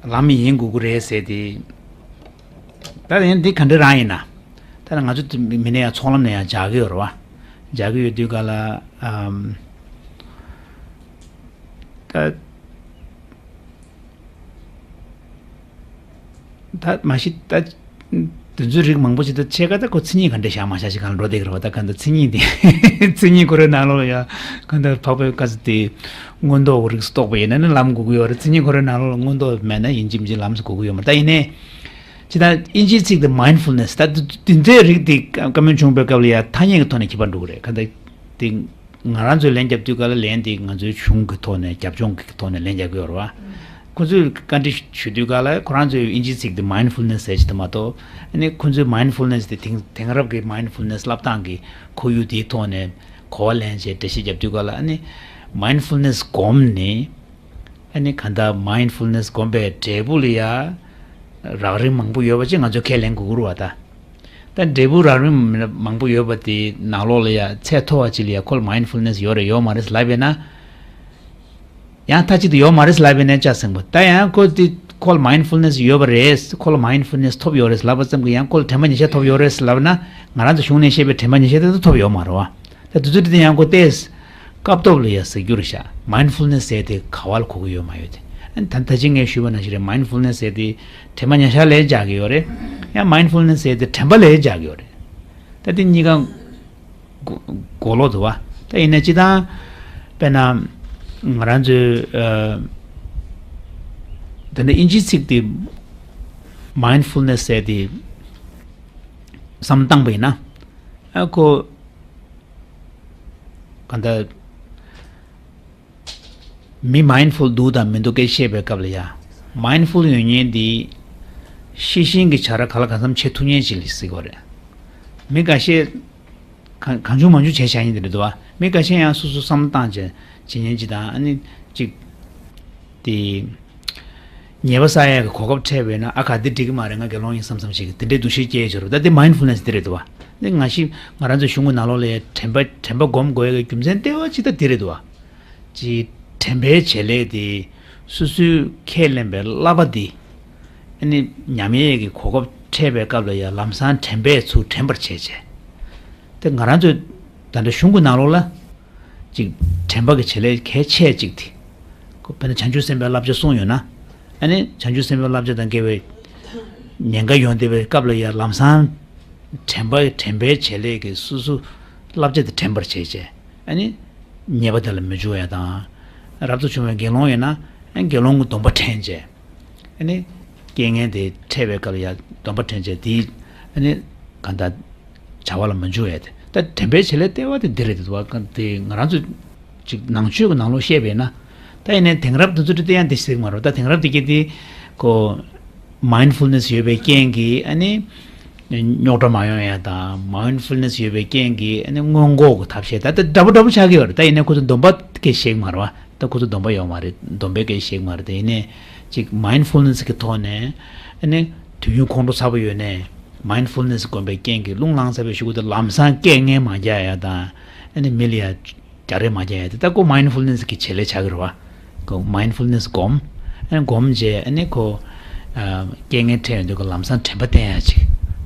ལམ་ཡིན་དགོས་ཀྱི་རེད་ཟེར་ཏེ། ད་ཡང་འདི་ག་འདྲ་རང་ཡིན་ན། ད་ང་ཚོ་མི་ནས་ཡང་ཚོགས་ལམ་ནས་ཡང་འཇགས་ཀྱི་ཡོད་རེད་བ། འཇགས་ཀྱི་ཡོད་དུས་ག་ལ་ཨམ། ད་ད་མ་གཞི་ད་དེ་ཚོའི་རིགས་མང་པོ་ཞིག་ད་ཆེ་ཀ་ད་ཁོ་མཚན་ཉིད་ག་འདྲ་བཞག་མ་བཞག་ཞིག་གང་ལ་འགྲོ་བསྡད་ཀྱི་རེད་བ། ད་ག་འདྲ་མཚན་ཉིད་དེ་མཚན་ཉིད་ཁོ་རའི་ནང་ལོགས་ལ་ཡང་ག་འདྲ་འཕགས་པའི་བཀའ་ཚོ་དེ་མངོན་རྟོགས་རིགས་སུ་གཏོགས་པ་ཡིན་ན་ནི་ལམ་དགོས་ཀྱི་ཡོད་རེད། མཚན་ཉིད་ཁོ་རའི་ནང་ལོགས་ལ་མངོན་རྟོགས་མེད་ན་ཡིན་གཅིག་མིན་གཅིག་ལམ་སུ་དགོས་ཀྱི་ཡོད་མ་རེད། ད་ཡིན་ནའི་ཇི་ལྟར་དབྱིན་ཇིའི་ཚིག་དེ་མའིན་ཌ་ཕུལ་ནེ་སི་ད་དེ་འདྲའི་རིགས་དེ་བཀའ་མོལ་བྱུང་བའི་སྐབས་ལ་ཡང་ཐ་སྙད་ཀྱི་ཐོག་ནས་ཁྱད་པར་འགྲོ་གི་རེད། ག་འདྲ་དེ་ང་རང་ཚོས་ལན་རྒྱབ་དུས་ག་ལ་ལན་དེ་ང་ཚོའི་གཞུང་གི་ཐོག་ནས་རྒྱབ་ལྗོངས་ཀྱི་ཐོག་ནས་ལན་རྒྱག་གི་ཡོད་རེད་བ། ཁོ་ཚོས་བཀའ་འདྲི་ཞུ་དུས་ག་ལ་ཁོ་རང་ཚོའི་དབྱིན་ཇིའི་ཚིག་དེ་མའིན་ཌ་ཕུལ་ནེ་སི་ཟེར་གྱི་འདུག་མ་གཏོགས། ཨ་ནི་ཁོ་ཚོའི་མའིན་ཌ་ཕུལ་ནེ་སི་དེ་དེང་དེང་རབས་ཀྱི་མའིན་ཌ་ཕུལ་ནེ་སི་བསླབ་སྟངས་ཀྱི་ཁོར་ཡུག་དེའི་ཐོག་ནས་གོ་བ་ལེན་བྱས་འགྲེལ་བཤད་རྒྱབ་དུས་ག་ལ་ཨ་ནི་མའིན་ཌ་ཕུལ་ནེ་སི་སྒོམ་ནས། ཨ་ནི་ག་འདྲ་མའིན་ཌ་ཕུལ་ནེ་སི་སྒོམ་པའི་འབྲས་བུ་ལ་ཡ་རགས་རིམ་མང་པོ་ཡོད་པ་ཅིག་ང་ཚོས་ཁས་ལེན་དགོས་ཀྱི་རེད་བ་ད། ད་འབྲས་བུ་རགས་རིམ་མང་པོ་ཡོད་པ་དེ་ནང་ལོགས་ལ་ཡ་ཚད་མཐོ་བ་ཅིག་ལ་ཡ་ཁོ་ལ་མའིན་ཌ་ཕུལ་ནེ་སི་ཡོད་རེད་ཡོད་མ་རེད་ལབ་པས་ན། ཡང་མཐའ་གཅིག་ཏུ་ཡོད་མ་རེད་ལབ་པས་ན་ཅག་ཟིང་པོ་ད་ཡང་ཁོ་དེ་ཁོ་ལ་མའིན་ཌ་ཕུལ་ནེ་སི་ཡོད་པ་རེད། ཁོ་ལ་མའིན་ཌ་ཕུལ་ནེ་སི་ཐོབ་ཡོད་རེད་ལབ་པ་ཙམ་གྱིས་ཡང་ཁོ་ལ་དྲན་པ་ཉེར་བཞག་ཐོབ་ཡོད་རེད་ལབ་ན་ང་རང་ཚོ་གཞུང་ནས་བཤད་པའི་དྲན་པ་ཉེར་བཞག་དེ་ཚོ་ཐོབ་ཡོད་མ་རེད་བ། ད་དུས་ཚོད་དེ་ཡང་ཁོ་ཏོག་ཙམ་སྐབས་ཐོབ་ལ་ཡ་ཟེར་རྒྱུ་རེད་ཤག་མའིན་ཌ་ཕུལ་ནེ་སི་ཟེར་དེ་ག་བ་ལ་གོ་གི་ཡོད་མ་ཡོད་དེ། ཨ་ནི་ད་ད་ཅི་ངས་ཞུས་པ་ནང་བཞིན་རེད། མའིན་ཌ་ཕུལ་ནེ་སི་ཟེར་དེ་དྲན་པ་ཉེར་བཞག་ལ་ཡ་སྦྱར་གི་ཡོད་རེད། ཡང་མའིན་ཌ་ཕུལ་ནེ་སི་ཟེར་དེ་དྲན་པ་ལ་ཡ་སྦྱར་གི་ཡོད་རེད། ད་དེ་གཉིས་ཀ་གོ་གོ་ལོག་འདུག་བ། ད་ཡིན་ན་སྤྱིར་བཏང་དཔེར་ན་ང་རང་ཚོའི་ཨ། ད་ནི་དབྱིན་ཇིའི་ཚིག་དེ་མའིན་ཌ་ཕུལ་ནེ་སི་ཟེར་དེ་བསམ་བློ་བཏང་པ་ཡིན་ན། ཨ་ཁོ་ག་འདྲ་མི་མའིན་ཌ་ཕུལ་འདུག་དང་མི་འདུག་སྐད་བཤད་པའི་སྐབས་ལ་ཡ། མའིན་ཌ་ཕུལ་ཡོད་མཁན་འདི་ཤེས་བཞིན་གྱི་བྱ་ར་གང་ལ་གང་འཚམ་བྱེད་ཐུབ་མཁན་ཅིག་ལ་ཟེར་གྱི་ཡོད་རེད། མི་འགའ་ཤས་གང་གང་བྱུང་མང་བྱུང་བྱས་བཞག་མཁན་དེ་རེད་འདུག་བ། མི་འགའ་ཤས་ཡང་སོ་སོ་བསམ་བློ་བཏང་བྱས་བྱེད་མཁན་ཅིག་དང་ཨ་ནི་ཅིག་དེ། ཉེས་པ་བསགས་ཡག་གི་གོ་སྐབས་འཕྲད་པས་ན་ཨ་ག་འདི་འགྲིག་གི་མ་རེད། ང་དགེ་སློང་ཡིན་བསམ་བསམ་ཞིག་གི་དེ་འདྲའི་འདུ་ཤེས་སྐྱེ་ཡོད་རེད་བ། ད་དེ་མའིན་ཌ་ཕུལ་ནེ་སི་དེ་རེད་འདུག་བ། འདི་ང་ཞིག་ང་རང་ཚོའི་གཞུང་གི་ནང་ལོགས་ལ་དྲན་པ་དྲན་པ་སྒོམ་དགོས་ཡག་གི་རྒྱུ་མཚན་ལྟེ་བ་ཅིག་ད་དེ་རེད་འདུག་བ། ཅིག་དྲན་པའི་བྱེད་ལས་དེ་སོ་སོའི་ཁས་ལེན་པའི་བསླབ་པ་འདི་ཨ་ནི་ཉམས་ཡས་ཀྱི་གོ་སྐབས་འཕྲད་པའི་སྐབས་ལ་ཡང་ལམ་སང་དྲན་པས་ཚུར་དྲན་པར་བྱེད་བྱས། དེ་ང་རང་ཚོའི་ད་ལྟ་གཞུང་གི་ནང་ལོགས་ལ། ཅིག་དྲན་པ་གི་བྱེད་ལས་གལ་ཆེ་གཅིག་དེ། ཁོ་དཔེར་ན་བྱང་ཆུབ་སེམས་དཔའི་བསླབ་བྱ་གསུངས་ཡོད་ན། ཨ་ནི་བྱང་ཆུབ་སེམས་དཔའི་བསླབ་བྱ་དང་འགལ་བའི་ཉེན་ཁ་ཡོང་བསྡད་པའི་སྐབས་ལ་ཡང་ལམ་སང་དྲན་པ་དྲན་པའི་བྱེད་ལས་ཀྱི་སོ་སོ་བསླབ་བྱ་དེ་དྲན་པར་བྱེད་བྱས། ཨ་ནི་ཉེས་པ་དེ་ལ་མི་འཇུག་ཡ་དང་། རབ་ཏུ་བྱུང་བའི་དགེ་སློང་ཡིན་ན་ཨ་ནི་དགེ་སློང་གི་སྡོམ་པ་དྲན་བྱས། ཨ་ནི་རྐྱེན་ངན་དེ་འཕྲད་པའི་སྐབས་ལ་ཡང་སྡོམ་པ་དྲན་བྱས་དེ་ཨ་ནི་གང་ལྟར་བྱ་བ་ལ་མི་འཇུག་ཡ་དེ། ད་དྲན་པའི་བྱེད་ལས་ལྟེ་བ་དེ་འདི་རེད་འདུག་བ། དེ་ང་རང་ཚོ་ཅིག་ནང་ཆོས་ཀྱི་ནང་ལོགས་བཤད་པས་ན། ད་ཡིན་ནའི་དེང་རབས་དེ་ཚོ་དེ་ཡང་དེ་ཟེར་གྱི་མ་རེད། ད་དེང་རབས་དེ་གས་དེ་ཁོ་མའིན་ཌ་ཕུལ་ནེ་སི་ཡོད་པའི་རྐྱེན་གྱིས་ཨ་ནི་རྙོག་དྲ་མ་ཡོང་ཡ་དང་། མའིན་ཌ་ཕུལ་ནེ་སི་ཡོད་པའི་རྐྱེན་གྱིས་ཨ་ནི་སྔོན་འགོག་གི་ཐབས་ཤེས་ད་ལྟ་འདྲ་པོ་འདྲ་པོ་ཆགས་ཀྱི་ཡོད་རེད། ད་ཡིན་ནའི་ཁོ་ཚོ་སྡོམ་པ་སྐད་བཤད་ཀྱི་མ་རེད་བ། ད་ཁོ་ཚོ་སྡོམ་པ་ཡོད་མ་རེད། སྡོམ་པའི་སྐད་བཤད་ཀྱི་མ་རེད། ད་ཡིན་ནའི་ཅིག་མའིན་ཌ་ཕུལ་ནེ་སི་གི་ཐོག་ནས་ཨ་ནི་དུས་ཡུན་ཁོང་ཁྲོ་ཚ་པོ་ཡོད་ནའི་མའིན་ཌ་ཕུལ་ནེ་སི་སྒོམ་པའི་རྐྱེན་གྱིས་རླུང་ལངས་ཚར་བའི་གཞུག་གུ་དེ་ལམ་སང་སྐད་ངན་མ་རྒྱག་ཡ་དང་། ཨ་ནི་མི་ལ་ཡ་རྒྱག་རེས་མ་རྒྱག་ཡ་དེ་ད་ཁོ་མའིན་ཌ་ཕུལ་ནེ་སི་གི་བྱེད་ལས་ཆགས་ཀྱི་རེད་བ། ཁོ་མའིན་ཌ་ཕུལ་ནེ་སི་སྒོམ། ཨ་ནི་སྒོམ་བྱས་ཨ་ནི་ཁོ་ཨ་རྐྱེན་ངན་འཕྲད་ཡོང་དུས་ཁོ་ལམ་སང་དྲན་པ་བསྟེན་ཡ་ཅིག་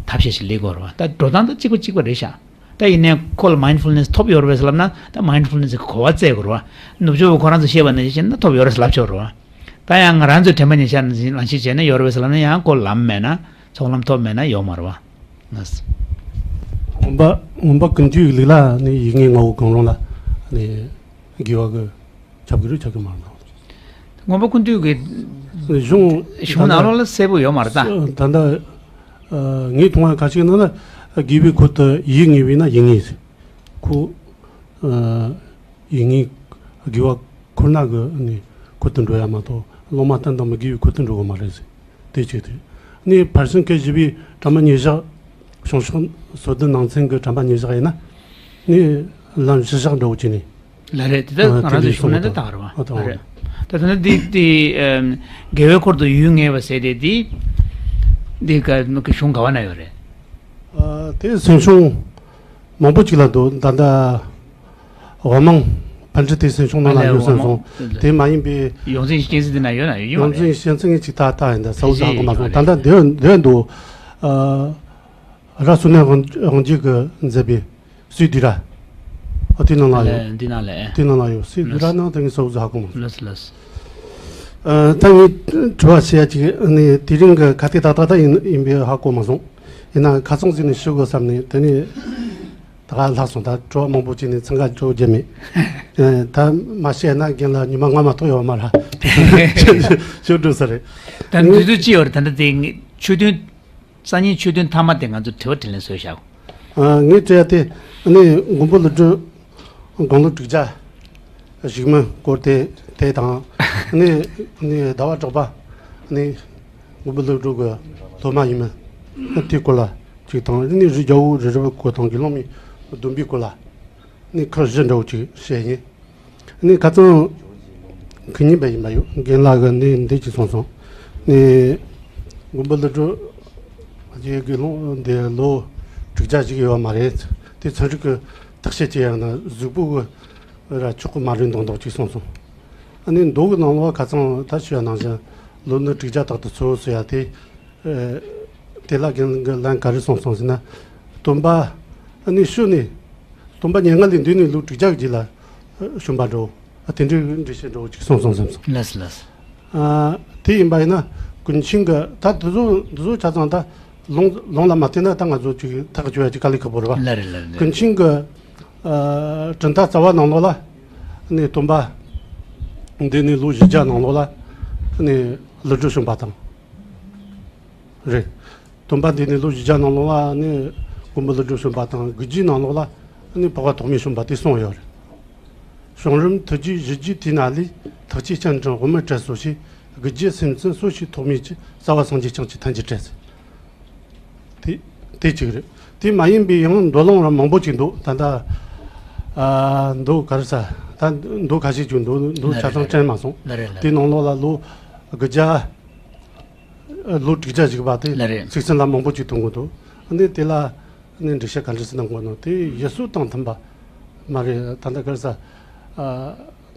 ཐབས་ཤེས་ཤིག་སླེབས་ཀྱི་ཡོད་རེད་བ། ད་འགྲོ་སྟངས་ད་གཅིག་པ་གཅིག་པ་རེད་ཤག་ད་ཡིན་ནའི་ཁོ་ལ་མའིན་ཌ་ཕུལ་ནེ་སི་ཐོབ་ཡོད་རེད་པས་ལབ་ན་ད་མའིན་ཌ་ཕུལ་ནེ་སི་གི་གོ་བ་བཙལ་དགོས་རེད་བ། ནུབ་ཕྱོགས་པ་ཁོ་རང་ཚོ་བཤད་པ་ནང་བཞིན་བྱས་ན་ཐོབ་ཡོད་རེད་ལབ་ཆོག་རེད་བ། ད་ཡང་ང་རང་ཚོའི་དྲན་པ་ཉེར་བཞག་ནང་བཞིན་ལག་ཤེས་བྱས་ན་ཡོད་རེད་པས་ལབ་ན་ཡང་ཁོ་ལམ་མེད་ན་ཚོགས་ལམ་ཐོབ་མེད་ན་ཡོད་མ་རེད་བ། ལགས་སོ། མངོན་པ་མངོན་པ་ཀུན་བཏུས་ལུགས་ལ་ནི་ཡིག་ངོས་ལྔ་བོ་གང་རུང་ལ་ནི་དགེ་བ་གི་ཁྱབ་ཀྱི་རེད་ཁྱབ་ཀྱི་མ་རེད། མངོན་པ་ཀུན་བཏུས་ཀྱི་གཞུང་གཞུང་ནང་ལོགས་ལ་གསལ་པོ་ཡོད་མ་རེད་ད། ད་ལྟ་ངས་མཐོང་བ་ཁ་ཤས་ནང་ལ་དགེ་བའི་ཁུར་དུ་ཡིག་ངེས་པས་ན་ཡིག་ངེས་ཟེར། ཁོ་ཡིན་ངེས་དགེ་བ་ཁུར་ནག་གི་ནི་ཁུར་དུ་འགྲོ་ཡ་མ་གཏོགས་སློབ་མ་བསྟན་དང་མི་དགེ་བའི་ཁུར་དུ་འགྲོ་གི་མ་རེད་ཟེར། དེ་གཅིག་དེ། ནི་ཕར་ཕྱིན་སྐད་བཞི་པའི་གྲངས་མ་ཉེར་བཞག་བྱང་ཕྱོགས་སོ་བདུན་ནང་ཚན་གྱི་གྲངས་མ་ཉེར་བཞག་ཡིན་ན། ནི་ལམ་བཞི་བཞག་འདྲ་བོ་བྱས་ནས། ལ་རེད་དེ་ལྟར་ང་རང་ཚོའི་གཞུང་ནང་དུ་བཏགས་རེད་བ། ལ་རེད། ད་དེ་ནི་འདི་འདི་དགེ་བའི་ཁུར་དུ་ཡིག་ངེས་པ་ཟེར་དེ་འདི་འདི་ག་གཞུང་ག་བ་ན་ཡོད་རེད། དེ་སེམས་བྱུང་། མང་པོ་ཅིག་ལ་འདུག་ད་ལྟ་དབུ་མང་པཎ་ཌི་ཏའི་སེམས་བྱུང་ནང་ལ་ཡོད་སེམས་སོང་། དེ་མ་ཡིན་པའི་ཡོངས་འཛིན་གཤེགས་འཛིན་དེ་ན་ཡོད་ན་ཡོད་ཡོངས་འཛིན་གཤེགས་འཛིན་ཅིག་ད་ལྟ་ཡིན་ད་ས་འུ་ས་གོ་མ་སོང་ད་ལྟ་འདི་འདི་འདུག་ར་སུ་ནས་དབང་རྒྱལ་གྱི་མཛད་པའི་སུའི་དུས་ར། ཨ་དེ་ནང་ལ་ཡོད། འདི་ནང་ལ་ཨེ། དེ་ནང་ལ་ཡོད་སུའི་དུས་ར་ནང་དེ་ངས་ས་འུ་ས་གོ་མ་སོང་། ལགས་སོ་ལགས་སོ། ད་ངས་དྲི་བ་བཤད་ཡ་ཅིག་ནི་དེ་རིང་གི་ཁ་གཏད་ཏག་ཏག་ད་ཡིན་ཡིན་པའི་ཧ་གོ་མ་སོང་། ཡིན་ན་ཁ་ཚང་ཟིག་ནས་ཞུ་དགོས་བསམ་ནས་དེ་ནས་ད་ག་ལྷག་སོང་ད་དྲི་བ་མང་པོ་བྱས་ནས་འཚང་ཁ་ཅོ་རྒྱུ་མེད། ད་མ་བཤད་ན་རྒན་ལགས་ཉི་མ་ལྔ་མ་གཏོགས་ཡོད་མ་ར་ཞུ་འགྲོ་ས་རེད། ད་འདི་ཚོ་ཅི་ཡོད་རེད་ད་ལྟ་དེ་ཆོས་ཐུན་སང་ཉིན་ཆོས་ཐུན་མཐའ་མ་དེ་ང་ཚོ་དྲི་བ་དྲིས་ལན་བཟོས་བཞག་ངས་དྲི་ཡ་དེ་ནི་མགོན་པོ་ཀླུ་སྒྲུབ་དགུང་ལོ་དྲུག་བརྒྱ་བཞུགས་མིན་སྐོར་དེ་དེ་དང་ནི་ནི་ཟླ་བ་གྲགས་པ་ནི་མགོན་པོ་ཀླུ་སྒྲུབ་ཀྱི་སློབ་མ་ཡིན་མིན་དེའི་སྐོར་ལ་ཅིག་དང་ནི་རི་རྒྱལ་པོ་རི་རབ་སྐོར་དང་དགེ་སློང་མའི་སྡོམ་པའི་སྐོར་ལ་ནི་ཁག་བཞི་འདྲ་བོ་ཅིག་བཤད་ཡིན། ནི་ཁ་སང་ཁུ་ཉིན་པ་ཡིན་པ་ཡོད་རྒན་ལགས་ཀྱིས་འདི་འདི་ཅིག་གསུངས་སོང་། ནི་མགོན་པོ་ཀླུ་སྒྲུབ་རྗེ་དགེ་སློང་འདི་ལོ་དྲུག་བརྒྱ་ཞིག་ཡོད་མ་རེད། དེ་ཚན་རིག་གི་བརྟག་དཔྱད་བྱེད་ཡང་ན་གཟུགས་པོ་གི་ར་ཆོག་གི་མ་རེད་མདོག་མདོག་ཅིག་གསུངས་སོང་། ནི་མདོ་གི་ནང་ལོགས་ཁ་སང་ད་ཞུ་ཡ་ནང་བཞིན་ལོ་ནི་དྲུག་བརྒྱ་དག་ཏུ་འཚོ་ཟེར་ཡ་དེ། དེ་ལ་རྒན་གྱིས་ལན་ག་རེ་གསུངས་སོང་ཟེར་ན། སྟོན་པ་ནི་ཤུལ་ནས་སྟོན་པ་མྱ་ངན་ལས་འདས་ནས་ལོ་དྲུག་བརྒྱ་གི་རྗེས་ལ་བྱོན་པ་འགྲོ། དེ་འདྲའི་འགྲེལ་བཤད་འགྲོ་ཅིག་གསུངས་སོང་བསམ་སོང་། ལགས་སོ་ལགས་སོ། དེ་ཡིན་པ་ཡིན་ན་ཀུན་མཁྱེན་གྱི་ད་དེ་ཚོ་དེ་ཚོ་ཆ་ཚང་ད་ལུང་ལུང་ལ་མ་བལྟས་ན་ད་ང་ཚོ་ཅིག་ཐག་གཅོད་ཡ་ཅིག་དཀའ་ལས་ཁག་པོ་རེད་བ། ལགས་རེད་ལགས་རེད། ཀུན་མཁྱེན་གྱི་གྲུབ་མཐའ་རྩ་བ་ནང་ལོགས་ལ་ནི་སྟོན་པ་འདས་ནས་ལོ་བཞི་བརྒྱ་ནང་ལོགས་ལ་ནི་ཀླུ་སྒྲུབ་བྱོན་པ་དང་། རེད། སྟོན་པ་འདས་ནས་ལོ་བཞི་བརྒྱ་ནང་ལོགས་ལ་ནི་མགོན་པོ་ཀླུ་སྒྲུབ་བྱོན་པ་དང་དགུ་བརྒྱའི་ནང་ལོགས་ལ་ནི་འཕགས་པ་ཐོགས་མེད་བྱོན་པ་དེ་གསུངས་ཡོད་རེད། བྱུང་རིམ་ཐུགས་རྗེ་གཞི་རྒྱས་དུས་ན་ལས། ཐེག་ཆེན་སྤྱན་དྲངས་དབུ་མའི་གྲལ་སོ་ཞེས། དགུ་བརྒྱའི་སེམས་ཅན་སོ་ཞིག་ཐོགས་མེད་ཀྱི། རྩ་བ་སངས་རྒྱས་བསྐྱངས་ཀྱི་ཐལ་འགྱུར་བྲལ་ཟེར། དེ་དེ་གཅིག་རེད། དེ་མ་ཡིན་པའི་ཡང་མདོ་ལུང་རང་མང་པོ་ཅིག་འདུག་ད་ལྟ་ཨ་མདོ་ག་རེ་ཟ་ད་མདོ་ཁ་ཤས་ཅིག་འདུག་མདོ་ཆ་ཚང་དྲན་མ་སོང་། ལ་རེད་ལ་རེད། དེ་ནང་ལོགས་ལ་ལོ་དགུ་བརྒྱ། ལོ་དྲུག་བརྒྱ་ཞིག་པ་དེ་ལ་རེད། ཚིག་ཚན་ལ་མང་པོ་ཅིག་ཐོན་གོ་འདུག་ཨ་ནི་དེ་ལ་ནི་འགྲེལ་བཤད་ག་འདྲ་ཞིག་གནང་དགོས་ནོ་དེ་ཡུལ་སྲོལ་དང་མཐུན་པ་མ་རེད། ད་ལྟ་ག་རེ་ཟ། ཨ་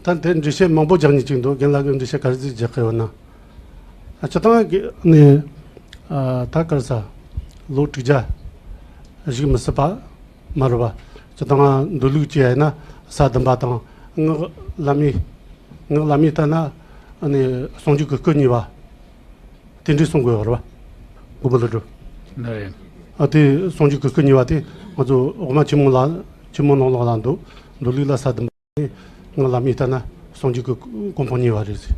ད་དེ་འགྲེལ་བཤད་མང་པོ་རྒྱག་མཁན་ཅིག་འདུག་རྒན་ལགས་ཀྱིས་འགྲེལ་བཤད་ག་རེ་ཟིག་རྒྱག་གི་ཡོད་ན། ཨ་སྤྱིར་བཏང་གི་ནི་ཨ་ད་ག་རེ་ཟ། ལོ་དྲུག་བརྒྱ་ཞིག་མི་སྲིད་པ་མ་རེད་པ། སྤྱིར་བཏང་མདོ་ལུགས་ཀྱི་ཡིན་ན་ས་བདུན་པ་དང་སྔགས་བླ་མེད་སྔགས་བླ་མེད་ལྟར་ན་ནི་གསུང་རྒྱུན་གྱི་སྐུ་གཉིས་པ། དེ་འདྲའི་གསུང་དགོས་པ་རེད་པ། མགོན་པོ་ཀླུ་སྒྲུབ། ལགས་རེད། ཨ་དེ་གསུང་རྒྱུན་གྱི་སྐུ་གཉིས་པ་དེ་ང་ཚོ་འོག་མ་ཆེན་མོ་ལ་ཆེན་མོ་ནང་ལོགས་ལ་འདུག་མདོ་ལུགས་ལ་ས་བདུན་པ་ནི་སྔགས་བླ་མེད་ལྟར་ན་གསུང་རྒྱུན་གྱི་གོ་འཕང་གཉིས་པ་རེད་ཟེར།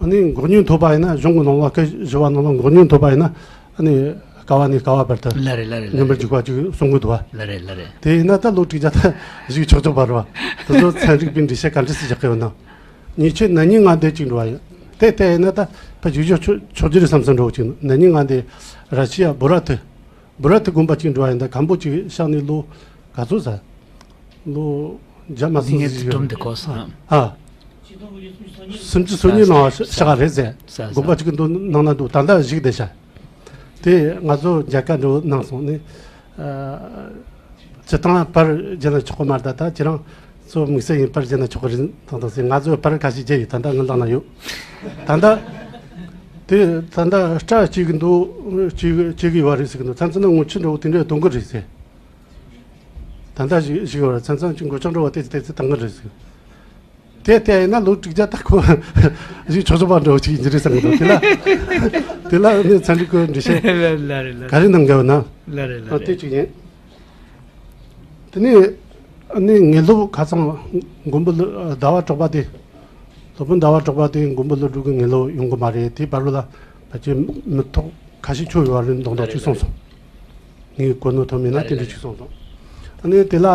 ཨ་ནི་འགོག་བདེན་ཐོབ་པ་ཡིན་ན་གཞུང་གི་ནང་ལ་སྐད་བཞི་པ་ནང་ལ་འགོག་བདེན་ཐོབ་པ་ཡིན་ན་ཨ་ནི་བསྐལ་པ་ནས་བསྐལ་པ་བར་དུ་ལགས་རེད་ལགས་རེད་ལགས་མྱུར་བར་རེད། འཇུག་པ་ཅིག་གསུང་གི་འདུག་བ། ལགས་རེད་ལགས་རེད། དེ་ཡིན་ན་ད་ལོ་དྲུག་བརྒྱ་ད་བཞུགས་ཆོག་ཆོག་པ་རེད་བ། དེ་ཚོ་ཚན་རིག་པའི་འགྲེལ་བཤད་ག་འདྲ་སེ་རྒྱག་གི་ཡོད་ན། ཉེས་ཆད་ན་ནིང་ང་འདས་ཅིག་འགྲོ་བ་ཡིན། དེ་ལྟ་ཡིན་ན་ད་ཕ་བཞུགས་ཆོག་ཆོག་ཆོག་རྒྱུ་རེད་བསམ་བསམ་འགྲོ་བ་ཅིག་ན་ནིང་ང་འདས་ར་ཤི་ཡ་བྷུ་ར་ཐི། བྷུ་ར་ཐི་དགོན་པ་ཅིག་འགྲོ་བ་ཡིན་ད་གམ་པོ་ཅིག་བཞག་ནས་ལོ་ག་ཚོད་ཟ། ལོ་བརྒྱ་མ་སོང་ཟིག་ཡོད། ཨ། སུམ་ཅུ་སོ་གཉིས་ནང་བཞག་རེད་ཟེར། དགོན་པ་ཅིག་གི་འདུག་ནང་ན་འདུག་ད་ལྟ་བཞུགས་བསྡད་ཤག་དེ་ང་ཚོ་མཇལ་ཁ་འགྲོ་གནང་སོང་ནི། ཨ། སྤྱིར་བཏང་པར་བརྒྱབ་ན་ཆོག་གི་མ་རེད་ད། ད་ཁྱེད་རང་ཚོ་དམིགས་བསལ་ཡིན་པར་བརྒྱབ་ན་ཆོག་གི་རེད་དང་དང་ཟེར། ང་ཚོ་པར་ཁ་ཤས་བརྒྱབ་ཡོད། ད་ལྟ་ངའི་ལག་ན་ཡོད། ད་ལྟ་དེ་ད་ལྟ་སྐྲ་གཅིག་གི་འདུག་གཅིག་གཅིག་གི་ཡོད་རེད་ཟེར་གི་འདུག་མཚམས་མཚམས་ན་ངོ་ཆུ་འདྲ་བོ་དེ་འདྲ་གཏོང་གི་རེད་ཟེར། ད་ལྟ་ཞིག་ཞིག་ཡོད་རེད། མཚམས་མཚམས་ཅིག་མགོ་ལྕོག་འདྲ་བོ་ཏེ་ཏེ་ཏེ་གཏོང་གི་རེད་ཟེར། དེ་ལྟ་ཡིན་ན་ལོ་དྲུག་བརྒྱ་ད་ཁོ་ཞིག་ཆོག་ཆོག་པ་འདྲ་བོ་ཅིག་ཡིན་གྱི་རེད་བསམ་གི་འདུག་དེ་ལ་དེ་ལ་ནི་ཚན་རིག་གི་འགྲེལ་བཤད་ལ་རེད་ལ་ག་རེ་གནང་དགོས་ན། ལགས་རེད། ལགས་རེད། དེ་གཅིག་ཡིན། དེ་ནས་ཨ་ནི་ངེད་སློབ་ཁ་སང་མགོན་པོ་ཟླ་བ་གྲགས་པ་དེ། སློབ་དཔོན་ཟླ་བ་གྲགས་པ་དེ་མགོན་པོ་ཀླུ་སྒྲུབ་ཀྱི་ངེད་སློབ་ཡོང་གི་མ་རེད། དེའི་བར་ལ་ཕལ་ཆེར་མི་ཐོག་ཁ་ཤས་ཆོད་ཡོད་རེད་མདོག་མདོག་ཅིག་གསུངས་སོང་། ངས་གོ་ནོར་ཐོན་མེད་ན་དེ་འདྲ་ཅིག་གསུངས་སོང་། ཨ་ནི་དེ་ལ་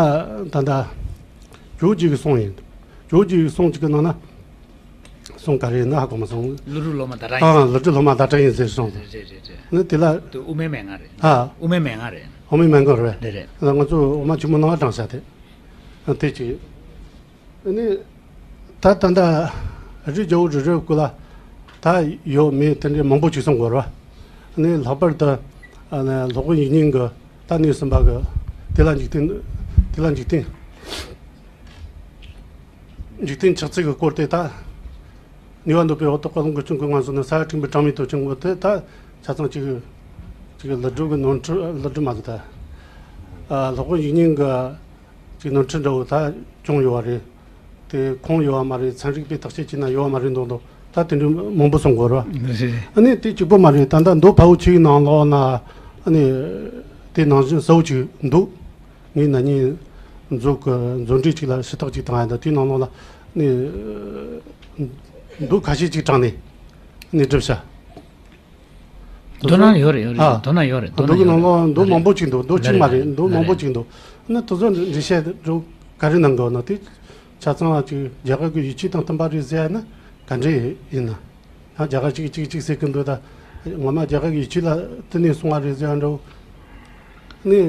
ད་ལྟ་ཇོ་བོ་རྗེ་གི་གསུང་ཡིན། ཇོ་བོ་རྗེ་གི་གསུང་གཅིག་གི་ནང་ན། གསུང་ག་རེ་ཡིན་ན་ཧ་གོ་མ་སོང་། ཀླུ་སྒྲུབ་སློབ་མ་ཟླ་གྲགས་ཡིན་ཨ། ཟེར། ཀླུ་སྒྲུབ་སློབ་མ་ཟླ་གྲགས་ཡིན་ཟེར་གསུངས། རེད་རེད་རེད་རེད། ཨ་ནི་དེ་ལ། དེ་དབུ་མའི་མན་ངག་རེད། ཨ། དབུ་མའི་མན་ངག་རེད། དབུ་མའི་མན་ངག་རེད། རེད་རེད། ང་ཚོ་འོག་མ་ཆེན་མོ་ནང་དྲངས་བཞག་དེ། ཨ་དེ་གཅིག་ཨ་ནི། ད་ད་ལྟ་རི་རྒྱལ་པོ་རི་རབ་ཀུན་ལ་ད་ཡོད་མེད་དེ་འདྲའི་མང་པོ་ཅིག་གསུང་དགོས་རེད་བ། ཨ་ནི་ལྷག་པར་དུ་ཨ་ནི་སློབ་དཔོན་ཡིག་རྙིང་གི་ད་གནས་གསུམ་པ་གི་དེ་ལ་འཇིག་རྟེན། དེ་ལ་འཇིག་རྟེན། འཇིག་རྟེན་ཆགས་ཚུལ་གྱི་སྐོར་དེ་ད་ནུས་པ་འདོད་པའི་འོག་ཏུ་ཀུན་སློང་གི་ཆུ་འགོ་ངང་སོང་ནས་ས་ཡ་དྲུག་པའི་གྲངས་མེད་དུ་ཕྱིན་དགོས་དེ་ད་ཆ་ཚང་གཅིག་གཅིག་ཀླུ་སྒྲུབ་ཀྱི་ནོར་འཁྲུལ། ཀླུ་སྒྲུབ་མ་རེད་ད། ཨ། སློབ་དཔོན་ཡིག་རྙིང་གི་ཅིག་ནོར་འཁྲུལ་འདྲ་བོ་ད་བྱུང་ཡོད་པ་རེད། དེ་ཁུངས་ཡོད་པ་མ་རེད། ཚན་རིག་པས་བརྟག་དཔྱད་བྱས་ན་ཡོད་པ་མ་རེད་མདོག་མདོག་ད་དེ་འདྲ་མང་པོ་གསུང་དགོས་རེད་བ། རེད་རེད། ཨ་ནི་དེ་གཅིག་པོ་མ་རེད། ད་ལྟ་མདོ་ཕལ་པོ་ཆེའི་ནང་ལོགས་ན་ཨ་ནི་དེ་ནང་བཞིན་གསལ་པོ་ཅིག་འདུག་ངས་ན་ནིང་མཛོད་ཀྱི་མཛོད་འགྲེལ་ཅིག་ལ་ཞུ་དག་ཅིག་བཏང་ཡ་འདུག་དེའི་ནང་ལོགས་ལ་ནི་མདོ་ཁ་ཤས་ཅིག་དྲངས་ནས་ནི་བསྒྲུབས་བྱ། མདོ་ནང་ཡོད་རེད། ཡོད་རེད། ཨ། མདོ་ནང་ཡོད་རེད། མདོ་མདོ་གི་ནང་ནང་ལོགས་མདོ་མང་པོ་ཅིག་འདུག་མདོ་གཅིག་མ་རེད། མདོ་མང་པོ་ཅིག་འདུག་ཨ་ནི་དེ་ཚོ་འགྲེལ་བཤད་འགྲོ་ག་རེ་གནང་དགོས་ན་དེ་ཆ་ཚང་ཅིག་རྒྱ་གར་གྱི་ཡིག་ཆ་དང་མཐུན་པ་རེད་ཟེར་ཡ་ན་ག་འདྲ་ཡིན་ན། ཡང་རྒྱ་གར་གཅིག་གཅིག་གཅིག་ཟེར་གི་འདུག་ད་ངོ་མ་རྒྱ་གར་གྱི་ཡིག་ཆ་ལ་བསྟུན་ནས་གསུང་བ་རེད་ཟེར་ཡ་འདྲ་བོ། ནི།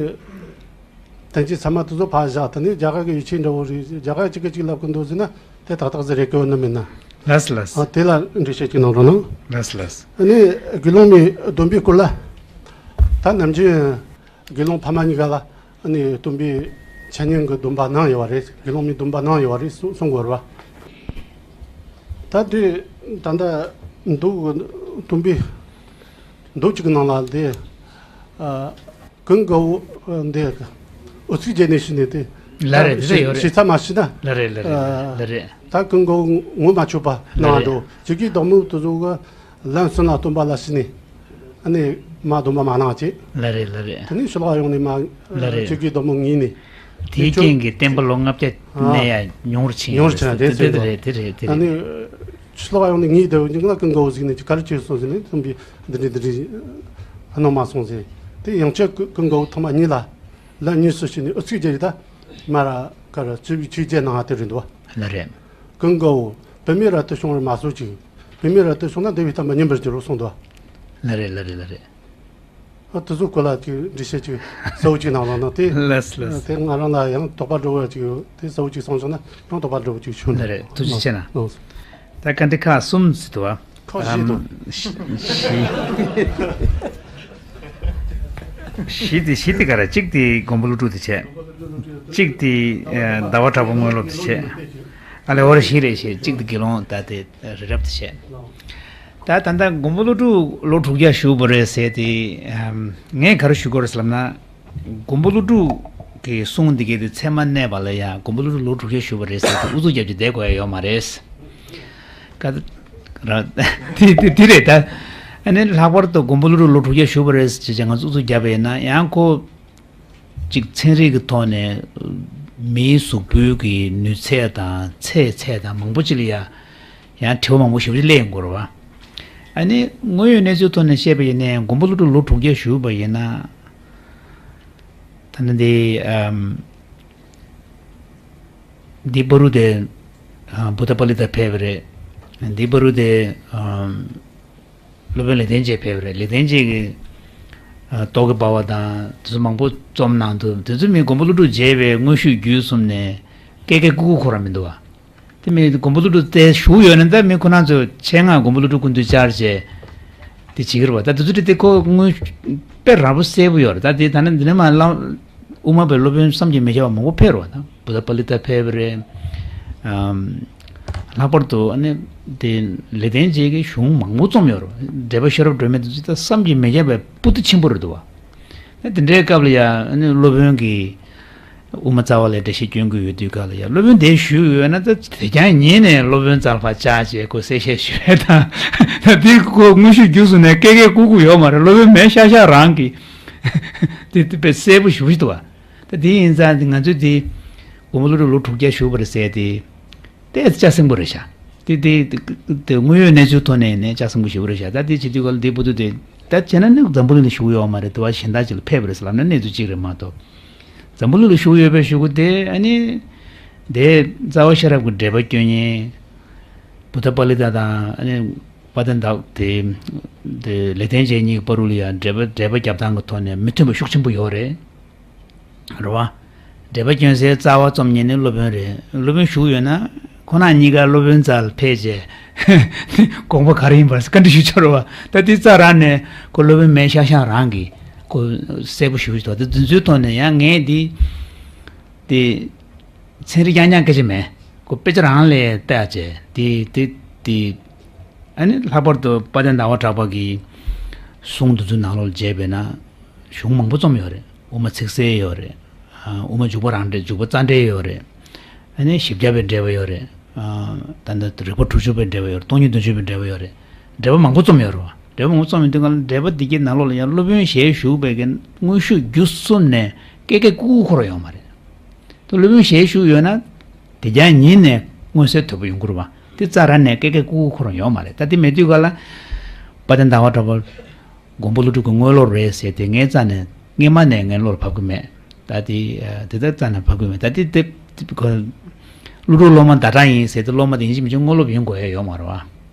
དོན་གྱི་ཚད་མ་དེ་ཚོ་ཕར་བཞག་དེ་ནས་རྒྱ་གར་གྱི་ཡིག་ཆ་འདྲ་བོ་རེད། རྒྱ་གར་གཅིག་གིས་གཅིག་ལབ་གི་འདུག་ཟེར་ན་དེ་ཏག་ཏག་ཟེར་རེད་གི་ནི་མིན་ན། ལགས་ལགས། ཨ། དེ་ལ་འགྲེལ་བཤད་ཅིག་གནང་རོགས་གནང་། ལགས་ལགས། ཨ་ནི་དགེ་སློང་མའི་སྡོམ་པའི་སྐོར་ལ། ད་ནམ་རྒྱུན་དགེ་སློང་ཕ་མ་གཉིས་ཀ་ལ་ཨ་ནི་སྡོམ་པའི་འཆད་ཉན་གྱི་སྡོམ་པ་གནང་ཡོད་པ་རེད། དགེ་སློང་མའི་སྡོམ་པ་གནང་ཡོད་པ་རེད་གསུང་གསུང་དགོས་རེད་བ། ད་དེ་ད་ལྟ་མདོ་གི་སྡོམ་པའི་མདོ་གཅིག་གི་ནང་ལ་དེ། ཨ། ཀུན་དགའ་བོ་འདི་ཨུ་ཚུགས་བྱས་ནས་ཤི་ནས་དེ། ལགས་རེད། དེ་ཡོད་རེད། ཞིབ་ཚགས་མ་ཤེས་ན། ལགས་རེད། ལགས་རེད། ཨ། ལགས་རེད། ད་ཀུན་དགའ་བོ་ངོ་མ་ཆོད་པ་གནང་འགྲོ། ལགས་རེད། ཇི་སྐད་གདམས་ངག་དེ་ཚོ་གི་ལན་གསུམ་ལ་སྟོན་པ་ལ་ཤི་ནས་ཨ་ནི་མ་སྡོམ་པ་མ་གནང་བྱས། ལགས་རེད། ལགས་རེད། དེ་ནས་ཕྱི་ལོགས་ཡོང་ནས་མ། ལགས་རེད། ཇི་སྐད་གདམས་ངག་ངེས་ནས། དེའི་རྐྱེན་གྱིས་བསྟན་པ་ལོ་ལྔ་བརྒྱ་ཨ་གནས་ཡ་ཉུང་རུ་ཕྱིན་ཉུང་རུ་ཕྱིན་ཡ་རེད། དེ་དེ་རེད། དེ་རེད། དེ་རེད། ཨ་ནི། ཕྱི་ལོགས་ཡོང་ནས་ངེས་སྡོད་ཀྱི་ན་ཀུན་དགའ་བོ་གཟིགས་ནས་ཅི་ག་རེ་བྱས་སོང་ཟེར་ནས་སྟོན་པས་འདི་འདྲ་འདི་འདྲ་གནང་མ་སོང་ཟེར། དེ་ཡང་བསྐྱར་ཀུན་དགའ་བོ་ཐོག་མ་གཉིས་ལ་ལན་གཉིས་སུ་ཕྱིན་ནས་ཨུ་ཚུགས་བརྒྱབ་ཡོད། ད་མ་ར་ག་ར་སྤྱི་བོའི་ཆོས་རྒྱལ་གནང་བ་དེ་རེད་འདུག་ལགས་རེད། ཀུན་དགའ་བོ་བུད་མེད་རབ་ཏུ་བྱུང་བར་མ་གསོལ་ཅིག་བུད་མེད་རབ་ཏུ་བྱུང་ན་འདུལ་བའི་བསྟན་པ་ཉམས་པར་འགྱུར་རོ་གསུངས་འདུག་ལགས་རེད། ལགས་རེད། ལགས་རེད། ཨ། དེ་ཚོ་སྐོར་ལ་ཅིག་འགྲེལ་བཤད་ཅིག་གསལ་བོ་ཅིག་གནང་རོགས་གནང་། དེ། ལགས་ལགས། དེ་ང་རང་ལ་ཡང་དོགས་པ་འདྲ་བོ་ཅིག་ཡོད། དེ་གསལ་བོ་ཅིག་གསུངས་སོང་ན་ཡང་དོགས་པ་འདྲ་བོ་ཅིག་ཆོད་ནས། ལགས་རེད། ཐུགས་རྗེ་ཆེ་གནང་། ཨོ། ད་བཀའ་འདྲི་ཁག་གསུམ་ཟེར་འདུག་བ། ཁག་བཞི་འདུག་ཨམ། བཞི། བཞི་དེ་བཞི་དེ་ག་རེ། གཅིག་དེ་མགོན་པོ་ཀླུ་སྒྲུབ་དེ་བྱས། གཅིག་དེ་ཨ་ཟླ་བ་གྲགས་པ་དངོས་སློབ་དེ་བྱས། ཨ་ལས་འོ་རེད། བཞི་རེད་བྱས། གཅིག་དེ་དགེ་སློང་ད་དེ་རི་རབ་དེ་བྱས། ད་ད་ལྟ་མགོན་པོ་ཀླུ་སྒྲུབ་ལོ་དྲུག་བརྒྱ་བཞུགས་པ་རེད་ཟེར་དེ། ཨམ། ངས་ག་རེ་ཞུ་དགོས་རེད་ཟེར་ལབ་ན། མགོན་པོ་ཀླུ་སྒྲུབ་ཀྱི་གསུང་འདི་གའི་དེ་ཚད་མ་གནས་པ་ལ་ཡང་མགོན་པོ་ཀླུ་སྒྲུབ་ལོ་དྲུག་བརྒྱ་བཞུགས་པ་རེད་ཟེར་དེ་ཨུ་ཚུགས་རྒྱབ་ཀྱི་བསྡད་དགོས་ཡ་ཡོད་མ་རེད། ཀ་ར་དེ་དེ་དེ་རེད་ད། ཨ་ནི་ལྷག་པར་དུ་མགོན་པོ་ཀླུ་སྒྲུབ་ལོ་དྲུག་བརྒྱ་བཞུགས་པ་རེད་ཟེར་བྱས་ང་ཚོ་ཨུ་ཚུགས་རྒྱབ་པ་ཡིན་ན་ཡང་ཁོ། གཅིག་ཚན་རིག་གི་ཐོག་ནས་མིའི་གཟུགས་པོའི་གི་ནུས་ཚད་དང་ཚད་ཚད་དང་མང་པོ་ཅིག་ལ་ཡ་ཡང་དྲི་བ་མང་པོ་ཞེ་པོ་ཅིག་སླེབས་ཡོང་གི་རེད་བ། ཨ་ནི་དངོས་ཡོད་གནས་ཚུལ་ཐོག་ནས་བཤད་པ་ཡིན་ན་མགོན་པོ་ཀླུ་སྒྲུབ་ལོ་དྲུག་བརྒྱ་བཞུགས་པ་ཡིན་ན། ད་ནི་འདི་ཨམ། འདི་བར་དུ་དེ་ཨ་བུདྡྷ་པཱ་ལི་ཏ་ཕེབས་པ་རེད། འདི་བར་དུ་དེ་ཨམ། སློབ་དཔོན་ལེགས་ལྡན་འབྱེད་ཕེབས་པ་རེད། ལེགས་ལྡན་འབྱེད་ཀྱིས་ཨ་རྟོག་གེ་འབར་བ་དང་དེ་ཚོ་མང་པོ་རྩོམ་གནང་འདུག་དེ་ཚོ་མིན་མགོན་པོ་ཀླུ་སྒྲུབ་མཇལ་བའི་དངོས་ཤུགས་བརྒྱུད་གསུམ་ནས་ཀེ་ཀེ་ཀུ་ཀུ་ཁོ་རང་མི་འདུག་བ། དེ་མིན་མགོན་པོ་ཀླུ་སྒྲུབ་དེ་བཞུགས་ཡོད་ན་ད་མི་ཁོ་རང་ཚོ་ཆེད་མངགས་མགོན་པོ་ཀླུ་སྒྲུབ་སྐུ་མདུན་བཅར་བྱས་དེ་བྱེད་ཀྱི་རེད་བ། ད་དེ་ཚོ་དེ་ཁོ་དངོས་དཔེ་རགས་པ་གསལ་པོ་ཡོད་རེད། ད་དེ་ད་ནི་འདི་ནས་མ་ལ་དབུ་མ་པའི་སློབ་དཔོན་བསམ་གྱིས་མི་ཁྱབ་པ་མང་པོ་ཕེབས་རེད་བ། ད་བུདྡྷ་པཱ་ལི་ཏ་ཕེབས་པ་རེད། ཨམ། ལྷག་པར་དུ་ཨ་ནི་དེ་ལེགས་ལྡན་འབྱེད་ཀྱི་གཞུང་མང་པོ་རྩོམ་ཡོད་རེད། འགྲེལ་པ་ཤེས་རབ་སྒྲོན་མེ་དེ་ཚོ་ད་བསམ་གྱིས་མི་ཁྱབ་པའི་སྤུས་དག་ཆེན་པོ་རེད་འདུག་བ། ཨ་དེ་འདྲའི་སྐབས་ལ་ཡ་ཨ་ནི་སློབ་དཔོན་གྱིས་དབུ་མ་རྩ་བ་ལས་འགྲེལ་བཤད་སྐྱོན་གྱི་ཡོད་དུས་སྐབས་ལ་ཡ་སློབ་དཔོན་དེ་བཞུགས་ཡོད་ན་ད་དེ་རྐྱང་ཉིད་ནས་སློབ་དཔོན་རྩ་ལ་ཕར་བཅར་བྱས་ཁོ་གསལ་བཤད་ཞུ་ཡས་དང་ད་དེ་ཁོ་དངོས་ཤུགས་བརྒྱུད་གསུམ་ནས་ཀེ་ཀེ་ཀུ་ཀུ་ཡོད་མ་རེད། སློབ་དཔོན་མེད་ཤག་ཤག་རང་གིས། དེ་དེ་དཔེ་གསལ་པོ་ཞེ་པོ་ཅིག་འདུག་བ། ད་དེ་ཡིན་ཙང་དེ་ང་ཚོས་དེ་མགོན་པོ་ཀླུ་སྒྲུབ་ལོ་དྲུག་བརྒྱ་བཞུགས་པ་རེད་ཟེར་དེ། དེ་ལྕགས་སྲིན་པོ་རེད་ཤག་དེ་དེ་དེ་དངོས་ཡོད་གནས་ཚུལ་ཐོག་ནས་ནས་ལྕགས་སྲིན་པོ་ཞེ་པོ་རེད་ཤག་ད་དེ་བྱེད་དུས་ག་ལ་དེ་བུ་དུ་དེ་ད་བྱས་ན་ནི་འཛམ་བུ་གླིང་ལ་བཞུགས་ཡོད་མ་རེད། དུ་བ་གཞན་དག་ཅིག་ལ་ཕེབས་པ་རེད་ཟེར་ལབ་ན་གནས་ཚུལ་གཅིག་རེད་མ་གཏོགས། འཛམ་བུ་གླིང་ལ་བཞུགས་ཡོད་པའི་གཞུག་གུ་དེ་ཨ་ནི། དེ་རྩ་བ་ཤེས་རབ་ཀྱི་འགྲེལ་པ་སྐྱོན་ཉེན། བུདྡྷ་པཱ་ལི་ཏ་དང་ཨ་ནི་དཔལ་ལྡན་ཟླ་དེ། དེ་ལེགས་ལྡན་འབྱེད་གཉིས་ཀྱི་བར་དུ་ལ་ཡང་འགྲེལ་པ་འགྲེལ་པ་རྒྱབ་སྟངས་ཀྱི་ཐོག་ནས་མི་མཐུན་པ་ཤུགས་ཆེན་པོ་ཡོད་རེད། རེད་བ། འགྲེལ་པ་སྐྱོན་སའི་རྩ་བ་རྩོམ་མཁན་ནི་སློབ་དཔོན་རེད། སློབ་དཔོན་བཞུགས་ཡོད་ན། ཁོ་རང་གཉིས་ཀ་སློབ་དཔོན་རྩ་ལ་ཕེབས་རྗེས། དགོངས་པ་ག་རེ་ཡིན་པར་བཀའ་འདྲི་ཞུ་ཆོག་རེད་བ། ད་དེ་རྩ་རང་ནས་ཁོ་སློབ་དཔོན་མེད་ཤག་ཤག་རང་གིས་ཁོ་གསལ་པོ་ཞུ་ཞུ་ཐོག་དེ་འཛིན་ཚུལ་ཐོག་ནས་ཡང་ངས་འདི། དེ། ཚན་རིག་རྐྱང་རྐྱང་སྐད་ཆ་མེད། ཁོ་དཔེ་ཆ་རང་ལས་བལྟས་བྱས་དེ་དེ་དེ། ཨ་ནི་ལྷག་པར་དུ་དཔལ་ལྡན་ཟླ་བ་གྲགས་པ་གི་གསུང་འདི་ཚོའི་ནང་ལོགས་མཇལ་བས་ན། གཞུང་མང་པོ་རྩོམ་ཡོད་རེད། དབུ་མ་ཚིག་གསལ་ཡོད་རེད། ཨ། དབུ་མ་འཇུག་པ་རང་འགྲེལ་འཇུག་པ་རྩ་འགྲེལ་ཡོད་རེད། ཨ་ནི་བཞི་བརྒྱ་པའི་འགྲེལ་པ་ཡོད་རེད། ཨ། ད་ལྟ་རིགས་པ་དྲུག་ཅུ་པའི་འགྲེལ་པ་ཡོད་རེད། སྟོང་ཉིད་བདུན་ཅུ་པའི་འགྲེལ་པ་ཡོད་རེད། འགྲེལ་པ་མང་པོ་རྩོམ་ཡོད་རེད་བ། འགྲེལ་པ་མང་པོ་རྩོམ་ཡོད་དུས་གང་ལ་འགྲེལ་པ་འདི་གའི་ནང་ལོགས་ལ་ཡང་སློབ་དཔོན་ཞལ་བཞུགས་པའི་གི་དངོས་ཤུགས་བརྒྱུད་གསུམ་ནས་ཀེ་ཀེ་ཀུ་ཀུ་ཁོ་རང་ཡོད་མ་རེད། ད་སློབ་དཔོན་ཞལ་བཞུགས་ཡོད་ན། དེ་རྒྱ་ཉིད་ནས་མངོན་གསལ་དོད་པོ་ཡོང་གི་རེད་བ། དེ་རྩ་ར་ནས་ཀེ་ཀེ་ཀུ་ཀུ་ཁོ་རང་ཡོད་མ་རེད། ད་དེ་མེད་དུས་ག་ལ། དཔལ་ལྡན་ཟླ་བ་གྲགས་པ། མགོན་པོ་ཀླུ་སྒྲུབ་ཀྱི་དངོས་སློབ་རེད་ཟེར་ཏེ་ངའི་རྩ་ནས་སྔས་མ་ནས་ངའི་བློར་བབས་ཀྱི་མེད། ད་དེ་དེ་ལྟར་རྩ་ནས་བབས་ཀྱི་མེད། ད་དེ་དེ་ཀླུ་སྒྲུབ་སློབ་མ་ཟླ་གྲགས་ཡིན་ཟེར་ཏེ་སློབ་མ་དེ་ཡིན་གཅིག་མིན་གཅིག་དངོས་སློབ་ཡིན་དགོས་ཡ་ཡོད་མ་རེད་བ།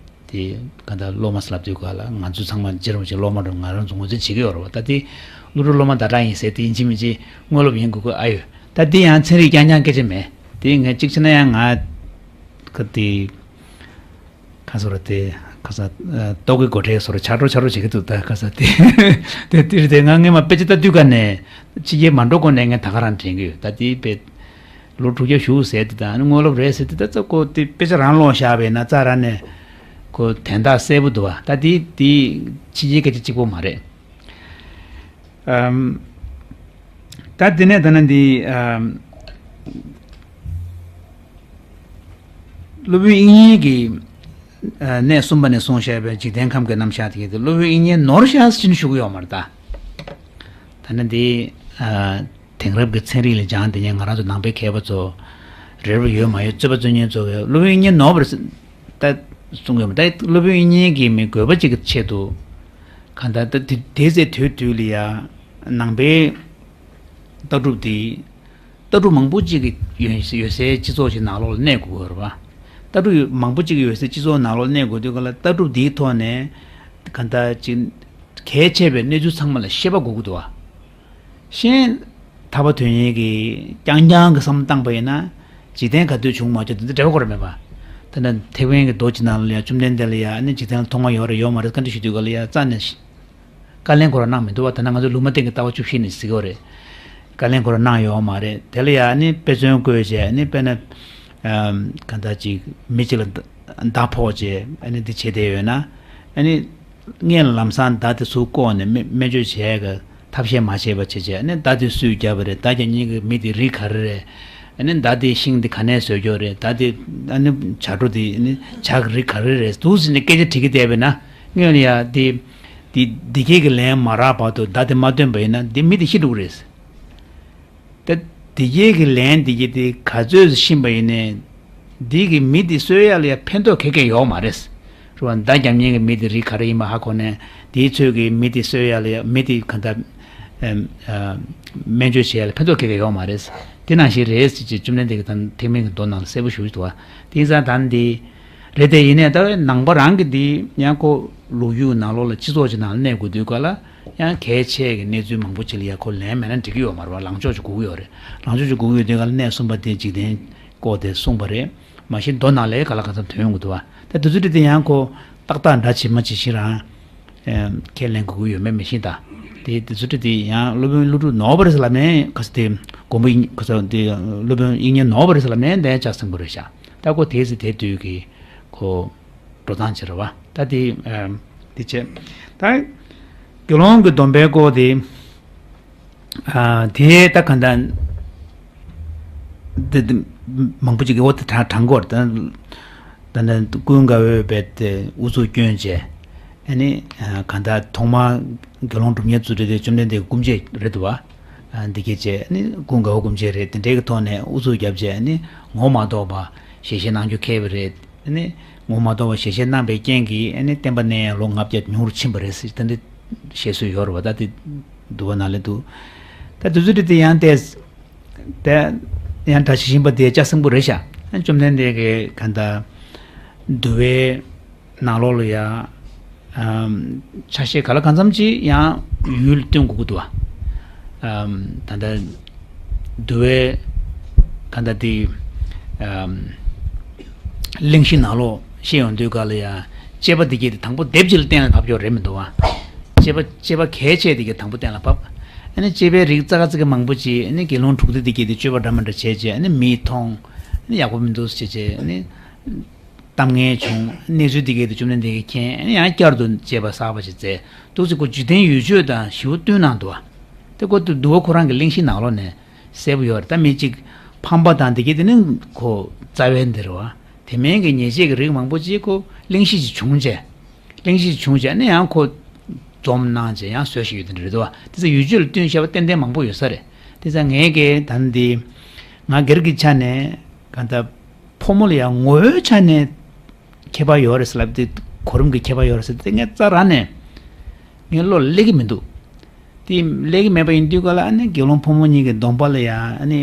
དེ་ག་ད་སློབ་མ་ཟེར་ལབ་དུས་ག་ལ་ང་ཚོ་ཚང་མ་རྗེ་རིན་པོ་ཆེ་སློབ་མ་རུ་ང་རང་ཚོ་ངོས་འཛིན་བྱེད་ཀྱི་ཡོད་རེད་བ། ད་དེ་ཀླུ་སྒྲུབ་སློབ་མ་ཟླ་གྲགས་ཡིན་ཟེར་ཏེ་ཡིན་གཅིག་མིན་གཅིག་དངོས་སློབ་ཡིན་དགོས་ཀྱི་ཨ་ཡོད། ད་དེ་ཡང་ཚན་རིག་རྐྱང་རྐྱང་སྐད་ཆ་མེད། དེ་ངས་གཅིག་བྱས་ན་ཡང་ང་ག་དེ། ཁ་སོ་ར་དེ། ཁ་ས། ཨ། ཏོག་གི་སྒོ་ཁྲལ་སོ་ར་ཆག་འགྲོ་ཆག་འགྲོ་བྱེད་ཀྱི་འདུག་ད་ཁ་ས་དེ། དེ་དེར་དེ་ང་སྔས་མ་དཔེ་ཆ་ལྟ་དུས་ག་ནས་ཕྱི་རྒྱལ་མ་འགྲོ་གོང་ནས་ངས་ད་ག་རང་དྲན་གྱི་ཡོད། ད་དེ་དཔེ་ལོ་དྲུག་བརྒྱ་བཞུགས་ཟེར་དེ་དང་དངོས་སློབ་རེད་ཟེར་དེ་ད་ཚ་ཁོ་དེ་དཔེ་ཆ་རང་ཀློག་བཞག་པས་ན་རྩ་ར་ནས་ཁོ་དན་རྟགས་གསལ་པོ་འདུག་བ། ད་དེ་དེ་ཕྱི་རྒྱལ་སྐད་ཆ་གཅིག་པོ་མ་རེད། ཨམ། ད་དེ་ནས་ད་ནི་འདི། ཨམ། སློབ་དཔོན་དབྱིག་གཉེན་གྱི། ཨ། གནས་གསུམ་པ་ནས་གསུངས་བཞག་པའི་འཇིག་རྟེན་ཁམས་ཀྱི་རྣམ་གཞག་དེ་གའི་དེ་སློབ་དཔོན་དབྱིག་གཉེན་ནོར་ཤག་ཟེར་ནས་ཞུ་གི་ཡོད་མ་རེད་ད། ད་ནི་འདི། ཨ། དེང་རབས་ཀྱི་ཚན་རིག་ལ་སྦྱངས་དེ་ཉིད་ང་རང་ཚོ་ནང་པའི་མཁས་པ་ཚོ། རེ་བ་ཡོད་མ་ཡོད་རྩོད་པ་རྩོད་མཁན་ཚོ་གིས་སློབ་དཔོན་དབྱིག་གཉེན་ནོར་བ་རེད་ཟེར། ད་གསུང་གི་ཡོད་མ་རེད། ད་སློབ་དཔོན་དབྱིག་གཉེན་གྱི་མི་དགོས་པ་ཅིག་གི་ཆེད་དུ། གང་ལྟར་ད་དེ་དེ་ཚེ་དུས་དུས་ལ་ཡ། ནང་པའི་ལྟ་གྲུབ་དེ། ལྟ་གྲུབ་མང་པོ་ཅིག་གི་ཡོད་ཡོད་སའི་སྤྱི་ཚོགས་ཅིག་ནང་ལོགས་ལ་གནས་དགོས་ཀྱི་ཡོད་རེད་བ། ལྟ་གྲུབ་མང་པོ་ཅིག་གི་ཡོད་སའི་སྤྱི་ཚོགས་ནང་ལོགས་ལ་གནས་དགོས་དུས་ག་ལ་ལྟ་གྲུབ་འདིའི་ཐོག་ནས་གང་ལྟར་ཅིག་གལ་ཆེ་བའི་གནས་ཚུལ་ཚང་མ་ལ་ཤེས་པ་དགོས་ཀྱི་འདུག་བ། གཞན་ཐར་པ་དོན་གཉེར་གྱི་རྐྱང་རྐྱང་གི་བསམ་བློ་བཏང་པ་ཡིན་ན། འཇིག་རྟེན་ག་དུས་བྱུང་མ་བྱུང་དེ་ཚོ་འབྲེལ་བ་ཁོ་རང་མེད་པ། ད་ནི་ཐེག་དབན་གྱི་མདོ་ཅིག་ནང་ལ་ཡང་བཅོམ་ལྡན་འདས་ལ་ཡང་ནི་འཇིག་རྟེན་ལ་ཐོག་མ་ཡོད་རེད་ཡོད་མ་རེད་བཀའ་འདྲི་ཞུ་དུས་ག་ལ་ཡང་རྩ་ནས། བཀའ་ལན་ཁོ་རང་གནང་མི་འདུག་བ། ད་ནི་ང་ཚོ་ལུང་མ་བསྟན་གྱི་ལྟ་བ་བཅུ་བཞི་ནས་གཟིགས་ཡོད་རེད། བཀའ་ལན་ཁོ་རང་གནང་ཡོད་མ་རེད། དེ་ལ་ཡང་ནི་དཔེ་མཚོན་བཀོད་བྱས་ནི་དཔེར་ན། ཨམ། གང་ལྟར་ཅིག་མི་གཅིག་ལ་མདའ་ཕོག་བྱས་ཨ་ནི་འདི་བྱས་བསྡད་ཡོད་ན། ཨ་ནི། སྔོན་ལ་ལམ་སང་མདའ་དེ་ཚུར་བཀོག་ནས་སྨན་སྨན་བཅོས་བྱས་གི་ཐབས་ཤེས་མ་བྱས་པ་བྱས་བྱས་ཨ་ནི་མདའ་དེ་སུས་བརྒྱབ་པ་རེད། མདའ་རྒྱག་མཁན་གྱི་མི་དེ་རིགས་ག་རེ་རེད། ཨ་ནི་མདའ་དེ་ཤིང་དེ་ག་ནས་བཟོས་ཀྱོག་རེད། མདའ་དེ་ཨ་ནི་བྱ་སྒྲོ་དེ་ཨ་ནི་བྱ་གི་རིགས་ག་རེ་རེད་འདུག་ཟེར་ནས་སྐད་ཆ་དྲི་གི་བསྡད་པས་ན་སྔོན་ལ་ཡ་དེ། དེ་འདི་སྐད་ཀྱི་ལན་མ་རག་བར་དུ་མདའ་དེ་མ་བཏོན་པ་ཡིན་ན་དེ་མི་དེ་ཤི་འགྲོ་གི་རེད། ད་འདི་སྐད་ཀྱི་ལན་འདི་སྐད་དེ་ག་ཚོད་ཤི་བ་ཡིན་ནའི་འདི་གི་མི་དེ་གསོད་ཡ་ལ་ཡ་ཕན་ཐོགས་ག་གེ་ཡོད་མ་རེད། རེད་བ། མདའ་རྒྱབ་མཁན་གྱི་མི་དེ་རིགས་ག་རེ་ཡིན་པ་ཧ་གོ་ནས་དེའི་ཚོད་ཀྱི་མི་དེ་གསོད་ཡ་ལ་ཡ་མི་དེ་ག་ད། ཨམ། ཨ། སྨན་བཅོས་བྱེད་ཡ་ལ་ཕན་ཐོགས་ག་གེ་ཡོད་མ་རེད། དེ་ནང་བཞིན་རེད་ཟེར་གྱི་བཅོམ་ལྡན་འདས་ཀྱིས་ད་ཐེག་དམན་གྱི་མདོ་ནང་ལ་གསལ་པོ་ཞུ་གི་འདུག་བ། དེ་ཡིན་ཙང་ད་འདི། རེད་དེ་ཡིན་ནའི་ད་ནང་པ་རང་གི་འདི་ཡང་ཁོ་ལོ་རྒྱུས་ནང་ལོགས་ལ་སྤྱི་ཚོགས་ཀྱི་ནང་ལ་གནས་དགོས་དུས་ག་ལ་ཡང་གལ་ཆེ་གི་གནས་ཚུལ་མང་པོ་ཅིག་ལ་ཡང་ཁོ་ལན་མེད་ན་འགྲིག་གི་ཡོད་མ་རེད་བ། ལངས་ཕྱོགས་ཅིག་དགོས་ཀྱི་ཡོད་རེད། ལངས་ཕྱོགས་ཅིག་དགོས་ཀྱི་ཡོད་དུས་ག་ལ་གནས་གསུམ་པ་དེ་འཇིག་རྟེན་བཀོད་དེ་གསུངས་པ་རེད། མ་གཞི་མདོ་ནང་ལ་ག་ལ་ག་ཚོད་ཐོན་ཡོང་གི་འདུག་བ། ད་དེ་ཚོ་དེ་དེ་ཡང་ཁོ་ཏག་ཏག་འདྲ་ཇི་མ་ཇི་བཞིན་རང་ཁས་ལེན་དགོས་ཀྱི་ཡོད་མེད་མི་ཤེས་ད། དེ་དེ་ཚོ་དེ་དེ་ཡང་སློབ་དཔོན་ཀླུ་སྒྲུབ་ནོར་བ་རེད་ཟེར་ལབ་ནས་ག་ས་དེ་མགོན་པོ་དབྱིག་ག་ས་དེ་སློབ་དཔོན་དབྱིག་གཉེན་ནོར་བ་རེད་ཟེར་ལབ་ནས་འདི་ལྕགས་སྲིན་པོ་རེད་ཤག་ད་ཁོ་དེ་ཚེ་དེ་དུས་ཀྱི་ཁོ་འགྲོ་སྟངས་ཅིག་རེད་བ། ད་དེ་ཨ་དེ་བྱས། ད་དགེ་སློང་གི་སྡོམ་པའི་སྐོར་དེ་ཨ་དེ་ད་ག་འདྲ་དེ་དེ་མང་པོ་ཅིག་གི་འོ་དེ་དྲང་དྲང་སྐོར་ད་ད་ད་ཀུན་དགའ་བོས་རྦད་དེ་ཨུ་ཚུགས་སྐྱོན་བྱས། ཨ་ནི་ཨ་གང་ལྟར་ཐོག་མར་དགེ་སློང་སྒྲུབ་གཉེར་བཙུགས་དུས་དེ་བཅོམ་ལྡན་འདས་ཀྱི་སྐུ་མཆེད་རེད་འདུག་བ། ཨ་འདི་སྐད་བྱས་ཨ་ནི་ཀུན་དགའ་བོ་སྐུ་མཆེད་རེད། དེ་འདྲའི་གི་ཐོག་ནས་ཨུ་ཚུགས་བརྒྱབ་བྱས་ཨ་ནི་ངོ་མ་གཏོགས་པ་ཞལ་བཞེས་གནང་རྒྱུ་ཁེལ་བ་རེད། ཨ་ནི་ངོ་མ་གཏོགས་པ་ཞལ་བཞེས་གནང་པའི་རྐྱེན་གྱིས་ཨ་ནི་བསྟན་པ་གནས་ཡ་ལོ་ལྔ་བརྒྱ་ཉུང་རུ་ཕྱིན་པ་རེད་ཟེར་དེ་འདྲ་བཤད་སྲོལ་ཡོད་རེད་བ། ད་དེ་འདུལ་བ་ནང་ལ་འདུག་ད་དུས་ཚོད་དེ་ཡང་ཏེ། དེ་ཡང་བཀྲ་ཤིས་ཤིང་པ་དེ་ལྕགས་སྲིན་པོ་རེད་ཤག་ཨ་བཅོམ་ལྡན་འདས་ཀྱིས་གང་ལྟར་འདུལ་བའི་ནང་ལོགས་ལ་ཡ་ཨམ་ཆ་ཤས་ག་ལ་གང་འཚམ་ཅིག་ཡང་ཡུལ་སྟོན་དགོས་ཀྱི་འདུག་བ། ཨམ་ད་ལྟ་འདུལ་བའི་གང་ལྟར་དེ་ཨམ་གླེང་གཞི་ནང་ལོགས་བཤད་ཡོང་དུས་ག་ལ་ཡ་དཔྱད་པ་འདི་གྱད་དེ་དང་པོ་སྡེབ་གཅིག་ལ་གཏན་ལ་ཕབ་ཀྱོག་རེད་མི་འདུག་བ། དཔྱད་པ་དཔྱད་པ་གལ་ཆེ་དེ་གྱད་དང་པོ་གཏན་ལ་ཕབ། ཨ་ནི་དཔྱད་པའི་རིགས་ཙག་ཙིག་མང་པོ་ཅིག་ཨ་ནི་དགེ་སློང་དྲུག་སྡེ་དེ་གྱད་དེ་དཔྱོད་པ་འདྲ་མི་འདྲ་བྱས་རྗེས་ཨ་ནི་མིས་མཐོང་། ཨ་ནི་ཡག་པོ་མི་འདུག་ཟེར་བྱས་ཨ་ནི་གཏམ་ངན་བྱུང་། གནས་ཚུལ་དེ་གྱད་དེ་བཅོམ་ལྡན་འདས་ཀྱིས་མཁྱེན། ཨ་ནི་ཡང་བསྐྱར་དུ་དཔྱད་པ་གསར་པ་ཞིག་མཛད་འདུག་ཟེར་ཁོ་འཇིག་རྟེན་ཡུལ་ཆོས་དང་ཞིབ་བསྟུན་གནང་འདུག་བ། དེ་ཁོ་འདུལ་བ་ཁོ་རང་གི་གླེང་གཞི་ནང་ལོགས་ནས་གསལ་པོ་ཡོད་རེད། ད་མི་གཅིག་ཕམ་པ་དང་དེ་གྱད་དེ་ནི་ཁོ་རྩ་བའི་འདི་རེད་བ། དེ་མིན་གྱི་ཉེས་བྱས་ཀྱི་རིགས་མང་པོ་ཅིག་ཁོ་གླེང་གཞི་ཅིག་བྱུང་རྗེས། གླེང་གཞི་བྱུང་རྗེས་ནས་ཡང་ཁོ་འཛོམས་གནང་རྗེས་ཡང་བཟོས་ཤིག་ཡོད་དེ་འདྲ་རེད་དོ། དེ་ཚོ་ཡུལ་ཆོས་ལ་བསྟུན་བྱས་པ་ཏན་ཏན་མང་པོ་ཡོད་ས་རེད། དེ་ཚོ་ངས་ཀྱི་ད་འདི་ང་སྒེར་གྱི་ཆ་ནས་གང་ལྟར་ཕོ་མོ་ལ་ཡང་ངོ་བོའི་ཆ་ནས་ཁྱད་པར་ཡོད་རེད་ཟེར་ལབ་དེ་གོ་རིམ་གྱི་ཁྱད་པར་ཡོད་རེད་ཟེར་དེ་ངས་རྩ་རང་ནས་ངའི་བློ་ལ་སླེབས་ཀྱི་མི་འདུག་དེ་སླེབས་ཀྱི་མེད་པ་ཡིན་དུས་ག་ལ་ཨ་ནི་དགེ་སློང་ཕོ་མོ་གཉིས་ཀྱི་སྡོམ་པ་ལ་ཡང་ཨ་ནི་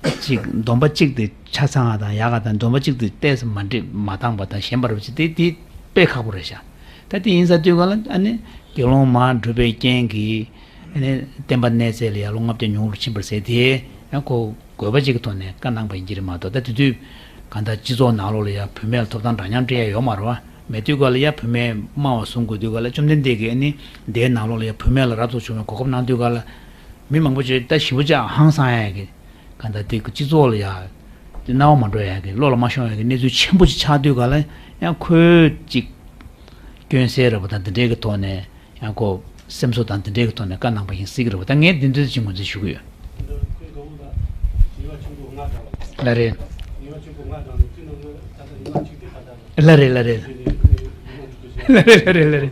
གཅིག་སྡོམ་པ་གཅིག་དེ་ཆ་ཚང་བ་དང་ཡག་ག་དང་སྡོམ་པ་གཅིག་དེ་ཏོག་ཙམ་མ་འགྲིག་མ་འདང་བ་དང་ཞན་པ་རེད་པ་ཅིག་དེ་དེ་དཔེ་ཁག་པོ་རེད་ཤག་ད་དེ་ཡིན་ས་དུས་ག་ལ་ཨ་ནི་དགེ་སློང་མར་བསྒྲུབས་པའི་རྐྱེན་གྱིས་ཨ་ནི་བསྟན་པ་གནས་ཚད་ལ་ཡང་ལོ་ལྔ་བརྒྱ་ཉུང་རུ་ཕྱིན་པར་ཟེར་དེ་ཡང་ཁོ་དགོས་པ་ཅིག་གི་ཐོག་ནས་བཀའ་གནང་པ་ཡིན་གྱི་རེད་མ་གཏོགས། ད་དེ་དུས་གང་ལྟར་སྤྱི་ཚོགས་ནང་ལོགས་ལ་ཡང་བུད་མེད་ལ་ཐོབ་ཐང་འདྲ་མཉམ་སྤྲད་ཡ་ཡོད་མ་རེད་བ། མེད་དུས་ག་ལ་ཡ་བུད་མེད་དམའ་བ་བཟུང་དགོས་དུས་ག་ལ་བཅོམ་ལྡན་འདས་ཀྱིས་ཨ་ནི་དེའི་ནང་ལོགས་ལ་ཡ་བུད་མེད་ལ་རབ་ཏུ་བྱུང་བའི་གོ་སྐབས་གནང་དུས་ག་ལ་མི་མང་པོ་ཅིག་ད་ཞེ་པོ་ཅིག་ཧང་སང་ཡ་གི་ག་ད་དེ་གི་སྤྱི་ཚོགས་ལ་ཡ་དེ་སྣང་བ་མ་འགྲོ་ཡ་གི་བློ་ལ་མ་ཤོང་ཡ་གི་གནས་ཚུལ་ཆེན་པོ་ཅིག་ཆགས་དུས་ག་ལ་ཡང་ཁོས་ཅིག་སྐྱོན་སེལ་རེད་པ་དང་དེ་འདྲའི་གི་ཐོག་ནས་ཡང་ཁོ་སེམས་གསོ་དང་དེ་འདྲའི་གི་ཐོག་ནས་བཀའ་གནང་པ་ཡིན་སྲིད་གི་རེད་པ། ད་ངས་འདི་འདྲ་ཅིག་ངོས་འཛིན་ཞུ་གི་ཡོད། ལ་རེད། ལ་རེད་ལ་རེད། ལ་རེད་ལ་རེད།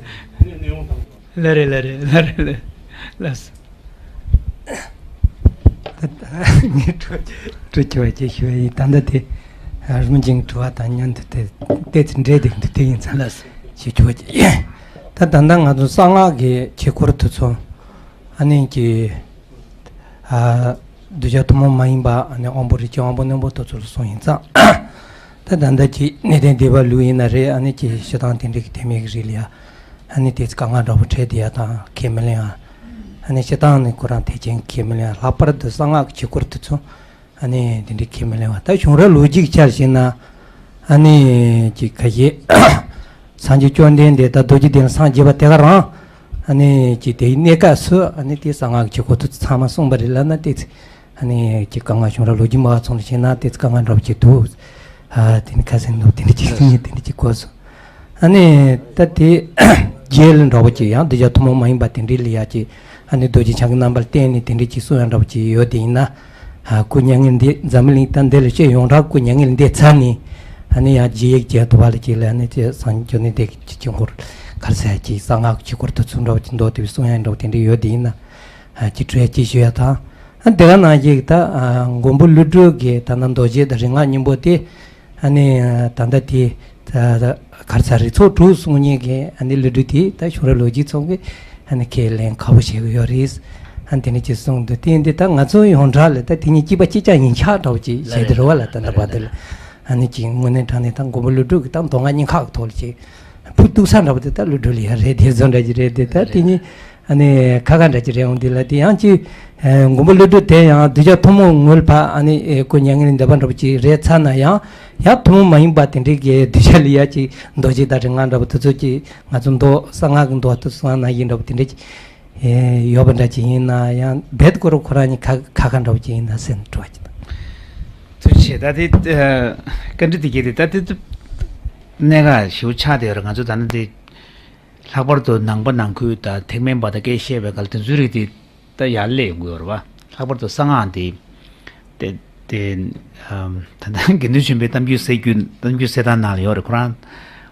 ལ་རེད་ལ་རེད། ལ་རེད་ལ་རེད། ལ་སོ། ངས་དྲི་དྲི་ཆོག་ཅེས་ཞུ་བ་ཡིན། ད་ལྟ་དེ་རིམ་བྱོན་དྲི་བ་དང་མཉམ་དུ་དེ་ཏོག་ཙམ་འདྲེས་བསྡད་འདུག་དེ་ཡིན་ཙང་ལ་སོ་ཞུ་ཆོག་ཅེས་ཡིན། ད་ད་ལྟ་ང་ཚོ་གསང་སྔགས་ཀྱི་ཆོས་སྐོར་དེ་ཚོ་ཨ་ནི་ཀྱི་ཨ་གདུལ་བྱ་ཐུན་མོང་མ་ཡིན་པ་ཨ་ནི་དབང་པོ་རིགས་ཀྱི་དབང་པོ་རྣོན་པོ་དེ་ཚོ་ལ་སོང་ཡིན་ཙང་། ད་ད་ལྟ་ཀྱི་གནས་བརྟན་སྡེ་པ་ལུགས་ཡིན་ན་རེད། ཨ་ནི་ཀྱི་སྤྱིར་བཏང་དེ་འདྲའི་གི་ཐེག་དམན་གྱི་རིགས་ལ་ཡ་ཨ་ནི་དེ་ཚོ་དཀའ་ངལ་འདྲ་པོ་འཕྲད་བསྡད་ཡ་དང་ཁས་མི་ལེན་ཡ། ཨ་ནི་སྤྱིར་བཏང་ནི་ཁོ་རང་ཐེག་ཆེན་ཁས་མི་ལེན་ཡ། ལྷག་པར་དུ་གསང་སྔགས་ཀྱི་ཆོས་སྐོར་དེ་ཚོ་ཨ་ནི་དེ་འདྲའི་ཁས་མི་ལེན་པ། ད་གཞུང་རབ་ལོ་རྒྱུས་ཀྱི་ཆར་བཞག་ན་ཨ་ནི་ཀྱི་ཁ་ཤས་སངས་རྒྱས་བཅོམ་ལྡན་འདས་དང་རྡོ་རྗེ་གདན་ལ་སངས་རྒྱས་པ་དེ་ག་རང་ཨ་ནི་ཀྱི་དེའི་གནས་སྐབས་སུ་ཨ་ནི་དེ་གསང་སྔགས་ཀྱི་ཆོས་སྐོར་དེ་ཚོ་ཚང་མ་གསུངས་པ་རེད་ལབ་ན་དེ་ཚོ། ཨ་ནི་ཀྱི་དཀའ་ངལ་བྱུང་ར་ལོ་རྒྱུས་མ་བ་ཚོང་ལ་བྱས་ན་དེ་ཚོ་དཀའ་ངལ་འདྲ་པོ་ཅིག་འདུག་ཨ་དེ་ནི་ཁ་སེང་འདུག་དེ་འདྲ་ཅིག་ངས་དེ་འདྲ་ཅིག་གོ་སོང་། ཨ་ནི་ད་དེ་རྗེས་ལ་འདྲ་པོ་ཅིག་ཡང་གདུལ་བྱ་ཐུན་མོང་མ་ཡིན་པ་དེ་འདྲའི་ལ་ཡ་ཅིག་ཨ་ནི་རྡོ་རྗེ་འཆང་གི་རྣམ་པར་བསྟན་ནས་དེ་འདྲ་ཅིག་གསུང་ཡ་འདྲ་པོ་ཅིག་ཡོད་དེ་ཡིན་ན། ཨ་སྐུ་མྱ་ངན་འདས་འཛམ་བུ་གླིང་ད་འདི་ལ་བཤད་ཡོངས་གྲགས་སྐུ་མྱ་ངན་འདས་ཚར་ནས་ཨ་ནི་ཡང་རྗེས་ཡིག་བྱས་ཐུབ་པ་ལ་ཅིག་ལ་ཨ་ནི་ཅིག་སངས་རྒྱས་བཅོམ་ལྡན་འདས་ཀྱི་སྐྱབས་འཁོར་ག་རེ་ཟེར་ཡ་ཅིག་གསང་སྔགས་ཀྱི་ཆོས་སྐོར་དེ་ཚོ་འདྲ་པོ་ཅིག་མདོ་དེ་བས་གསུང་ཡ་འདྲ་པོ་དེ་འདྲ་ཡོད་དེ་ཡིན་ན། ཨ་ཅིག་གྲོས་ཅིག་ཞུ་ཡ་དང་། ཨ་དེ་ག་ནང་བཞིན་ད་ཨ་མགོན་པོ་ཀླུ་སྒྲུབ་ཀྱི་ད་ནང་རྡོ་རྗེ་དང་རིག་སྔགས་སྙིང་པོ་དེ་ཨ་ནི་ད་ལྟ་དེ་ད་ག་རེ་ཟེར་རིགས་ཚོགས་དྲུག་གསུང་མཁན་གྱི་ཨ་ནི་ཀླུ་སྒྲུབ་དེ་ད་གཞུང་རབ་ལོ་རྒྱུས་ཚོགས་ཀྱི་ཨ་ནི་ཁས་ལེན་ཁག་པོ་བྱེད་ཀྱི་ཡོད་རེད། ཨ་དེ་ནི་ཅིག་གསུངས་འདུག་དེ་འདི་ད་ང་ཚོ་ཡོངས་གྲགས་ལ་ད་དེ་གཉིས་གཅིག་པ་གཅིག་རྐྱང་ཡིན་ཆགས་འདྲ་པོ་ཅིག་བྱས་ཏེ་རེད་བ་ལ་ད་ལྟ་བར་དུ་ལ་ཨ་ནི་ཅིག་དངོས་གནས་དྲང་གནས་ད་མགོན་པོ་ཀླུ་སྒྲུབ་ཀྱི་ད་མདོ་སྔགས་སྙིང་ཁག་གི་ཐོག་ལ་ཅིག་ཕུ་གཏུག་ས་འདྲ་པོ་དེ་ད་ཀླུ་སྒྲུབ་ལ་ཡ་རེད། དེ་བཟོ་འདྲ་ཅིག་རེད་དེ་ད་དེ་གཉིས། ཨ་ནི་ཁ་ཁ་འདྲ་ཅིག་རེད་འོང་། འདི་ལ་དེ་ཡང་ཅིག་ཨ་མགོན་པོ་ཀླུ་སྒྲུབ་དེ་ཡང་གདུལ་བྱ་ཐུན་མོང་ངོས་ལ་ཕར་ཨ་ནི་ཨེ་སྐུ་མྱ་ངན་ལས་འདས་པ་འདྲ་པོ་ཅིག་རེད་ཚར་ན་ཡང་ཡང་ཐུན་མོང་མ་ཡིན་པ་དེ་འདྲའི་གི་གདུལ་བྱ་ལ་ཡ་ཅིག་རྡོ་རྗེ་དང་རིག་སྔགས་འདྲ་པོ་དེ་ཚོ་ཅིག་ང་ཚོ་མདོ་གསང་སྔགས་ཀྱི་མདོ་ལྟ་སོང་ན་ཡིན་འདྲ་པོ་དེ་འདྲ་ཅིག་ཨེ་ཡོད་པ་འདྲ་ཅིག་ཡིན་ན་ཡང་རྦད་ཁོ་རང་ཁོ་རང་གཉིས་ཁ་ཁ་ཁ་འདྲ་པོ་ཅིག་ཡིན་ན་ཟེར་ནས་དྲི་བ་ཅིག་དང་། ཐུགས་རྗེ་ཆེ། ད་དེ་ཨ་བཀའ་འདྲི་དེ་གལ་ཏེ་ད་དེ་གནད་འགག་ཞེ་པོ་ཆགས་བསྡད་ཡོད་རེད། ང་ཚོ་ད་ནི་དེ། ལྷག་པར་དུ་ནང་པ་ནང་ཁུལ་དང་ཐེག་དམན་པ་དང་སྐད་བཤད་པའི་སྐབས་དེ་ཚོའི་རིགས་དེ་ད་ཡར་སླེབས་ཡོང་གི་ཡོད་རེད་བ། ལྷག་པར་དུ་གསང་སྔགས་དེ་དེ་དེ་ཨམ་ད་ལྟ་དགེ་འདུན་ཆོས་འཕེལ་གཏམ་རྒྱུད་གསལ་རྒྱུད་གཏམ་རྒྱུད་གསལ་ཐང་ནང་ལ་ཡོད་རེད། ཁོ་རང་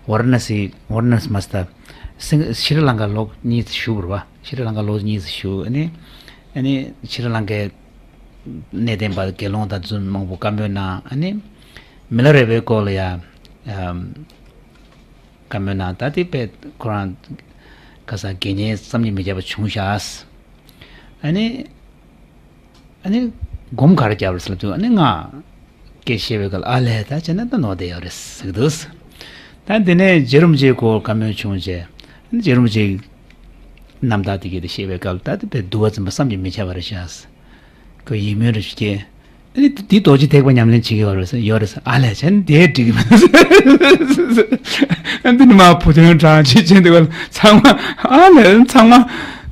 ཝ་ར་ཎ་སི་ཝ་ར་ཎ་སི་མ་སྟ་ སིང་ཤྲི་ལང་ཀ་ལོ་གཉིས་ཙམ་བཞུགས་པ་རེད་བ། ཤྲི་ལང་ཀ་ལོ་གཉིས་ཙམ་བཞུགས། ཨ་ནི་ཨ་ནི་ཤྲི་ལང་ཀའི་གནས་བརྟན་པ་དགེ་སློང་དང་བཙུན་མང་པོ་བཀའ་མོལ་གནང་། ཨ་ནི་མི་ལ་རས་པའི་སྐོར་ལ་ཡང་བཀའ་མོལ་གནང་། ད་དེ་དཔེ་ཁོ་རང་ཁ་སང་དགེ་བསྙེན་བསམ་གྱིས་མི་ཁྱབ་པ་བྱུང་ཤག་ཨ་ནི། ཨ་ནི་སྒོམ་ག་རེ་རྒྱབ་རེད་ཟེར་ལབ་དུས། ཨ་ནི་ང་སྐད་བཤད་པའི་སྐབས་ཨ་ལས་ད་བྱས་ན་ད་ནོར་བསྡད་ཡོད་རེད་ཟེར་གྱི་འདུག་ད་དེ་ནས་རྗེ་རིན་པོ་ཆེའི་སྐོར་བཀའ་མོལ་བྱུང་རྗེས། ཨ་ནི་རྗེ་རིན་པོ་ཆེའི་རྣམ་ཐར་དེ་གྱད་དེ་བཤད་པའི་སྐབས་ད་དེ་དཔེ་འདུལ་བ་འཛིན་པ་བསམ་གྱིས་མི་ཁྱབ་པ་རེད་ཤག་ཁོས་ཡིད་སྨོན་རེ་ཞུ་གི། ཨ་ནི་འདི་རྡོ་རྗེ་ཐེག་པ་ཉམས་ལེན་བྱེད་ཀྱི་ཡོད་རེད་ཟེར། ཡོད་རེད་ཟེར། ཨ་ལས་བྱས་ན་དེ་འགྲིག་གི་མི་འདུག་ཨ་འདི་ནི་མ་བུ་དོན་དྲང་ཆེ་ཆེན་འདི་བ་ཚང་མ་ཨ་ལས་ཚང་